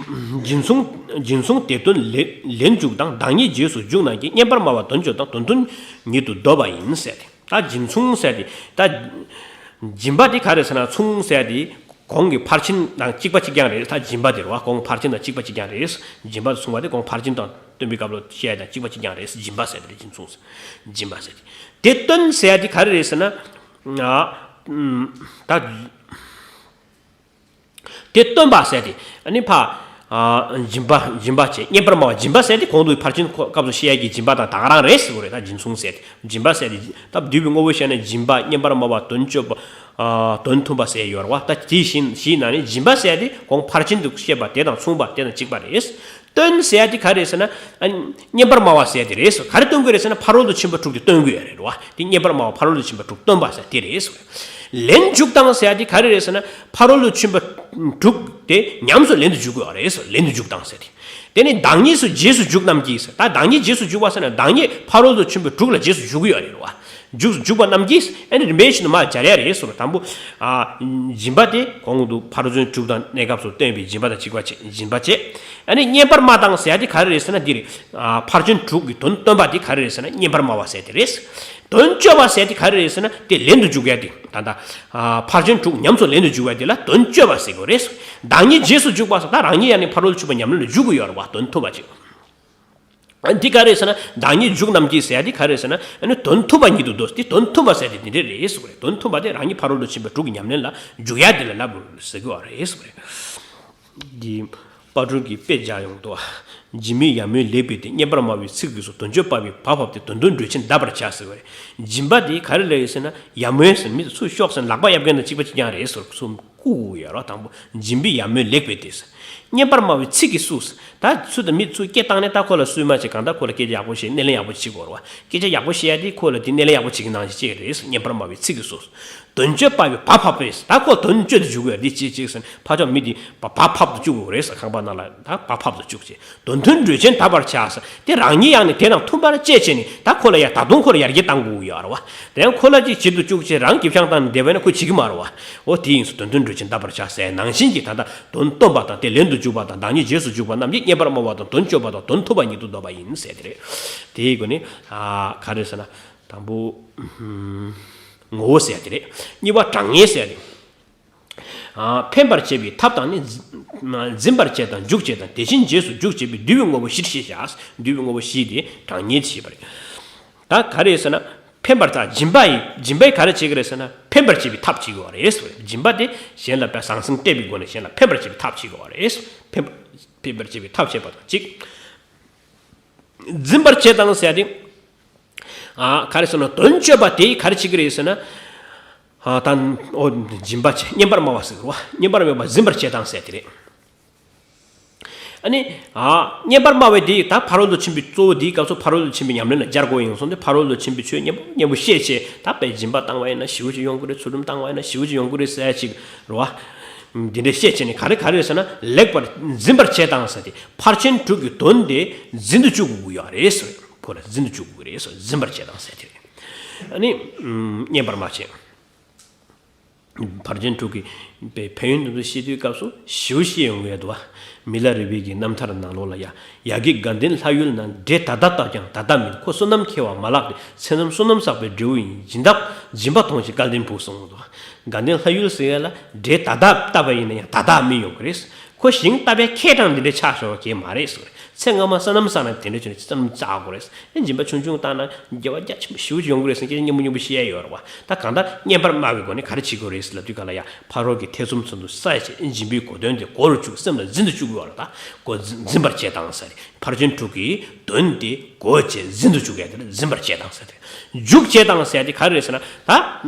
སྦྱིན་མཚུངས་སྦྱིན་མཚུངས་དེ་དོན་ལེན་ལེན་འཇུག་དང་བདག་ཉིད་རྗེས་སུ་འཇུག་རྣམས་ཀྱིས་བསྙེན་པར་སྨྲ་བ་དོན་སྤྱོད་དང་དོན་མཐུན་ཉིད་དུ་འདོད་པ་ཡིན་ཟེར་ཏེ། ད་སྦྱིན་མཚུངས་ཟེར་ཏེ། ད་སྦྱིན་པ་དེ་ག་རེ་ཟེར་ན། མཚུངས་ཟེར་ཏེ་གོང་གི་ཕར་ཕྱིན་དང་གཅིག་པ་གཅིག་རྐྱང་རེད། ད་སྦྱིན་པ་དེ་རེད་བ། གོང་ཕར་ཕྱིན་དང་གཅིག་པ་གཅིག་རྐྱང་རེད། སྦྱིན་པ་མཚུངས་པ་དེ་གོང་ཕར་ཕྱིན་དང་སྟོན་པའི་སྐབས་ལ་བཤད་ཡ་དང་གཅིག་པ་གཅིག་རྐྱང་རེད། སྦྱིན་པ་ཟེར་དེ་རེད། སྦྱིན་མཚུངས་སྦྱིན་པ་ཟེར་ཏེ། དེ་དོན་ཟེར་ཡ་དེ་ག་རེ་རེད་ཟེར་ན། ཨ། ད། དེ་སྟོན་པ་ཟེར་ཏེ། ཨ་ནི་ཕ། ཨ། སྦྱིན་པ་སྦྱིན་པ་བྱས། བསྙེན་པར་སྨྲ་བ། སྦྱིན་པ་ཟེར་ཏེ་གོང་དུ་ཕར་ཕྱིན་སྐབས་སུ་བཤད་ཡ་གི་སྦྱིན་པ་དང་ད་ག་རང་རེད་ཟེར་དགོས་རེད། ད་སྦྱིན་མཚུངས་ཟེར་ཏེ། སྦྱིན་པ་ཟེར་ཏེ། ད་བསྡུས་པའི་དངོས་པོ་བཤད་ན་སྦྱིན་པ། བསྙེན་པར་སྨྲ་བ། དོན་སྤྱོད་པ། ཨ། དོན་མཐུན་པ་ཟེར་ཡོད་རེད་བ། ད་དེ་བཞིན་བཞིའི་ནང་ནས་སྦྱིན་པ་ཟེར་ཏེ་གོང་ཕར་ཕྱིན་དུ་བཤད་པ་དེ་དང་མཚུངས་པ་དེ་དང་གཅིག་པ་རེད། དོན་ཟེར་ཡ་དེ་ག་རེ་རེད་ཟེར་ན། ཨ། བསྙེན་པར་སྨྲ་བ་ཟེར་ཡ་དེ་རེད་ཟེར། ག་རེ་སྟོན་དགོས་རེད་ཟེར་ན། ཕ་རོལ་ཏུ་ཕྱིན་པ་དྲུག་དེ་སྟོན་དགོས་ཡ་རེད་བ། དེ་བསྙེན་པར་སྨྲ་བ་ཕ་རོལ་ཏུ་ཕྱིན་པ་དྲུག་སྟོན་པ་ཟེར་དེ་རེད་ཟེར། ལེན་འཇུག་དང་ཟེར་ཡ་དེ་ག་རེ་རེད་ཟེར་ན། ཕ་རོལ་ཏུ་ཕྱིན་པ་དྲུག་དེ་ཉམས་སུ་ལེན་དུ་འཇུག་དགོས་ཡ་རེད་ཟེར། ལེན་དུ་འཇུག་དང་ཟེར་དེ། དེ་ནི་བདག་ཉིད་སུ་རྗེས་སུ་འཇུག་རྣམས་ཀྱིས་ཟེར། ད་བདག་ཉིད་རྗེས་སུ་འཇུག་པ་ཟེར་ན། བདག་ཉིད་ཕ་རོལ་ཏུ་ཕྱིན་པ་དྲུག་ལ་རྗེས་སུ་འཇུག་གི་ཡོད་རེད་བ། འཇུག་འཇུག་པ་རྣམས་ཀྱིས་ཨ་ནི་རིམ་པས་བཞིན་དུ་མར་སྦྱར་ཡ་རེད་ཟེར། དང་པོ། ཨ། སྦྱིན་པ་དེ་གོང་དུ་ཕ་རོལ་ཏུ་ཕྱིན་དྲུག་དང་གནས་སྐབས་སུ་སྟོན་པའི་སྦྱིན་པ་དང་གཅིག་པ་བྱེད། སྦྱིན་པ་བྱེད། ཨ་ནི་བསྙེན་པར་སྨྲ་དང་ཟེར་ཡ་དེ་ག་རེ་རེད་ཟེར་ན། འདི་རེད། ཨ། ཕར་ཕྱིན་དྲུག་གི་དོན་སྟོན་པ་དེ་ག་རེ་རེད་ཟེར་ན། བསྙེན་པར་སྨྲ་བ་ཟེར་དེ་རེད། དོན་སྤྱོད་པ་ཟེར་དེ་ག་རེ་རེད་ཟེར་ན། དེ་ལེན་དུ་འཇུག་ཡ་དེ། ད་ལྟ། ཨ། ཕར་ཕྱིན་དྲུག་ཉམས་སུ་ལེན་དུ་འཇུག་པ་དེ་ལ་དོན་སྤྱོད་པ་ཟེར་དགོས་རེད། བདག་ཉིད་རྗེས་སུ་འཇུག་པ་ཟེར། ད་རང་ཉིད་ཡང་ནི་ཕ་རོལ་ཏུ་ཕྱིན་པ་ཉམས་ལེན་ལ་འཇུག་གི་ཡོད་རེད་བ། དོན་མཐུན་པ་ཅིག་འདི་ག་རེ་ཟེར་ན། བདག་ཉིད་འཇུག་རྣམས་ཀྱིས་ཟེར་ཡ་འདི་ག་རེ་ཟེར་ན། ཨ་ནི་དོན་མཐུན་པ་ཉིད་དུ་འདོད། འདི་དོན་མཐུན་པ་ཟེར་དེ་འདི་འདྲ་རེད་ཟེར་བ་རེད། དོན་མཐུན་པ་དེ་རང་ཉིད་ཕ་རོལ་ཏུ་ཕྱིན་པ་དྲུག་གི་ཉམས་ལེན་ལ་འཇུག་ཡ་འདི་ལ་ལབ་ཟེར་གི་ཡོད་རེད་ཟེར་བ་རེད། འདི་དཔལ་སྤྲུལ་གྱི་དཔེ་བརྒྱ་ཡོང་དུ། སྦྱིན་པའི་ཡར་མོའི་ལེགས་སྤེལ་དེ། བསྙེན་པར་སྨྲ་བའི་ཚིག་གིས་སོ། དོན་སྤྱོད་པ་བས་བག་ཕབ་སྟེ། དོན་མཐུན་འགྲུལ་ཆེན་བརྡབ་པར་བྱ་ཟེར་བ་རེད། སྦྱིན་པ་དེ་ག་རེ་ལབ་ཡོད་ཟེར་ན། ཡར་མོའི་ཟེར་མི་ཚུར་ཤོག་ཟེར་ལག་པ་གཡབ་མཁན་དང་གཅིག་པ་གཅིག་རྐྱང་རེད་ཟེར། ཚུར་བཀུག་ཡོད་ར། དང་པོ་སྦྱིན་པའི་ཡར་མོའི་ལེགས་སྤེལ་དེ་ཟེར། བསྙེན་པར་སྨྲ་བའི་ཚིག་གིས་སོ། ད་ཚུར་དང་མི་ཚུར་སྐད་བཏང་ནས་ད་ཁོ་ལ་གསོལ་མ་བྱེད། གང་ལྟར་ཁོ་ལ་སྐད་ཆ་ཡག་པོ་བཤད། སྣེ་ལེན་ཡག་པོ་བྱེད་དགོས་ར་བ། སྐད་ཆ་ཡག་པོ་བཤད་ཡ་དེ་ཁོ་ལ་དེ་སྣེ་ལེན་ཡག་པོ་བྱེད་ཀྱི་ནང་བཞིན་བྱེད་ཀྱི་རེད་ཟེར། བསྙེན་པར་སྨྲ་བའི་ཚིག་གིས་སོ། དོན་སྤྱོད་པ་བས་བག་ཕབ་པས། ད་ཁོ་དོན་སྤྱོད་དུ་འཇུག་དགོས་ཡ་དེ་བྱེད་བྱེད་ཟེར། ཕར་ཕྱོགས་མི་དེ་བག་བག་ཕབ་ཏུ་བཅུག་དགོས་རེད་ཟེར། ཁང་པ་ནང་ལ་ད་བག་ཕབ་ཏུ་བཅུག་བྱེད། དོན་མཐུན་འགྲུལ་ཆེན་བརྡབ་པར་བྱ་ཟེར། དེ་རང་ཉིད་ཡང་ནི་དེ་དང་མཐུན་པར་བྱེད་བྱས་ནས། ད་ཁོ་ལ་ཡ་ད་དུང་ཁོ་ལ་ཡར་རྒྱས་གཏང་དགོས་ཡོད་རེད་བ། དེ་ཡང་ཁོ་ལ་ཅིག་བྱེད་དུ་བཅུག་བྱས། རང་གི་ཕྱག་བཏང་ནས་བསྡད་པ་ཡིན་ན་ཁོ་བྱེད་ཀྱི་མ་རེད་བ། འོ་དེ་ཡིན་ཟེར། དོན་མཐུན་འགྲུལ་ཆེན་བརྡབ་པར་བྱ་ཟེར་ནང་བཞིན་གྱི། ད་ལྟ་དོན་སྟོན་པ་དང་དེ་ལེན་དུ་འཇུག་པ་དང་བདག་ཉིད་རྗེས་སུ་འཇུག་པ་རྣམས་ཀྱིས་བསྙེན་པར་སྨྲ་བ་དང་དོན་སྤྱོད་པ་དང་དོན་མཐུན་པ་ཉིད་དུ་འདོད་པ་ཡིན་ཟེར་དེ་རེད། དེའི་སྒོ་ནས། ཨ། ག་རེ་ཟེར་ན། དང་པོ། ངོ་བོ་ཟེར་དེ་རེད། གཉིས་པ་གྲངས་ངེས་ཟེར་དེ། ཨ། འཕེན་པར་བྱེད་པའི་ཐབས་དང་ནི། འཛིན་པར་བྱེད་དང་འཇུག་བྱེད་དང་། དེ་བཞིན་རྗེས་སུ་འཇུག་བྱེད་པའི་བསྡུ་བའི་དངོས་པོ་བཞིར་ཤེས་བྱ། བསྡུ་བའི་དངོས་པོ་བཞི་དེ་གྲངས་ངེས་ཞེས་པ་རེད། ད་ག་རེ་ཟེར་ན། འཕེན་པར་ད་སྦྱིན་པ་ཡིས། སྦྱིན་པས་ག་རེ་བྱེད་ཀྱི་རེད་ཟེར་ན། འཕེན་པར་བྱེད་པའི་ཐབས་བྱེད་ཀྱི་ཡོད་རེད་ཟེར་བ་རེད། སྦྱིན་པ་དེ་གཞན་ལ་དཔེ་ཟང་ཟིང་སྤྲད་པའི་སྒོ་ནས་གཞན་ལ་འཕེན་པར་བྱེད་པའི་ཐབས་བྱེད་ཀྱི་ཡོད་རེད། འཕེན་པ། འཕེན་པར་བྱེད་པའི་ཐབས་བྱེད་པ་དང་གཅིག་འཛིན་པར་བྱེད་དང་ཟེར་ཏེ། ཨ། ག་རེ་ཟེར་ན། དོན་སྤྱོད་པ་དེས་ག་རེ་བྱེད་ཀྱི་རེད་ཟེར་ན། ཨ། ད་འོ་སྦྱིན་པ་བྱེད། བསྙེན་པར་སྨྲ་བ་ཟེར་གི་རེད་བ། བསྙེན་པར་སྨྲ་བ་འཛིན་པར་བྱེད་དང་ཟེར་དེ་རེད། ཨ་ནི། ཨ། བསྙེན་པར་སྨྲ་བའི་དེ་ད་ཕ་རོལ་ཏུ་ཕྱིན་པའི་གཙོ་བོ་དེའི་སྐབས་སུ་ཕ་རོལ་ཏུ་ཕྱིན་པའི་ཉམས་ལེན་ལ་སྦྱར་དགོས་ཡིན་སོང་སྟེ། ཕ་རོལ་ཏུ་ཕྱིན་པའི་ཆོས་སྙན་པོ་སྙན་པོ་བཤད་བྱས། ད་དཔེ་སྦྱིན་པ་བཏང་བ་ཡིན་ན་ཞེ་པོ་ཅིག་ཡོང་གི་རེད། ཚུལ་ཁྲིམས་བཏང་བ་ཡིན་ན་ཞེ་པོ་ཅིག་ཡོང་གི་རེད་ཟེར་ཅིག་རེད་བ། འདི་འདྲ་བཤད་བྱས་ནས་ག་རེ་ག་རེ་ཟེར་ན། ལེགས་པར་འཛིན་པར་བྱེད་དང་ཟེར་ཏེ། ཕར་ཕྱིན་དྲུག་གི་དོན་དེ་འཛིན་དུ་བཅུག་དགོས་ཡོད་རེད་ཟེར། ཁོ་ལ་འཛིན་དུ་བཅུག་དགོས་རེད་ཟེར། འཛིན་པར་བྱེད་དང་ཟེར་དེ་རེད། ཨ་ནི། ཨམ། བསྙེན་པར་སྨྲ་བྱེད། ཕར་ཕྱིན་དྲུག་གི་ཕན་ཡོན་དེ་ཚོ་བཤད་དུས་སྐབས་སུ་ཞེ་པོ་བཤད་ཡོང་གི་ཡོད་དོ། མི་ལ་རས་པའི་གི་རྣམ་ཐར་ནང་ལོགས་ལ་ཡ། ཡ་གི་དགའ་ལྡན་ལྷ་ཡུལ་ན། འདྲེ་ད་ལྟ་བཏབ་ཀྱང་ད་ལྟ་མིན། ཁོ་བསོད་ནམས་ཁྱེར་བ་མ་ལགས་ཏེ། ཚེ་རྣམས་བསོད་ནམས་བསགས་པའི་འབྲས་བུ་ཡིན། སྦྱིན་བདག་སྦྱིན་པ་མཐོང་ཞིང་སྐལ་ལྡན་བུ་གསུངས་འདུག་དགའ་ལྡན་ལྷ་ཡུལ་ཟེར་ཡ་ལ་འདྲེ་ད་ལྟ་བཏབ་པ་ཡིན་ན་ཡང་ད་ལྟ་མི་ཡོང་གི་རེད། ཁོ་ཞིང་བཏབ་པའི་ཁེ་གྲངས་འདི་འདྲ་ཆགས་ཤོར་བ་གས་མ་རེད་ཟེར། ཚེ་སྔ་མ་བསོད་ནམས་བསགས་ན་དེ་འདྲ་བྱུང་ནས་བསོད་ནམས་བསགས་དགོས་རེད། ཨེ་སྦྱིན་པ་ཆུང་ཆུང་བཏང་ན་དགེ་བ་རྒྱ་ཆེན་པོ་ཞེ་པོ་ཅིག་ཡོང་གི་རེད་ཟེར་མཁན་སྙན་པོ་སྙན་པོ་བཤད་ཡ་ཡོད་རེད་བ། ད་གང་ལྟར་བསྙེན་པར་སྨྲ་བའི་སྒོ་ནས་ག་རེ་བྱེད་དགོས་རེད་ཟེར་ལབ་དུས་ག་ལ་ཡ། ཕ་རོལ་གྱི་ཐེ་ཚོམ་ཚུན་དུ་བསལ་བྱས། སྦྱིན་པའི་གོ་དོན་དེ་གོ་རུ་བཅུག་སེམས་ལ་འཛིན་དུ་བཅུག་ཡོད་རེད། ད་གོ་འཛིན་འཛིན་པར་བྱེད་དང་ཟེར། ཕར་ཕྱིན་དྲུག་གི་དོན་དེ་གོ་བྱས་འཛིན་དུ་བཅུག་ཡ་དེ་ལ་འཛིན་པར་བྱེད་དང་ཟེར་ཏེ། འཇུག་བྱེད་དང་ཟེར་ཏེ་ག་རེ་རེད་ཟེར་ན། ད་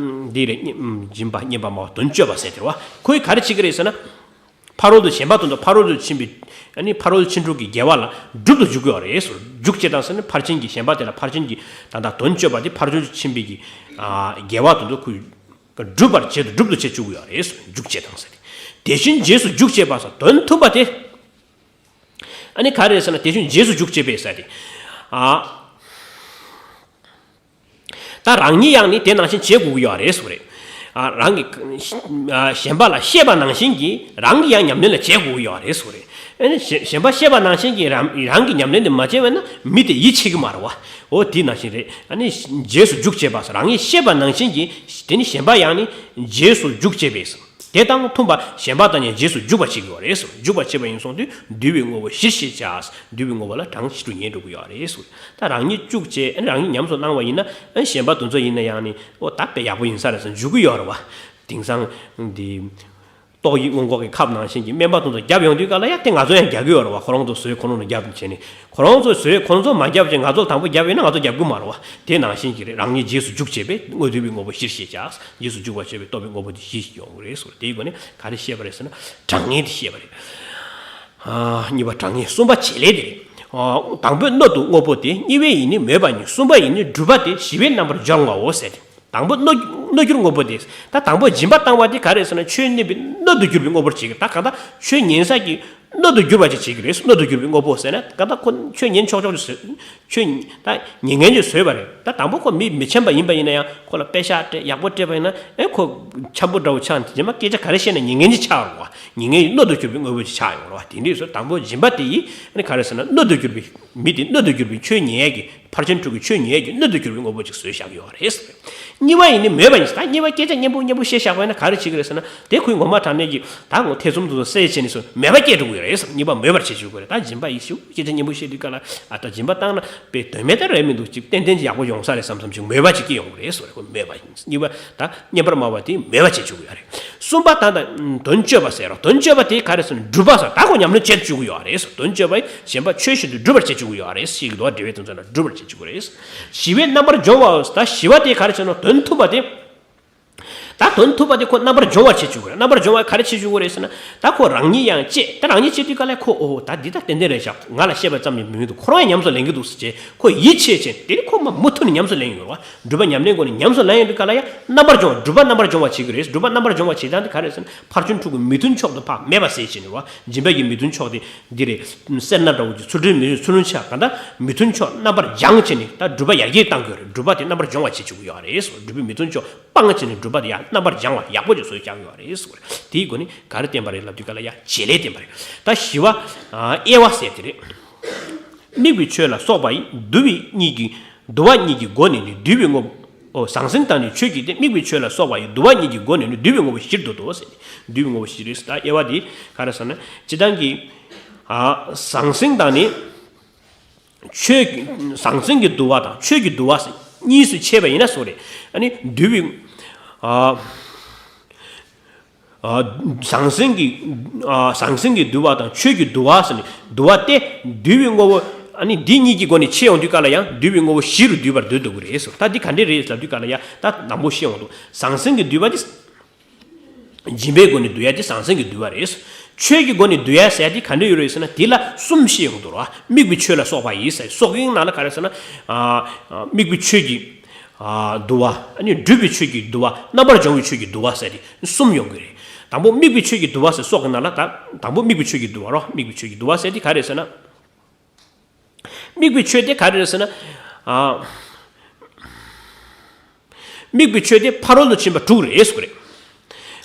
འདི་རེད། སྦྱིན་པ་བསྙེན་པར་སྨྲ་བ་དོན་སྤྱོད་པ་ཟེར་དེ་རེད་བ། ཁོས་ག་རེ་བྱེད་ཀྱི་རེད་ཟེར་ན། ཕ་རོལ་ཏུ་གཞན་པ་དོན་དུ་ཕ་རོལ་ཏུ་ཕྱིན་པའི། ཨ་ནི་ཕ་རོལ་ཕྱིན་དྲུག་གི་དགེ་བ་ལ་སྒྲུབ་ཏུ་འཇུག་གི་ཡོད་རེད་ཟེར། འཇུག་བྱེད་དང་ཟེར་ན་ཕར་ཕྱིན་གྱི་གཞན་པ་དེ་ལ་ཕར་ཕྱིན་གྱི་ད་ལྟ་དོན་སྤྱོད་པ་དེ་ཕ་རོལ་ཏུ་ཕྱིན་པའི་གི་ཨ་དགེ་བ་དོན་དུ་ཁོས་སྒྲུབ་པར་བྱེད་དུ་སྒྲུབ་ཏུ་བྱེད་བཅུག་གི་ཡོད་རེད་ཟེར། འཇུག་བྱེད་དང་ཟེར་ཏེ། དེ་བཞིན་རྗེས་སུ་འཇུག་བྱེད་པ་ཟེར་དོན་མཐུན་པ་དེ། ཨ་ནི་ག་རེ་ཟེར་ན་དེ་བཞིན་རྗེས་སུ་འཇུག་བྱེད་པས་ཟེར་ཏེ། ཨ། ད་རང་ཉིད་ཡང་ནི་དེ་ནང་བཞིན་བྱེད་དགོས་ཀྱི་ཡོད་རེད་ཟེར་རེད། ཨ་རང་གི་ཨ་གཞན་པ་ལ་བཤད་པ་ནང་བཞིན་གྱིས་རང་གི་ཡང་ཉམས་ལེན་ལ་བྱེད་དགོས་ཀྱི་ཡོད་རེད་ཟེར་རེད། ཨ་ནི་གཞན་གཞན་པ་བཤད་པ་ནང་བཞིན་གྱིས་རང་རང་གི་ཉམས་ལེན་དེ་མ་བྱས་པ་ན་མི་དེ་ཡིད་ཆེས་ཀྱི་མ་རེད་བ། འོ་དེ་ནང་བཞིན་རེད། ཨ་ནི་རྗེས་སུ་འཇུག་བྱེད་པ་ཟེར་རང་ཉིད་བཤད་པ་ནང་བཞིན་གྱིས་དེ་ནི་གཞན་པ་ཡང་ནི་རྗེས་སུ་འཇུག་བྱེད་པས་ཟེར། དེ་དང་མཐུན་པར་གཞན་པ་དང་ཡང་རྗེས་སུ་འཇུག་པར་བྱེད་ཀྱི་ཡོད་རེད་ཟེར། འཇུག་པར་བྱེད་པ་ཡིན་སོང་དུས་འདུལ་བའི་དངོས་པོ་གཞིར་བཞེས་བྱ། འདུལ་བའི་དངོས་པོ་ལ་གྲངས་ཞིབ་ཏུ་ཉན་འགྲོ་གི་ཡོད་རེད་ཟེར། ད་རང་ཉིད་བཅུག་བྱས་རང་ཉིད་ཉམས་སུ་བླངས་པ་ཡིན་ན་གཞན་པ་དེ་ཚོ་ཡིན་ན་ཡང་ནི་ཨོ་ད་དཔེ་ཡག་པོ་ཡིན་ས་རེད་ཟེར་འཇུག་གི་ཡོད་རེད་བ། དེང་སང་འདི་ཏོག་དབྱིབས་སྔོན་འགོག་གི་ཁབ་ནང་བཞིན་གྱི་སྨན་པ་དེ་ཚོ་རྒྱབ་ཡོང་དུས་ག་ལ་ཡ་དེ་ང་ཚོ་ཡང་རྒྱག་གི་ཡོད་རེད་བ། ཁོ་རང་ཚོ་བཟོས་ཁོ་རང་ཚོ་རྒྱབ་བྱས་ནས། ཁོ་རང་ཚོས་བཟོས་ཁོ་རང་ཚོ་མ་རྒྱབ་ཅིག་ང་ཚོ་དང་པོ་རྒྱབ་ཡོད་ན་ང་ཚོ་རྒྱབ་གི་མ་རེད་བ། དེ་ནང་བཞིན་གྱི་རེད། རང་ཉིད་རྗེས་སུ་འཇུག་བྱེད་པས་དངོས་འདུལ་བའི་དངོས་པོ་གཞིར་བཞེས་བྱ། རྗེས་སུ་འཇུག་པར་བྱེད་པས་རྟོགས་པའི་དངོས་པོ་དེ་གཞིར་བཞེས་ཡོང་གི་རེད་ཟེར། དེའི་སྒོ་ནས་ག་རེ་བཤད་པ་རེད་ཟེར་ན་གྲངས་ངེས་དེ་བཤད་པ་རེད། ཨ་གཉིས་པ་གྲངས་ངེས། གསུམ་པ་བྱེད་ལས་དེ་རེད། ཨ་དང་པོས་སྣོད་དུ་དངོས་པོ་སྟེ། གཉིས་པའི་ཡིས་ནི་མོས་པ་ཉིད། གསུམ་པ་ཡིས་ནི་སྒྲུབ་པ་སྟེ། བཞི་པས་རྣམ་པར་སྦྱོང་བའོ་ཟེར་ཏེ། དང་པོ་སྣོད་སྣོད་གྱུར་དངོས་པོ་དེ། ད་དང་པོ་སྦྱིན་པ་བཏང་བ་དེ་ག་རེ་ཟེར་ན་ཆོས་མཉན་པའི་སྣོད་དུ་གྱུར་པའི་དངོས་པོར་བྱེད་ཀྱི། ད་གང་ལྟར་ཆོས་ཉན་ས་ཀྱི་སྣོད་དུ་གྱུར་པ་ཅིག་བྱེད་ཀྱི་རེད། སྣོད་དུ་གྱུར་པའི་དངོས་པོ་ཟེར་ན་གང་ལྟར་ཁོ་ཆོས་ཉན་ཆོག་ཆོག་ཅིག་བཟོས། ཆོས་ཉན་ད་ཉན་མཁན་ཅིག་བཟོས་པ་རེད། ད་དང་པོ་ཁོ་མི་མི་ཆེན་པ་ཡིན་པ་ཡིན་ན་ཡང་ཁོ་ལ་པེ་ཤག་སྤྲད་ཡག་པོ་སྤྲད་པ་ཡིན་ན་ཨེ་ཁོ་འཆམ་པོ་འདྲ་བོ་ཆགས་ནས་རྗེས་མ་སྐད་ཆ་ག་རེ་བཤད་ན་ཉན་མཁན་ཅིག་ཆགས་ཡོང་བ། ཉན་མཁན་ཡི་སྣོད་དུ་གྱུར་པའི་དངོས་པོ་ཅིག་ཆགས་ཡོང་བ། དེ་འདྲས་སོ་དང་པོ་སྦྱིན་པ་དེ་ཡིས་ཨ་ནི་ག་རེ་ཟེར་ན་སྣོད་དུ་གྱུར་པའི་མི་དེ་སྣོད་དུ་གྱུར་པའི་ཆོས་ཉན་ཡས་ཀྱི་ཕར་ཕྱིན་དྲུག་གི་ཆོས་ཉན་ཡས་ཀྱི་སྣོད་དུ་གྱུར་པའི་དངོས་པོ་ཅིག་བཟོས་བཞག་ཡོད་རེད། གཉིས་པ་ཡིས་ནི་མོས་པ་ཉིད། ད་གཉིས་པ་སྐད་ཆ་སྙན་པོ་སྙན་པོ་བཤད་བཞག་པ་ཡིན་ན་ག་རེ་བྱེད་ཀྱི་རེད་ཟེར་ན་དེ་ཁོའི་ངོ་མ་དྲང་གནས་ཀྱི་ད་ངོ་ཐེ་ཚོམ་དེ་ཚོ་སེལ་བྱས་ནས་སོ་མོས་པ་སྐྱེ་འགྲོ་གི་རེད། གཉིས་པ་མོས་པར་བྱེད་བཅུག་གི་རེད། ད་སྦྱིན་པ་ཡིས་ཞུ་སྐད་ཆ་སྙན་པོ་བཤད་དུས་ག་ལ་ཨ་ད་སྦྱིན་པ་བཏང་ན་དཔེ་དོན་མེད་ད་རེད་མི་འདུག་ཅིག་ཏན་ཏན་ཅིག་ཡག་པོ་ཡོང་ས་རེད་བསམ་བསམ་ཅིག་མོས་པ་ཅིག་སྐྱེ་ཡོང་གི་རེད་ཟེར་ཁོ་མོས་པ་ཡིན། གཉིས་པ་ད་བསྙེན་པར་སྨྲ་བ་དེ་མོས་པ་བྱེད་བཅུག་གི་ཡོད་རེད། གསུམ་པ་ད་ད་དོན་སྤྱོད་པ་ཟེར་རོ། དོན་སྤྱོད་པ་དེ་ག་རེ་ཟེར་ན་སྒྲུབ་པ་ཟེར་ད་ཁོ་ཉམས་ལེན་བྱེད་བཅུག་གི་ཡོད་རེད། དོན་སྤྱོད་པ་ཡིས་གཞན་པ་ཆོས་བཞིན་དུ་སྒྲུབ་པར་བྱེད་བཅུག་གི་ཡོད་རེད། ཞིག་གི་འདུག་བ་འབྲེལ་བའི་དོན་ཚན་ལ་སྒྲུབ་པར་བྱེད་བཅུག་གི་རེད། བཞི་པས་རྣམ་པར་སྦྱོང་བའོ། ད་བཞི་པ་དེ་ག་རེ་ཟེར་ན་དོན་མཐུན་པ་དེ། ད་དོན་མཐུན་པ་དེ་ཁོ་རྣམ་པར་སྦྱོང་བར་བྱེད་བཅུག་གི་རེད། རྣམ་པར་སྦྱོང་བ་ག་རེ་བྱེད་བཅུག་གི་རེད་ཟེར་ན་ད་ཁོ་རང་ཉིད་ཡང་བཅད་ད་རང་ཉིད་བཅད་དུས་ག་ལས་ཁོ་ཨོ་ད་འདི་ད་ཏན་ཏན་རེད་ཤག་ང་ལ་བཤད་པ་ཙམ་ཡིན་མི་འདུག་ཁོ་རང་ཡང་ཉམས་སུ་ལེན་གི་འདུག་ཟེར་བྱས་ཁོ་ཡིད་ཆེས་བྱས་དེ་ནི་ཁོ་མ་མུ་མཐུད་ནས་ཉམས་སུ་ལེན་ཡོང་རེད་བ། སྒྲུབ་པ་ཉམས་ལེན་སྒོ་ནས་ཉམས་སུ་ལེན་ཡོང་དུས་ག་ལ་ཡང་རྣམ་པར་སྦྱོང་བ་སྒྲུབ་པ་རྣམ་པར་སྦྱོང་བ་བྱེད་ཀྱི་རེད། སྒྲུབ་པ་རྣམ་པར་སྦྱོང་བ་བྱེད་སྟངས་དེ་ག་རེད་ཟེར་ན་ཕར་ཕྱིན་དྲུག་གི་མི་མཐུན་ཕྱོགས་དེ་ཕར་མེད་པ་བཟོས་བྱས་ནས་རེད་བ། སྦྱིན་པ་ཡི་མི་མཐུན་ཕྱོགས་དེ་འདི་རེད། སེར་སྣ་འདྲ་བོ་ཅིག་ཚུལ་ཁྲིམས་མི་མཐུན་ཚུལ་ལུང་ཆགས་གང་ལྟར་མི་མཐུན་ཕྱོགས་རྣམ་པར་སྦྱངས་བྱས་ནས་ད་སྒྲུབ་པ་ཡར་རྒྱས་བཏང་གི་ཡོད་རེད། སྒྲུབ་པ་དེ་རྣམ་པར་སྦྱོང་བ་བྱེད་བཅུག་གི་ཡོད་རེད། སྒྲུབ་པའི་མི་མཐུན་ཕྱོགས་སྤངས་བྱས་ནས་སྒྲུབ་པ་དེ་ཡང་རྣམ་པར་སྦྱང་བ་ཡག་པོ་ཅིག་བཟོས་བཞག་ཡོད་རེད་ཟེར་བ་རེད། དེའི་སྒོ་ནས་ག་རེ་བསྟན་པ་རེད་ལབ་དུས་ག་ལ་ཡ་བྱེད་ལས་བསྟན་པ་རེད། ད་བཞི་བ་དབྱེ་བ་ཟེར་དེ་རེད། དམིགས་པའི་ཆོས་ལ་སོགས་པ་ཡི་བསྡུ་བའི་གཉིས་ཀྱི་བསྡུ་བ་གཉིས་ཀྱི་སྒོ་ནས་ནི་བསྡུ་བའི་དངོས་པོ། ཨོ་ཟང་ཟིང་དང་ནི་ཆོས་ཀྱི་སྟེ། དམིགས་པའི་ཆོས་ལ་སོགས་པ་ཡི་བསྡུ་བ་གཉིས་ཀྱི་སྒོ་ནས་ནི་བསྡུ་བའི་དངོས་པོ་བཞིར་བསྡུ་དོ་ཟེར་ནས་བསྡུ་བའི་དངོས་པོ་བཞི་རེད། ད་དབྱེ་བ་འདི་ག་རེ་ཟེར་ན་སྤྱིར་བཏང་གི་ཨ་ཟང་ཟིང་དང་ནི། ཆོས་ཀྱི་ཟང་ཟིང་གི་བསྡུ་བ་དང་ཆོས་ཀྱི་བསྡུ་བ་ཟེར་གཉིས་སུ་ཕྱེ་བ་ཡིན་ན་སོ་རེད། ཨ་ནི་བསྡུ་བའི་ཨ་ཨ་ཟང་ཟིང་གི་ཨ་ཟང་ཟིང་གི་བསྡུ་བ་དང་ཆོས་ཀྱི་བསྡུ་བ་ཟེར་ནས་བསྡུ་བ་སྟེ་བསྡུ་བའི་དངོས་པོ་ཨ་ནི་འདི་གཉིས་ཀྱི་སྒོ་ནས་ཕྱེ་ཡོང་དུས་ག་ལ་ཡང་བསྡུ་བའི་དངོས་པོ་བཞི་རུ་བསྡུས་པར་འདོད་དགོས་ཀྱི་རེད་ཟེར། ད་འདི་ག་འདྲས་རེད་ལབ་དུས་ག་ལ་ཡང་ད་དང་པོ་ཤེས་ཡོང་དུས་ཟང་ཟིང་གི་བསྡུ་བ་འདི། སྦྱིན་པའི་སྒོ་ནས་བསྡུ་ཡ་དེ་ཟང་ཟིང་གི་བསྡུ་བ་རེད། ཆོས་ཀྱི་སྒོ་ནས་བསྡུ་ཡ་ཟེར་ཡ་དེ་ག་འདྲ་ཡོད་རེད་ཟེར་ན་དེ་ལ་གསུམ་བཤད་ཡོང་འདུག་ར། དམིགས་པའི་ཆོས་ལ་སོགས་པ་ཡིས་ཟེར་སོགས་ཀྱི་ནང་ལ་ག་རེ་ཟེར་ན། ཨ་ཨ་དམིགས་པའི་ཆོས་ཀྱི་ཨ་བསྡུ་བ། ཨ་ནི་སྒྲུབ་པའི་ཆོས་ཀྱི་བསྡུ་བ། རྣམ་པར་སྦྱོང་བའི་ཆོས་ཀྱི་བསྡུ་བ་ཟེར་དེ་གསུམ་ཡོང་གི་རེད། དང་པོ་དམིགས་པའི་ཆོས་ཀྱི་བསྡུ་བ་ཟེར་སོགས་ཀྱི་ནང་ལ་ད་དང་པོ་དམིགས་པའི་ཆོས་ཀྱི་བསྡུ་བ་རོ། དམིགས་པའི་ཆོས་ཀྱི་བསྡུ་བ་ཟེར་དེ་ག་རེ་ཟེར་ན། དམིགས་པའི་ཆོས་དེ་ག་རེ་རེད་ཟེར་ན། ཨ། དམིགས་པའི་ཆོས་དེ་ཕ་རོལ་ཏུ་ཕྱིན་པ་དྲུག་རེད་ཟེར་གི་རེད།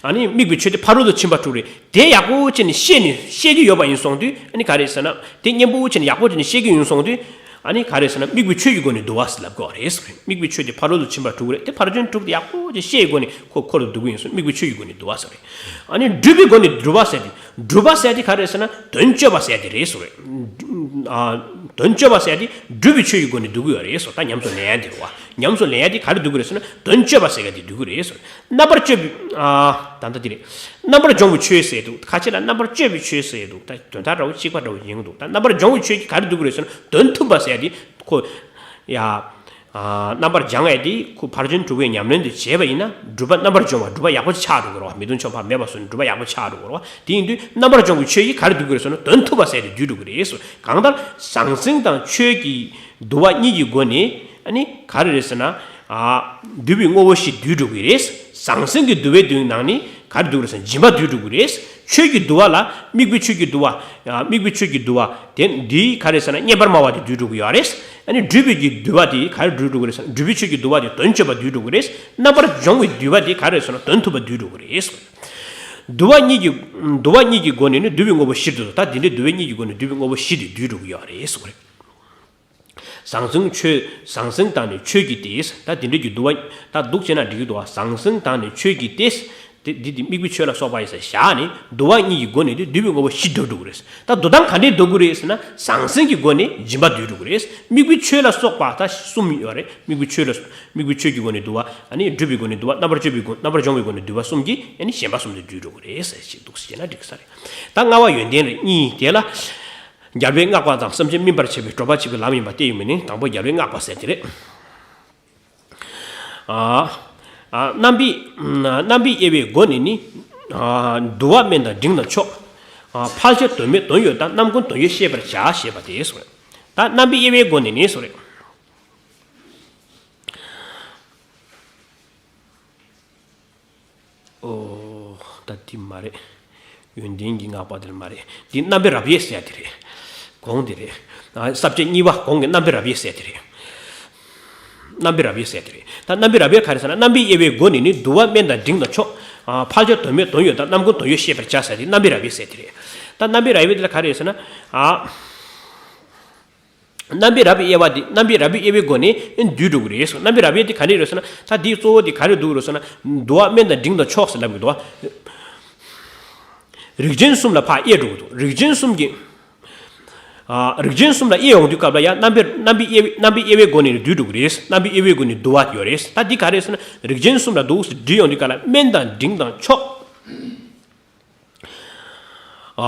ཨ་ནི་དམིགས་པའི་ཆོས་དེ་ཕ་རོལ་ཏུ་ཕྱིན་པ་དྲུག་རེད། དེ་ཡག་པོ་བྱས་ནས་ཤེས་ནས་ཤེས་ཀྱི་ཡོད་པ་ཡིན་སོང་དུས། ཨ་ནི་ག་རེ་ཟེར་ན། དེ་སྙན་པོ་བྱས་ནས་ཡག་པོ་བྱས་ནས་ཤེས་ཀྱི་ཡིན་སོང་དུས། ཨ་ནི་ག་རེ་ཟེར་ན། དམིགས་པའི་ཆོས་ཀྱི་སྒོ་ནས་བསྡུ་བ་ཟེར་ལབ་དགོས་རེད་ཟེར། དམིགས་པའི་ཆོས་དེ་ཕ་རོལ་ཏུ་ཕྱིན་པ་དྲུག་རེད། དེ་ཕར་ཕྱིན་དྲུག་དེ་ཡག་པོ་བྱས་ཤེས་ཀྱི་སྒོ་ནས་ཁོ་འཁོར་དུ་བསྡུ་གི་ཡིན་སོང་། དམིགས་པའི་ཆོས་ཀྱི་སྒོ་ནས་བསྡུ་བ་ཟེར་རེད། ཨ་ནི་སྒྲུབ་པའི་སྒོ་ནས་སྒྲུབ་པ་ཟེར་དེ། སྒྲུབ་པ་ཟེར་དེ་ག་རེ་ཟེར་ན། དོན་སྤྱོད་པ་ཟེར་དེ་རེད་ཟེར། ཨ། དོན་སྤྱོད་པ་ཟེར་དེ་སྒྲུབ་པའི་ཆོས་ཀྱི་སྒོ་ནས་བསྡུ་གི་ཡོད་རེད་ཟེར། ད་ཉམས་སུ་ལེན་ཡ་དེ་རེད་བ། ཉམས་སུ་ལེན་ཡ་དེ་ག་རེ་བསྡུ་གི་རེད་ཟེར་ན། དོན་སྤྱོད་པ་ཟེར་ག་དེ་བསྡུ་གི་རེད་ཟེར། རྣམ་པར་དཔྱོད་པའི། ཨ། ད་ལྟ་དེ་རེད། རྣམ་པར་སྦྱོང་བའི་ཆོས་ཟེར་འདུག་ཁ་ཆེ་ལ་རྣམ་པར་དཔྱོད་པའི་ཆོས་ཟེར་འདུག་ད་དོན་དག་འདྲ་བོ་གཅིག་པ་འདྲ་བོ་ཡིན་འདུག་ད་རྣམ་པར་སྦྱོང་བའི་ཆོས་ཀྱིས་ག་རེ་བསྡུ་གི་རེད་ཟེར་ན། དོན་མཐུན་པ་ཟེར་དེ་ཁོ། ཡ། ཨ། རྣམ་པར་སྦྱང་ཡ་དེ་ཁོ་ཕར་ཕྱིན་དྲུག་པའི་ཉམས་ལེན་དེ་བྱས་པ་ཡིན་ན། སྒྲུབ་པ་རྣམ་པར་སྦྱོང་བ་སྒྲུབ་པ་ཡག་པོ་ཆགས་འགྲོ་གི་རེད་བ། མིག་ལྟོང་ཆོས་འཕགས་མེད་པ་སོགས་ནས་སྒྲུབ་པ་ཡག་པོ་ཆགས་འགྲོ་གི་རེད་བ། དེ་ཡིན་དུས་རྣམ་པར་སྦྱོང་བའི་ཆོས་ཀྱིས་ག་རེ་བསྡུ་གི་རེད་ཟེར་ན། དོན་མཐུན་པ་ཟེར་དེ་བསྡུས་འགྲོ་གི་རེད། གང་ལྟར་ཟང་ཟིང་དང་ཆོས་ཀྱི་བསྡུ་བ་གཉིས་ཀྱི་སྒོ་ནས། ཨ་ནི་ག་རེ་རེད་ཟེར་ན། ཨ། བསྡུས་པའི་དངོས་པོ་བཞི་བསྡུས་འགྲོ་གི་རེད། ཟང་ཟིང་གི་བསྡུ་བའི་དོན་ནང་ནས་ག་རེ་བསྡུ་གི་རེད་ཟེར་ན། སྦྱིན་པ་བསྡུས་འགྲོ་གི་རེད། ཆོས་ཀྱི་བསྡུ་བ་ལ་དམིགས་པའི་ཆོས་ཀྱི་བསྡུ་བ། ཨ། དམིགས་པའི་ཆོས་ཀྱི་བསྡུ་བ་དེ་འདི་ག་རེ་ཟེར་ན། བསྙེན་པར་སྨྲ་བ་དེ་བསྡུས་འགྲོ་གི་ཡོད་རེད། ཨ་ནི་སྒྲུབ་པའི་གི་བསྡུ་བ་དེ་ག་རེ་བསྡུས་འགྲོ་གི་རེད་ཟེར་ན། སྒྲུབ་པའི་ཆོས་ཀྱི་བསྡུ་བ་དེ་དོན་སྤྱོད་པ་བསྡུས་འགྲོ་གི་རེད། རྣམ་པར་སྦྱོང་བའི་བསྡུ་བ་དེ་ག་རེ་ཟེར་ན། དོན་མཐུན་པ་བསྡུས་འགྲོ་གི་རེད། བསྡུ་བ་གཉིས་ཀྱི། བསྡུ་བ་གཉིས་ཀྱི་སྒོ་ནས་ནི་བསྡུ་བའི་དངོས་པོ་བཞིར་འདོད་དོ། ད་དེ་འདྲའི་བསྡུ་བ་གཉིས་ཀྱི་སྒོ་ནས་བསྡུ་བའི་དངོས་པོ་བཞི་དེ་བསྡུས་འགྲོ་གི་ཡོད་རེད་ཟེར་བ་རེད། ཟང་ཟིང་ཆོས། ཟང་ཟིང་དང་ནི་ཆོས་ཀྱི་སྟེ། ད་དེ་འདྲ་གི་བསྡུ་བ། ད་འདུག་བྱས་ན་འགྲིག་གི་འདུག་བ། ཟང་ཟིང་དང་ནི་ཆོས་ཀྱི་སྟེ། དེ་འདི་དེ་དམིགས་པའི་ཆོས་ལ་སོགས་པ་ཡིན་ཟེར་བཞག་ནས། བསྡུ་བ་གཉིས་ཀྱི་སྒོ་ནས་དེ་བསྡུ་བའི་དངོས་པོ་བཞི་བསྡུ་འགྲོ་གི་རེད། ད་བསྡུ་སྟངས་ག་འདྲས་བསྡུ་གི་རེད་ཟེར་ན། ཟང་ཟིང་གི་སྒོ་ནས་སྦྱིན་པ་བསྡུ་འགྲོ་གི་རེད། དམིགས་པའི་ཆོས་ལ་སོགས་པ་ད་གསུམ་ཡོད་རེད། དམིགས་པའི་ཆོས་ལ། དམིགས་པའི་ཆོས་ཀྱི་སྒོ་ནས་བསྡུ་བ། ཨ་ནི་སྒྲུབ་པའི་སྒོ་ནས་བསྡུ་བ། རྣམ་པར་དཔྱོད་པའི་སྒོ། རྣམ་པར་སྦྱོང་བའི་སྒོ་ནས་བསྡུ་བ་གསུམ་གྱིས། ཨ་ནི་གཞན་པ་གསུམ་དེ་བསྡུས་འགྲོ་གི་རེད་ཟེར་ཞིག་འདུག་ཟེར་ན་འགྲིག་ས་རེད། ད་ལྔ་པ་ཡོན་ཏན་རེད། གཉིས་དེ་ལ། རྒྱལ་བའི་བསྔགས་པ་དང་། སེམས་ཅན་སྨིན་པར་བྱེད་པའི་སྤྲོ་བ་བྱེད་པའི་ལམ་ཡིན་པ་སྟེ། ཡོད་མིན་ནི། དང་པོ་རྒྱལ་བའི་བསྔགས་པ་ཟེར་དེ་རེད། ཨ། ཨ། རྣམ་པའི། རྣམ་པའི་དབྱེ་བའི་སྒོ་ནས་ནི། ཨ། བསྡུ་བ་དམན་དང་འབྲིང་དང་མཆོག་ཨ། ཕལ་ཆེར་དོན་མེད་དོན་ཡོད་དང་། རྣམ་ཀུན་དོན་ཡོད་ཤེས་པར་བྱ། ཞེས་པ་དེ་སོ་རེད། ད་རྣམ་པའི་དབྱེ་བའི་སྒོ་ནས་ནི་སོ་རེད། ཨོ། ད་འདི་མ་རེད། ཡོན་ཏན་གྱི་བསྔགས་པ་དེ་མ་རེད། འདི་རྣམ་པའི་རབ་དབྱེ་ཟེར་ཡ་དེ་རེད། གོང་དེ་རེད། ཨ། ས་བཅད་གཉིས་པ་གོང་གི་རྣམ་པའི་རབ་དབྱེ་ཟེར་དེ་རེད། རྣམ་པའི་རབ་དབྱེ་ཟེར་དེ་རེད། ད་རྣམ་པའི་རབ་དབྱེ་ག་རེ་ཟེར་ན། རྣམ་པའི་དབྱེ་བའི་སྒོ་ནས་ནི་བསྡུ་བ་དམན་དང་འབྲིང་དང་མཆོག་ཨ། ཕལ་ཆེར་དོན་མེད་དོན་ཡོད་དང་། རྣམ་ཀུན་དོན་ཡོད་ཤེས་པར་བྱ་ཟེར་དེ་རྣམ་པའི་རབ་དབྱེ་ཟེར་དེ་རེད། ད་རྣམ་པའི་རབ་དབྱེ་དེ་ལ་ག་རེ་ཟེར་ན། ཨ། རྣམ་པའི་རབ་དབྱེ་བ་འདི། རྣམ་པའི་རབ་དབྱེ་བའི་སྒོ་ནས་བསྡུས་འགྲོ་གི་རེད་ཟེར། རྣམ་པའི་རབ་དབྱེ་འདི་ག་རེ་རེད་ཟེར་ན། ད་འདིའི་གཙོ་བོ་འདི་ག་རེ་འདུག་རེད་ཟེར་ན། བསྡུ་བ་དམན་དང་འབྲིང་དང་མཆོག་ཟེར་ལབ་ཀྱི་འདུག་རིགས་ཅན་གསུམ་ལ་ཕར་དབྱེ་འགྲོ་གི་འདུག་རིགས་ཅན་གསུམ་གྱི། ཨ། རིགས་ཅན་གསུམ་ལ་དབྱེ་ཡོང་དུས་སྐབས་ལ་ཡང་རྣམ་པའི། རྣམ་པའི་དབྱེ་བའི། རྣམ་པའི་དབྱེ་བའི་སྒོ་ནས་བསྡུས་འགྲོ་གི་རེད། རྣམ་པའི་དབྱེ་བའི་སྒོ་ནས་བསྡུ་བ་ཡོད་རེད། ད་འདི་ག་རེ་ཟེར་ན། རིགས་ཅན་གསུམ་ལ་འདུག་སེ་བསྡུས་ཡོང་དུས་སྐབས་ལ་དམན་དང་འབྲིང་དང་མཆོག་ཨ།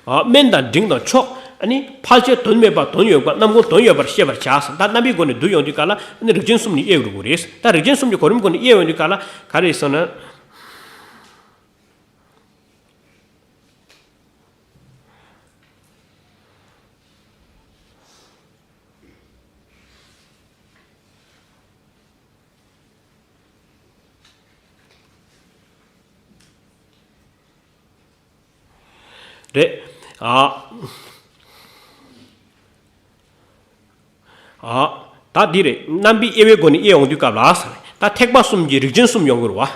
ཨ། དམན་དང་འབྲིང་དང་མཆོག་ཨ་ནི་ཕལ་ཆེར་དོན་མེད་པ་དོན་ཡོད་པ། རྣམ་ཀུན་དོན་ཡོད་པར་ཤེས་པར་བྱ་ཟེར། ད་རྣམ་པའི་སྒོ་ནས་བསྡུས་ཡོང་དུས་སྐབས་ལ་ཨ་ནི་རིགས་ཅན་གསུམ་ནི་དབྱེ་དགོས་རེད། ད་རིགས་ཅན་གསུམ་གྱི་གོ་རིམ་སྒོ་ནས་དབྱེ་ཡོང་དུས་སྐབས་ལ་ག་རེ་ཟེར་ན། རེད། ཨ། ཨ། ད་འདི་རེད། རྣམ་པའི་དབྱེ་བའི་སྒོ་ནས་དབྱེ་ཡོང་དུས་སྐབས་ལ་ཟེར། ད་ཐེག་པ་གསུམ་གྱི་རིགས་ཅན་གསུམ་ཡོང་གི་རེད་བ།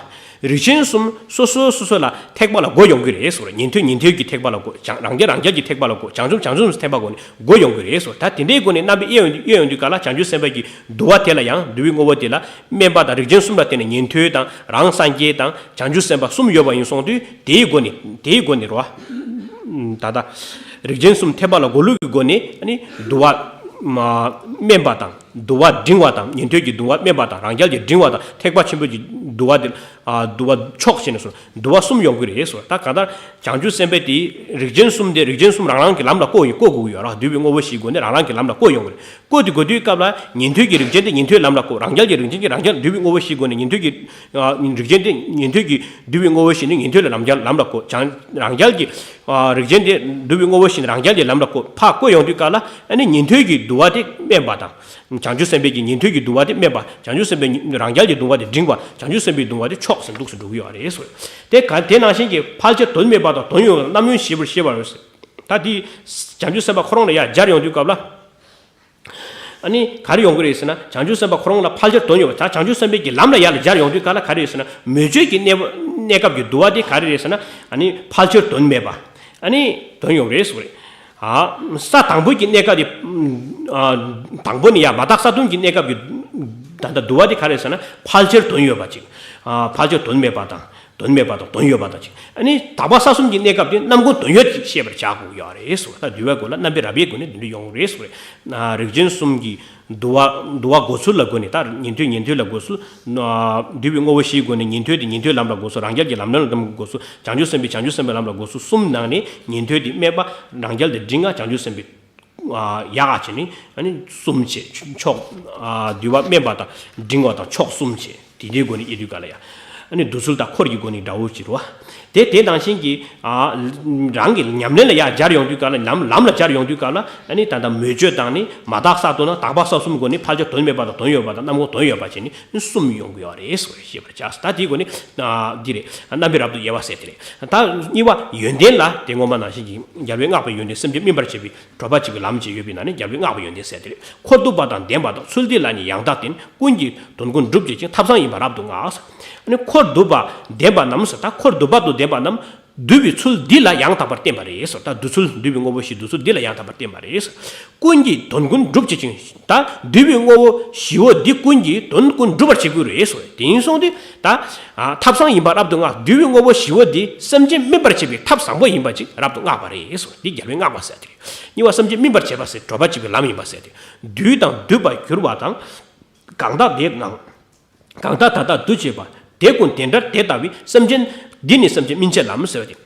རིགས་ཅན་གསུམ་སོ་སོ་སོ་སོ་ལ་ཐེག་པ་ལ་སྒོ་ཡོང་གི་རེད་ཟེར། ཉན་ཐོས་ཉན་ཐོས་ཀྱི་ཐེག་པ་ལ་སྒོ། བྱང་། རང་རྒྱལ་རང་རྒྱལ་གྱི་ཐེག་པ་ལ་སྒོ། བྱང་ཆུབ་བྱང་ཆུབ་ཀྱི་ཐེག་པ་སྒོ་ནས་སྒོ་ཡོང་གི་རེད་ཟེར། ད་དེ་འདྲའི་སྒོ་ནས་རྣམ་པའི་དབྱེ་ཡོང་དུས། དབྱེ་ཡོང་དུས་སྐབས་ལ་བྱང་ཆུབ་སེམས་དཔའ་གྱི་བསྡུ་བ་དེ་ལ་ཡང་། བསྡུ་བའི་དངོས་པོ་དེ་ལ་དམན་པ་དང་རིགས་ཅན་གསུམ་ལ་བརྟེན་ནས་ཉན་ཐོས་དང་རང་སངས་རྒྱས་དང་བྱང་ཆུབ་སེམས་དཔའ་གསུམ་ཡོད་པ་ཡིན་སོང་དུས། དེའི་སྒོ་ནས། དེའི་སྒོ་ནས་རོ། ད་ལྟ་རིགས་ཅན་གསུམ་ཐེག་པ་ལ་སྒོ་ལུགས་ཀྱི་སྒོ་ནས་ཨ་ནི་བསྡུ་བ་དམན་པ་དང་བསྡུ་བ་འབྲིང་བ་དང་། ཉན་ཐོས་ཀྱི་བསྡུ་བ་དམན་པ་དང་རང་རྒྱལ་གྱི་འབྲིང་བ་དང་། ཐེག་པ་ཆེན་པོ་གྱི་བསྡུ་བ་དེ། ཨ། བསྡུ་བ་མཆོག་ཟེར་ནས་སོ། བསྡུ་བ་གསུམ་ཡོང་གི་རེད་སོ། ད་གང་ལྟར་བྱང་ཆུབ་སེམས་དཔའ་དེ་རིགས་ཅན་གསུམ་དེ་རིགས་ཅན་གསུམ་རང་རང་གི་ལམ་ལ་བཀོད་ཡོད། བཀོད་དགོས་ཀྱི་ཡོད་ར། བསྡུ་བའི་དངོས་པོ་བཞིའི་སྒོ་ནས་རང་རང་གི་ལམ་ལ་བཀོད་ཡོང་གི་རེད། བཀོད་དེ་དགོས་དུས་སྐབས་ལ་ཉན་ཐོས་ཀྱི་རིགས་ཅན་དེ་ཉན་ཐོས་ལམ་ལ་བཀོད། རང་རྒྱལ་གྱི་རིགས་ཅན་གྱི་རང་རྒྱལ། བསྡུ་བའི་དངོས་པོ་བཞིའི་སྒོ་ནས་ཉན་ཐོས་ཀྱི། ཨ། རིགས་ཅན་དེ་ཉན་ཐོས་ཀྱི། བསྡུ་བའི་དངོས་པོ་བཞི་ནི་ཉན་ཐོས་ལ་ལམ་རྒྱལ་ལམ་ལ་བཀོད། བྱང་། རང་རྒྱལ་གྱི། ཨ། རིགས་ཅན་དེ་བསྡུ་བའི་དངོས་པོ་བཞི་ནི་རང་རྒྱལ་གྱི་ལམ་ལ་བཀོད། ཕར་བཀོད་ཡོང་དུས་སྐབས་ལ་ཨ་ནི་ཉན་ཐོས་ཀྱི་བསྡུ་བ་དེ་དམན་པ་དང་། བྱང་ཆུབ་སེམས་དཔའི་གི་ཉན་ཐོས་ཀྱི་བསྡུ་བ་དེ་དམན་པ། བྱང་ཆུབ་སེམས་དཔའི་རང་རྒྱལ་གྱི་བསྡུ་བ་དེ་འབྲིང་བ། བྱང་ཆུབ་སེམས་དཔའི་བསྡུ་བ་དེ་མཆོག་ཟེར་འདུག་སེ་འགྲོ་གི་ཡོད་རེད་ཟེར། དེ་ག་དེ་ནང་བཞིན་གྱི་ཕལ་ཆེར་དོན་མེད་པ་དང་དོན་ཡོད་པ་རྣམ་ཀུན་ཤེས་པར་བྱེད་པ་རེད་ཟེར། ད་དེ་བྱང་ཆུབ་སེམས་དཔའ་ཁོ་རང་ལ་ཡར་སྦྱར་ཡོང་དུས་སྐབས་ལ། ཨ་ནི་ག་རེ་ཡོང་གི་རེད་ཟེར་ན། བྱང་ཆུབ་སེམས་དཔའ་ཁོ་རང་ལ་ཕལ་ཆེར་དོན་ཡོད་པ། ད་བྱང་ཆུབ་སེམས་དཔའི་གི་ལམ་ལ་ཡར་ལ་སྦྱར་ཡོང་དུས་ག་ལ་ག་རེ་རེད་ཟེར་ན། མོས་སྤྱོད་ཀྱི་གནས་བབ་གནས་སྐབས་ཀྱི་དུ་བ་དེ་ག་རེ་རེད་ཟེར་ན། ཨ་ནི་ཕལ་ཆེར་དོན་མེད་པ། ཨ་ནི་དོན་ཡོང་རེད་ཟེར་བ་རེད། ཨ། ས་དང་པོའི་གི་གནས་སྐབས་དེ། ཨ། དང་པོ་ནས་ཡར་མ་དག་ས་གསུམ་གྱི་གནས་སྐབས་ཀྱི་ད་ལྟ་དུ་བ་དེ་ག་རེ་རེད་ཟེར་ན། ཕལ་ཆེར་དོན་ཡོད་པ་ཅིག་ཨ། ཕལ་ཆེར་དོན་མེད་པ་དང་། དོན་མེད་པ་དང་དོན་ཡོད་པ་དང་ཅིག་ཨ་ནི་དག་པ་ས་གསུམ་གྱི་གནས་སྐབས་དེ་རྣམ་ཀུན་དོན་ཡོད་ཅིག་ཤེས་པར་བྱ་དགོས་ཡོད་རེད་ཟེར་བ། ད་འདུལ་བའི་སྒོ་ལ་རྣམ་པའི་རབ་དབྱེའི་སྒོ་ནས་འདི་འདྲ་ཡོང་རེད་ཟེར་བ་རེད། ཨ། རིགས་ཅན་གསུམ་གྱི་དུ་བ། དུ་བ་འགོད་ཚུལ་ལ་སྒོ་ནས། ད་ཉན་ཐོས་ཉན་ཐོས་ལ་འགོད་ཚུལ། ཨ། འདུལ་བའི་དངོས་པོ་བཞིའི་སྒོ་ནས་ཉན་ཐོས་དེ་ཉན་ཐོས་ལམ་ལ་འགོད་ཚུལ། རང་རྒྱལ་གྱི་ལམ་སྣ་ལ་འགོད་ཚུལ། བྱང་ཆུབ་སེམས་དཔའི་བྱང་ཆུབ་སེམས་དཔའི་ལམ་ལ་འགོད་ཚུལ་གསུམ་ནང་ནས་ཉན་ཐོས་དེ་སྨད་པ། རང་རྒྱལ་དེ་འབྲིང་བ། བྱང་ཆུབ་སེམས་དཔའི་ཡག་ག་བྱས་ནས་ཨ་ནི་གསུམ་བྱས། མཆོག་ཨ། འདུལ་བ་སྨད་པ་དང་འབྲིང་བ་དང་མཆོག་གསུམ་བྱས། དེ་འདྲའི་སྒོ་ནས་དབྱེ་དུས་ག་ལ་ཡ། ཨ་ནི་འདུ་ཚུལ་དང་འཁོར་གྱི་སྒོ་ནས་འདྲ་བོ་ཅིག་རེད་བ། དེ་དེ་ནང་བཞིན་གྱི། ཨ། རང་གི་ཉམས་ལེན་ལ་ཡ་སྦྱར་ཡོང་དུས་ག་ལ། ལམ་ལམ་ལ་སྦྱར་ཡོང་དུས་ག་ལ། ཨ་ནི་ད་ལྟ་མོས་སྤྱོད་དང་ནི་མ་དག་ས་དོན་དང་དག་པ་ས་གསུམ་སྒོ་ནས་ཕལ་ཆེར་དོན་མེད་པ་དང་དོན་ཡོད་པ་དང་རྣམ་ཀུན་དོན་ཡོད་པ་བྱས་ནས་གསུམ་ཡོང་གི་ཡོད་རེད་ཟེར་བ་ཤེས་པར་བྱ། ད་དེའི་སྒོ་ནས། ཨ། འདི་རེད། རྣམ་པའི་རབ་ཏུ་དབྱེ་བ་ཟེར་དེ་རེད། ད་གཉིས་པ་ཡོན་ཏན་ལ་དེ་སྔོན་མ་ནང་བཞིན་གྱི་རྒྱལ་བའི་བསྔགས་པའི་ཡོན་ཏན་སེམས་ཅན་སྨིན་པར་བྱེད་པའི་གྲོགས་པ་གཅིག་གི་ལམ་བཅས་ཡོད་པའི་ནང་ནས་རྒྱལ་བའི་བསྔགས་པའི་ཡོན་ཏན་ཟེར་དེ་རེད། འཁོར་འདུས་པ་དང་ལྡན་པ་དང་ཚུལ་འདི་ལ་ནི་ཡང་དག་བརྟེན། ཀུན་གྱིས་དོན་ཀུན་འགྲུབ་བྱེད་ཅིང་ཐབས་བཟང་ཡིན་པར་རབ་ཏུ་བསྔགས། ཨ་ནི་འཁོར་འདུས་པ་ལྡན་པ་རྣམས་ཟེར། ད་འཁོར་འདུས་པ་དང་ལྡན་པ་རྣམས་འདུས་པའི་ཚུལ་འདི་ལ་ཡང་དག་པར་བརྟེན་པ་རེད་ཟེར། ད་འདུས་ཚུལ། འདུས་པའི་དངོས་པོ་བཞི་འདུས་ཚུལ་འདི་ལ་ཡང་དག་པར་བརྟེན་པ་རེད་ཟེར། ཀུན་གྱིས་དོན་ཀུན་འགྲུབ་བྱེད་ཅིང་། ད་འདུས་པའི་དངོས་པོ་བཞི་བོ་འདི་ཀུན་གྱིས་དོན་ཀུན་འགྲུབ་པར་བྱེད་དགོས་རེད་ཟེར། དེ་ཡིན་སོང་དུས་ད། ཨ། ཐབས་བཟང་ཡིན་པར་རབ་ཏུ་བསྔགས། འདུས་པའི་དངོས་པོ་བཞི་བོ་འདི་སེམས་ཅན་སྨིན་པར་བྱེད་པའི་ཐབས་བཟང་པོ་ཡིན་པ་ཅིག་རབ་ཏུ་བསྔགས་པ་རེད་ཟེར། འདི་རྒྱལ་བའི་བསྔགས་པ་ཟེར་དེ་རེད། གཉིས་པ་སེམས་ཅན་སྨིན་པར་བྱེད་པ་ཟེར། གྲོགས་པ་གཅིག་པའི་ལམ་ཡིན་པ་ཟེར་དེ། འདུས་དང་འདུས་པར་གྱུར་པ་དང་། གང་དག་དེ་གང་། གང་དག་ད་ལྟ་འདུ་བྱེད་པ། དེ་ཀུན་དེ་འདྲར་དེ་ལྟ་བུའི་སེམས་ཅན། འདི་ནི་སེམས་ཅན་སྨིན་བྱེད་ལམ་ཟེར་བ་དེ།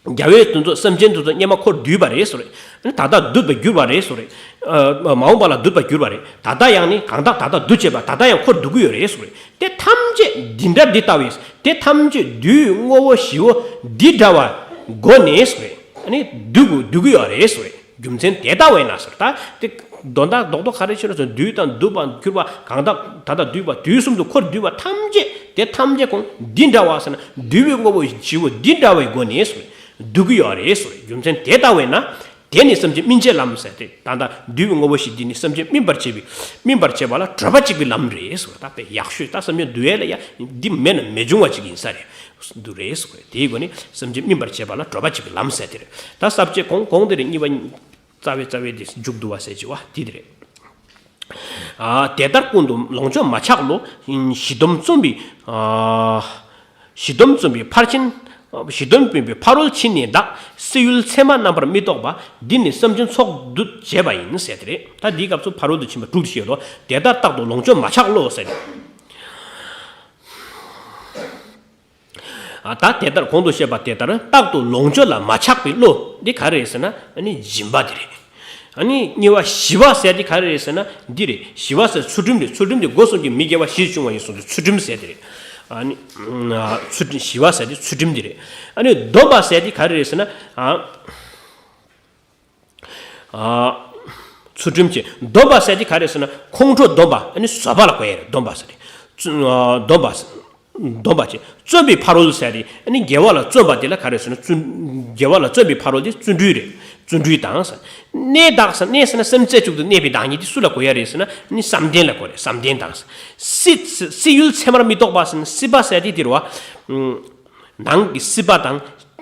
རྒྱལ་བས་དེ་ཚོ་སེམས་ཅན་དེ་ཚོ་སྔོན་མ་འཁོར་འདུས་པ་རེད་ཟེར། ད་ལྟ་འདུས་པར་གྱུར་པ་རེད་ཟེར། ཨ། མ་འོངས་པ་ལ་འདུས་པར་གྱུར་པ་རེད། ད་ལྟ་ཡང་ནི། གང་དག་ད་ལྟ་འདུ་བྱེད་པ། ད་ལྟ་ཡང་འཁོར་འདུ་གི་ཡོད་རེད་ཟེར། དེ་ཐམས་ཅད་འདི་འདྲ་འདི་ལྟ་བུའི། དེ་ཐམས་ཅད་འདུས་དངོས་པོ་བཞི་བོ་འདི་འདྲ་བའི་སྒོ་ནས་ཟེར། ཨ་ནི་འདུ་གི་འདུ་གི་ཡོད་རེད་ཟེར། རྒྱུ་མཚན་དེ་ལྟ་བས་ན་ཟེར། ད་དེ་དོན་དག་རྡོག་རྡོག་ག་རེ་ཕྱིར་ཟེར། འདུས་དང་འདུས་པར་གྱུར་པ། གང་དག་ད་ལྟ་འདུས་པ། དུས་གསུམ་དུ་འཁོར་འདུས་པ་ཐམས་ཅད། དེ་ཐམས་ཅད་ཀུན་འདི་འདྲ་བ་ཟེར་ན། འདུས་པའི་དངོས་པོ་བཞི་བོ་འདི་འདྲ་བའི་སྒོ་ནས་ཟེར། འདུ་གི་ཡོད་རེད་ཟེར། རྒྱུ་མཚན་དེ་ལྟ་བས་ན། དེ་ནི་སེམས་ཅན་སྨིན་བྱེད་ལམ་ཟེར་ཏེ། ད་ལྟ་འདུས་པའི་དངོས་པོ་བཞི་འདི་ནི་སེམས་ཅན་སྨིན་པར་བྱེད་པའི། སྨིན་པར་བྱེད་པ་ལ་གྲོགས་པ་གཅིག་པའི་ལམ་རེད་ཟེར། ད་དཔེ་ཡག་ཤོས། ད་སེམས་ཅན་འདུལ་བ་ལ་ཡ་འདི་མེད་ན་མི་འབྱུང་བ་ཅིག་ཡིན་ས་རེད། འདུ་རེད་ཟེར། དེའི་སྒོ་ནས་སེམས་ཅན་སྨིན་པར་བྱེད་པ་ལ་གྲོགས་པ་གཅིག་པའི་ལམ་ཟེར་དེ་རེད། ད་ས་བཅད་གོང་གོང་དེ་རེད། གཉིས་པ། རྩ་བའི་རྩ་བའི་དེ་མཇུག་བསྡུ་བ་ཟེར་གྱི་བ་དེ་དེ་རེད། ཨ། དེ་ལྟར་ཀུན་ཏུ་ལོངས་སྤྱོད་མ་ཆག་བློ། ཞི་འདོམས་བརྩོན་པའི། ཨ། ཞི་འདོམས་བརྩོན་པའི་ཕར་ཕྱིན། ཞི་འདོམས་བརྩོན་པའི་ཕ་རོལ་ཕྱིན་ནི་དག། སྲིད་ཡུལ་མཚན་མ་རྣམ་པར་མི་རྟོག་པ། འདི་ནི་སེམས་ཅན་ཚོགས་འདུ་བྱེད་པ་ཡིན་ཟེར་དེ་རེད། ད་འདིའི་སྐབས་སུ་ཕ་རོལ་ཏུ་ཕྱིན་པ་དྲུག་བཤད་ལོ། དེ་ལྟར་རྟག་ཏུ་ལོངས་སྤྱོད་མ་ཆག་བློ་ཟེར་ཏེ། ཨ། ད་དེ་ལྟར་གོང་དུ་བཤད་པ་དེ་ལྟར་རྟག་ཏུ་ལོངས་སྤྱོད་ལ་མ་ཆགས་པའི་བློ་འདི་ག་རེ་རེད་ཟེར་ན། ཨ་ནི་སྦྱིན་པ་དེ་རེད། ཨ་ནི་གཉིས་པ་ཞི་བ་ཟེར་དེ་ག་རེ་རེད་ཟེར་ན། འདི་རེད། ཞི་བ་ཟེར་ཚུལ་ཁྲིམས་རེད། ཚུལ་ཁྲིམས་དེ་སྒོ་གསུམ་གྱི་མི་དགེ་བ་བཞི་བྱུང་བ་ཡིན་གསུངས་ཏེ་ཚུལ་ཁྲིམས་ཟེར་དེ་རེད། ཨ་ནི་ཚུལ་ཁྲིམས། ཞི་བ་ཟེར་དེ་ཚུལ་ཁྲིམས་དེ་རེད། ཨ་ནི་སྡོམ་པ་ཟེར་དེ་ག་རེ་རེད་ཟེར་ན། ཨ། ཨ། ཚུལ་ཁྲིམས་ཀྱི་སྡོམ་པ་ཟེར་དེ་ག་རེ་ཟེར་ན། ཁོང་ཁྲོ་སྡོམ་པ། ཨ་ནི་བཟོད་པ་ལ་གོ་ཡ་རེད། སྡོམ་པ་ཟེར་དེ། བརྩོན། ཨ། སྡོམ་པ། སྡོམ་པ་བྱེད། བརྩོན་པའི་ཕ་རོལ་ཟེར་དེ། ཨ་ནི་དགེ་བ་ལ་བརྩོན་པ་དེ་ལ་ག་རེ་ཟེར་ན། བརྩོན། དགེ་བ་ལ་བརྩོན་པའི་ཕ་རོལ་དེ་བརྩོན་འགྲུས་རེད། བརྩོན་འགྲུས་དང་ཟེར། གནས་དག་ཟེར། གནས་ཟེར་ན་སེམས་རྩེ་གཅིག་ཏུ་གནས་པའི་བདག་ཉིད་དེ་སུ་ལ་གོ་ཡ་རེད་ཟེར་ན། ཨ་ནི་བསམ་གཏན་ལ་གོ་རེད། བསམ་གཏན་དང་ཟེར། སྲིད། སྲིད་ཡུལ་མཚན་མར་མི་རྟོག་པ་ཟེར་ན། སྲིད་པ་ཟེར་དེ་དེ་རེད་བ། ནང་གི་སྲིད་པ་དང་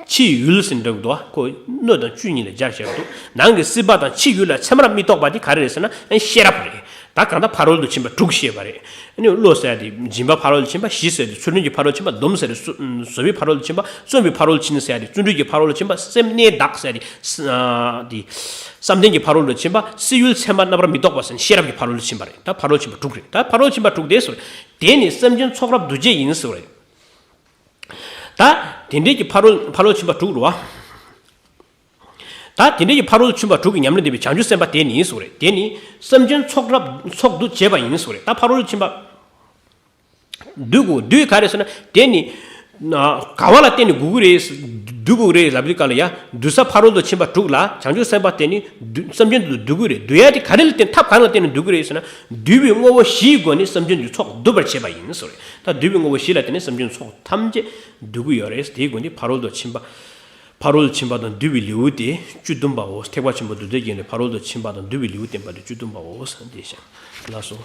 ཕྱིའི་ཡུལ་ཟེར་འདྲ་འདུག་ཁོ་སྣོད་དང་བཅུད་གཉིས་ལ་སྦྱར་བཞག་འདུག་ནང་གི་སྲིད་པ་དང་ཕྱིའི་ཡུལ་ལ་མཚན་མར་མི་རྟོག་པ་དེ་ག་རེ་རེད་ཟེར་ན། ཨ། ཤེས་རབ་རེད། ད་གང་ལྟར་ཕ་རོལ་ཏུ་ཕྱིན་པ་དྲུག་བཤད་པ་རེད། ཨ་ནི་བློ་ཟེར་ཡ་དེ་སྦྱིན་པ་ཕ་རོལ་ཏུ་ཕྱིན་པ། ཞི་ཟེར་ཡ་དེ་ཚུལ་ཁྲིམས་ཀྱི་ཕ་རོལ་ཏུ་ཕྱིན་པ། སྡོམ་ཟེར་ཡ་དེ་བཟོད། བཟོད་པའི་ཕ་རོལ་ཏུ་ཕྱིན་པ། བརྩོན་པའི་ཕ་རོལ་ཏུ་ཕྱིན་ཟེར་ཡ་དེ་བརྩོན་འགྲུས་ཀྱི་ཕ་རོལ་ཏུ་ཕྱིན་པ། སེམས་གནས་དག་ཟེར་ཡ་དེ། ཨ། དེ་བསམ་གཏན་གྱི་ཕ་རོལ་ཏུ་ཕྱིན་པ། སྲིད་ཡུལ་མཚན་མར་རྣམ་པར་མི་རྟོག་པ་ཟེར་ན་ཤེས་རབ་ཀྱི་ཕ་རོལ་ཏུ་ཕྱིན་པ་རེད། ད་ཕ་རོལ་ཏུ་ཕྱིན་པ་དྲུག་རེད། ད་ཕ་རོལ་ཏུ་ཕྱིན་པ་དྲུག་དེ་ཟེར། དེ་ནི་སེམས་ཅན་ཚོགས་རབ་འདུ་བྱེད་ཡིན་ཟེར་བ་རེད། ད་དེ་འདྲའི་གི་ཕ་རོལ། ཕ་རོལ་ཕྱིན་པ་དྲུག་རེད་བ། ད་དེ་འདྲའི་གི་ཕ་རོལ་ཕྱིན་པ་དྲུག་གི་ཉམས་ལེན་ལྡན་པའི་བྱང་ཆུབ་སེམས་དཔའ་དེ་ནི་ཟེར་བ་རེད། དེ་ནི་སེམས་ཅན་ཚོགས་རབ། ཚོགས་འདུ་བྱེད་པ་ཡིན་ཟེར་བ་རེད། ད་ཕ་རོལ་ཕྱིན་པ་འདུས་དགོས། འདུས་ག་རེ་ཟེར་ན། དེ་ནི་ག་བ་ལ་བརྟེན་ནས་འདུ་དགོས་རེད། འདུ་དགོས་རེད་ལབ་དུས་ག་ལ་ཡ། འདུ་ས་ཕ་རོལ་ཏུ་ཕྱིན་པ་དྲུག་ལ་བྱང་ཆུབ་སེམས་དཔའ་དེ་ནི་འདུ། སེམས་ཅན་དུ་འདུ་དགོས་རེད། འདུ་ཡ་དེ་ག་རེ་ལ་བརྟེན། ཐབས་ག་རེ་ལ་བརྟེན་ནས་འདུ་དགོས་རེད་ཟེར་ན། འདུས་པའི་དངོས་པོ་བཞིའི་སྒོ་ནས་སེམས་ཅན་དུ་ཚོགས་འདུ་བར་བྱེད་པ་ཡིན་ཟེར་བ་རེད། ད་འདུས་པའི་དངོས་པོ་བཞི་ལ་བརྟེན་ནས་སེམས་ཅན་ཚོགས་ཐམས་ཅད་འདུ་གི་ཡོད་རེད། དེའི་སྒོ་ནས་ཕ་རོལ་ཏུ་ཕྱིན་པ། ཕ་རོལ་ཕྱིན་པ་དང་འདུལ་བའི་ལེའུ་སྟེ་བཅུ་བདུན་པའོ། ཐེག་པ་ཆེན་པོ་མདོ་སྡེ་རྒྱན་ལས་ཕ་རོལ་ཏུ་ཕྱིན་པ་དང་འདུལ་བའི་ལེའུ་བསྟན་པ་སྟེ་བཅུ་བདུན་པའོ། འདི་བཤད། ལགས་སོ།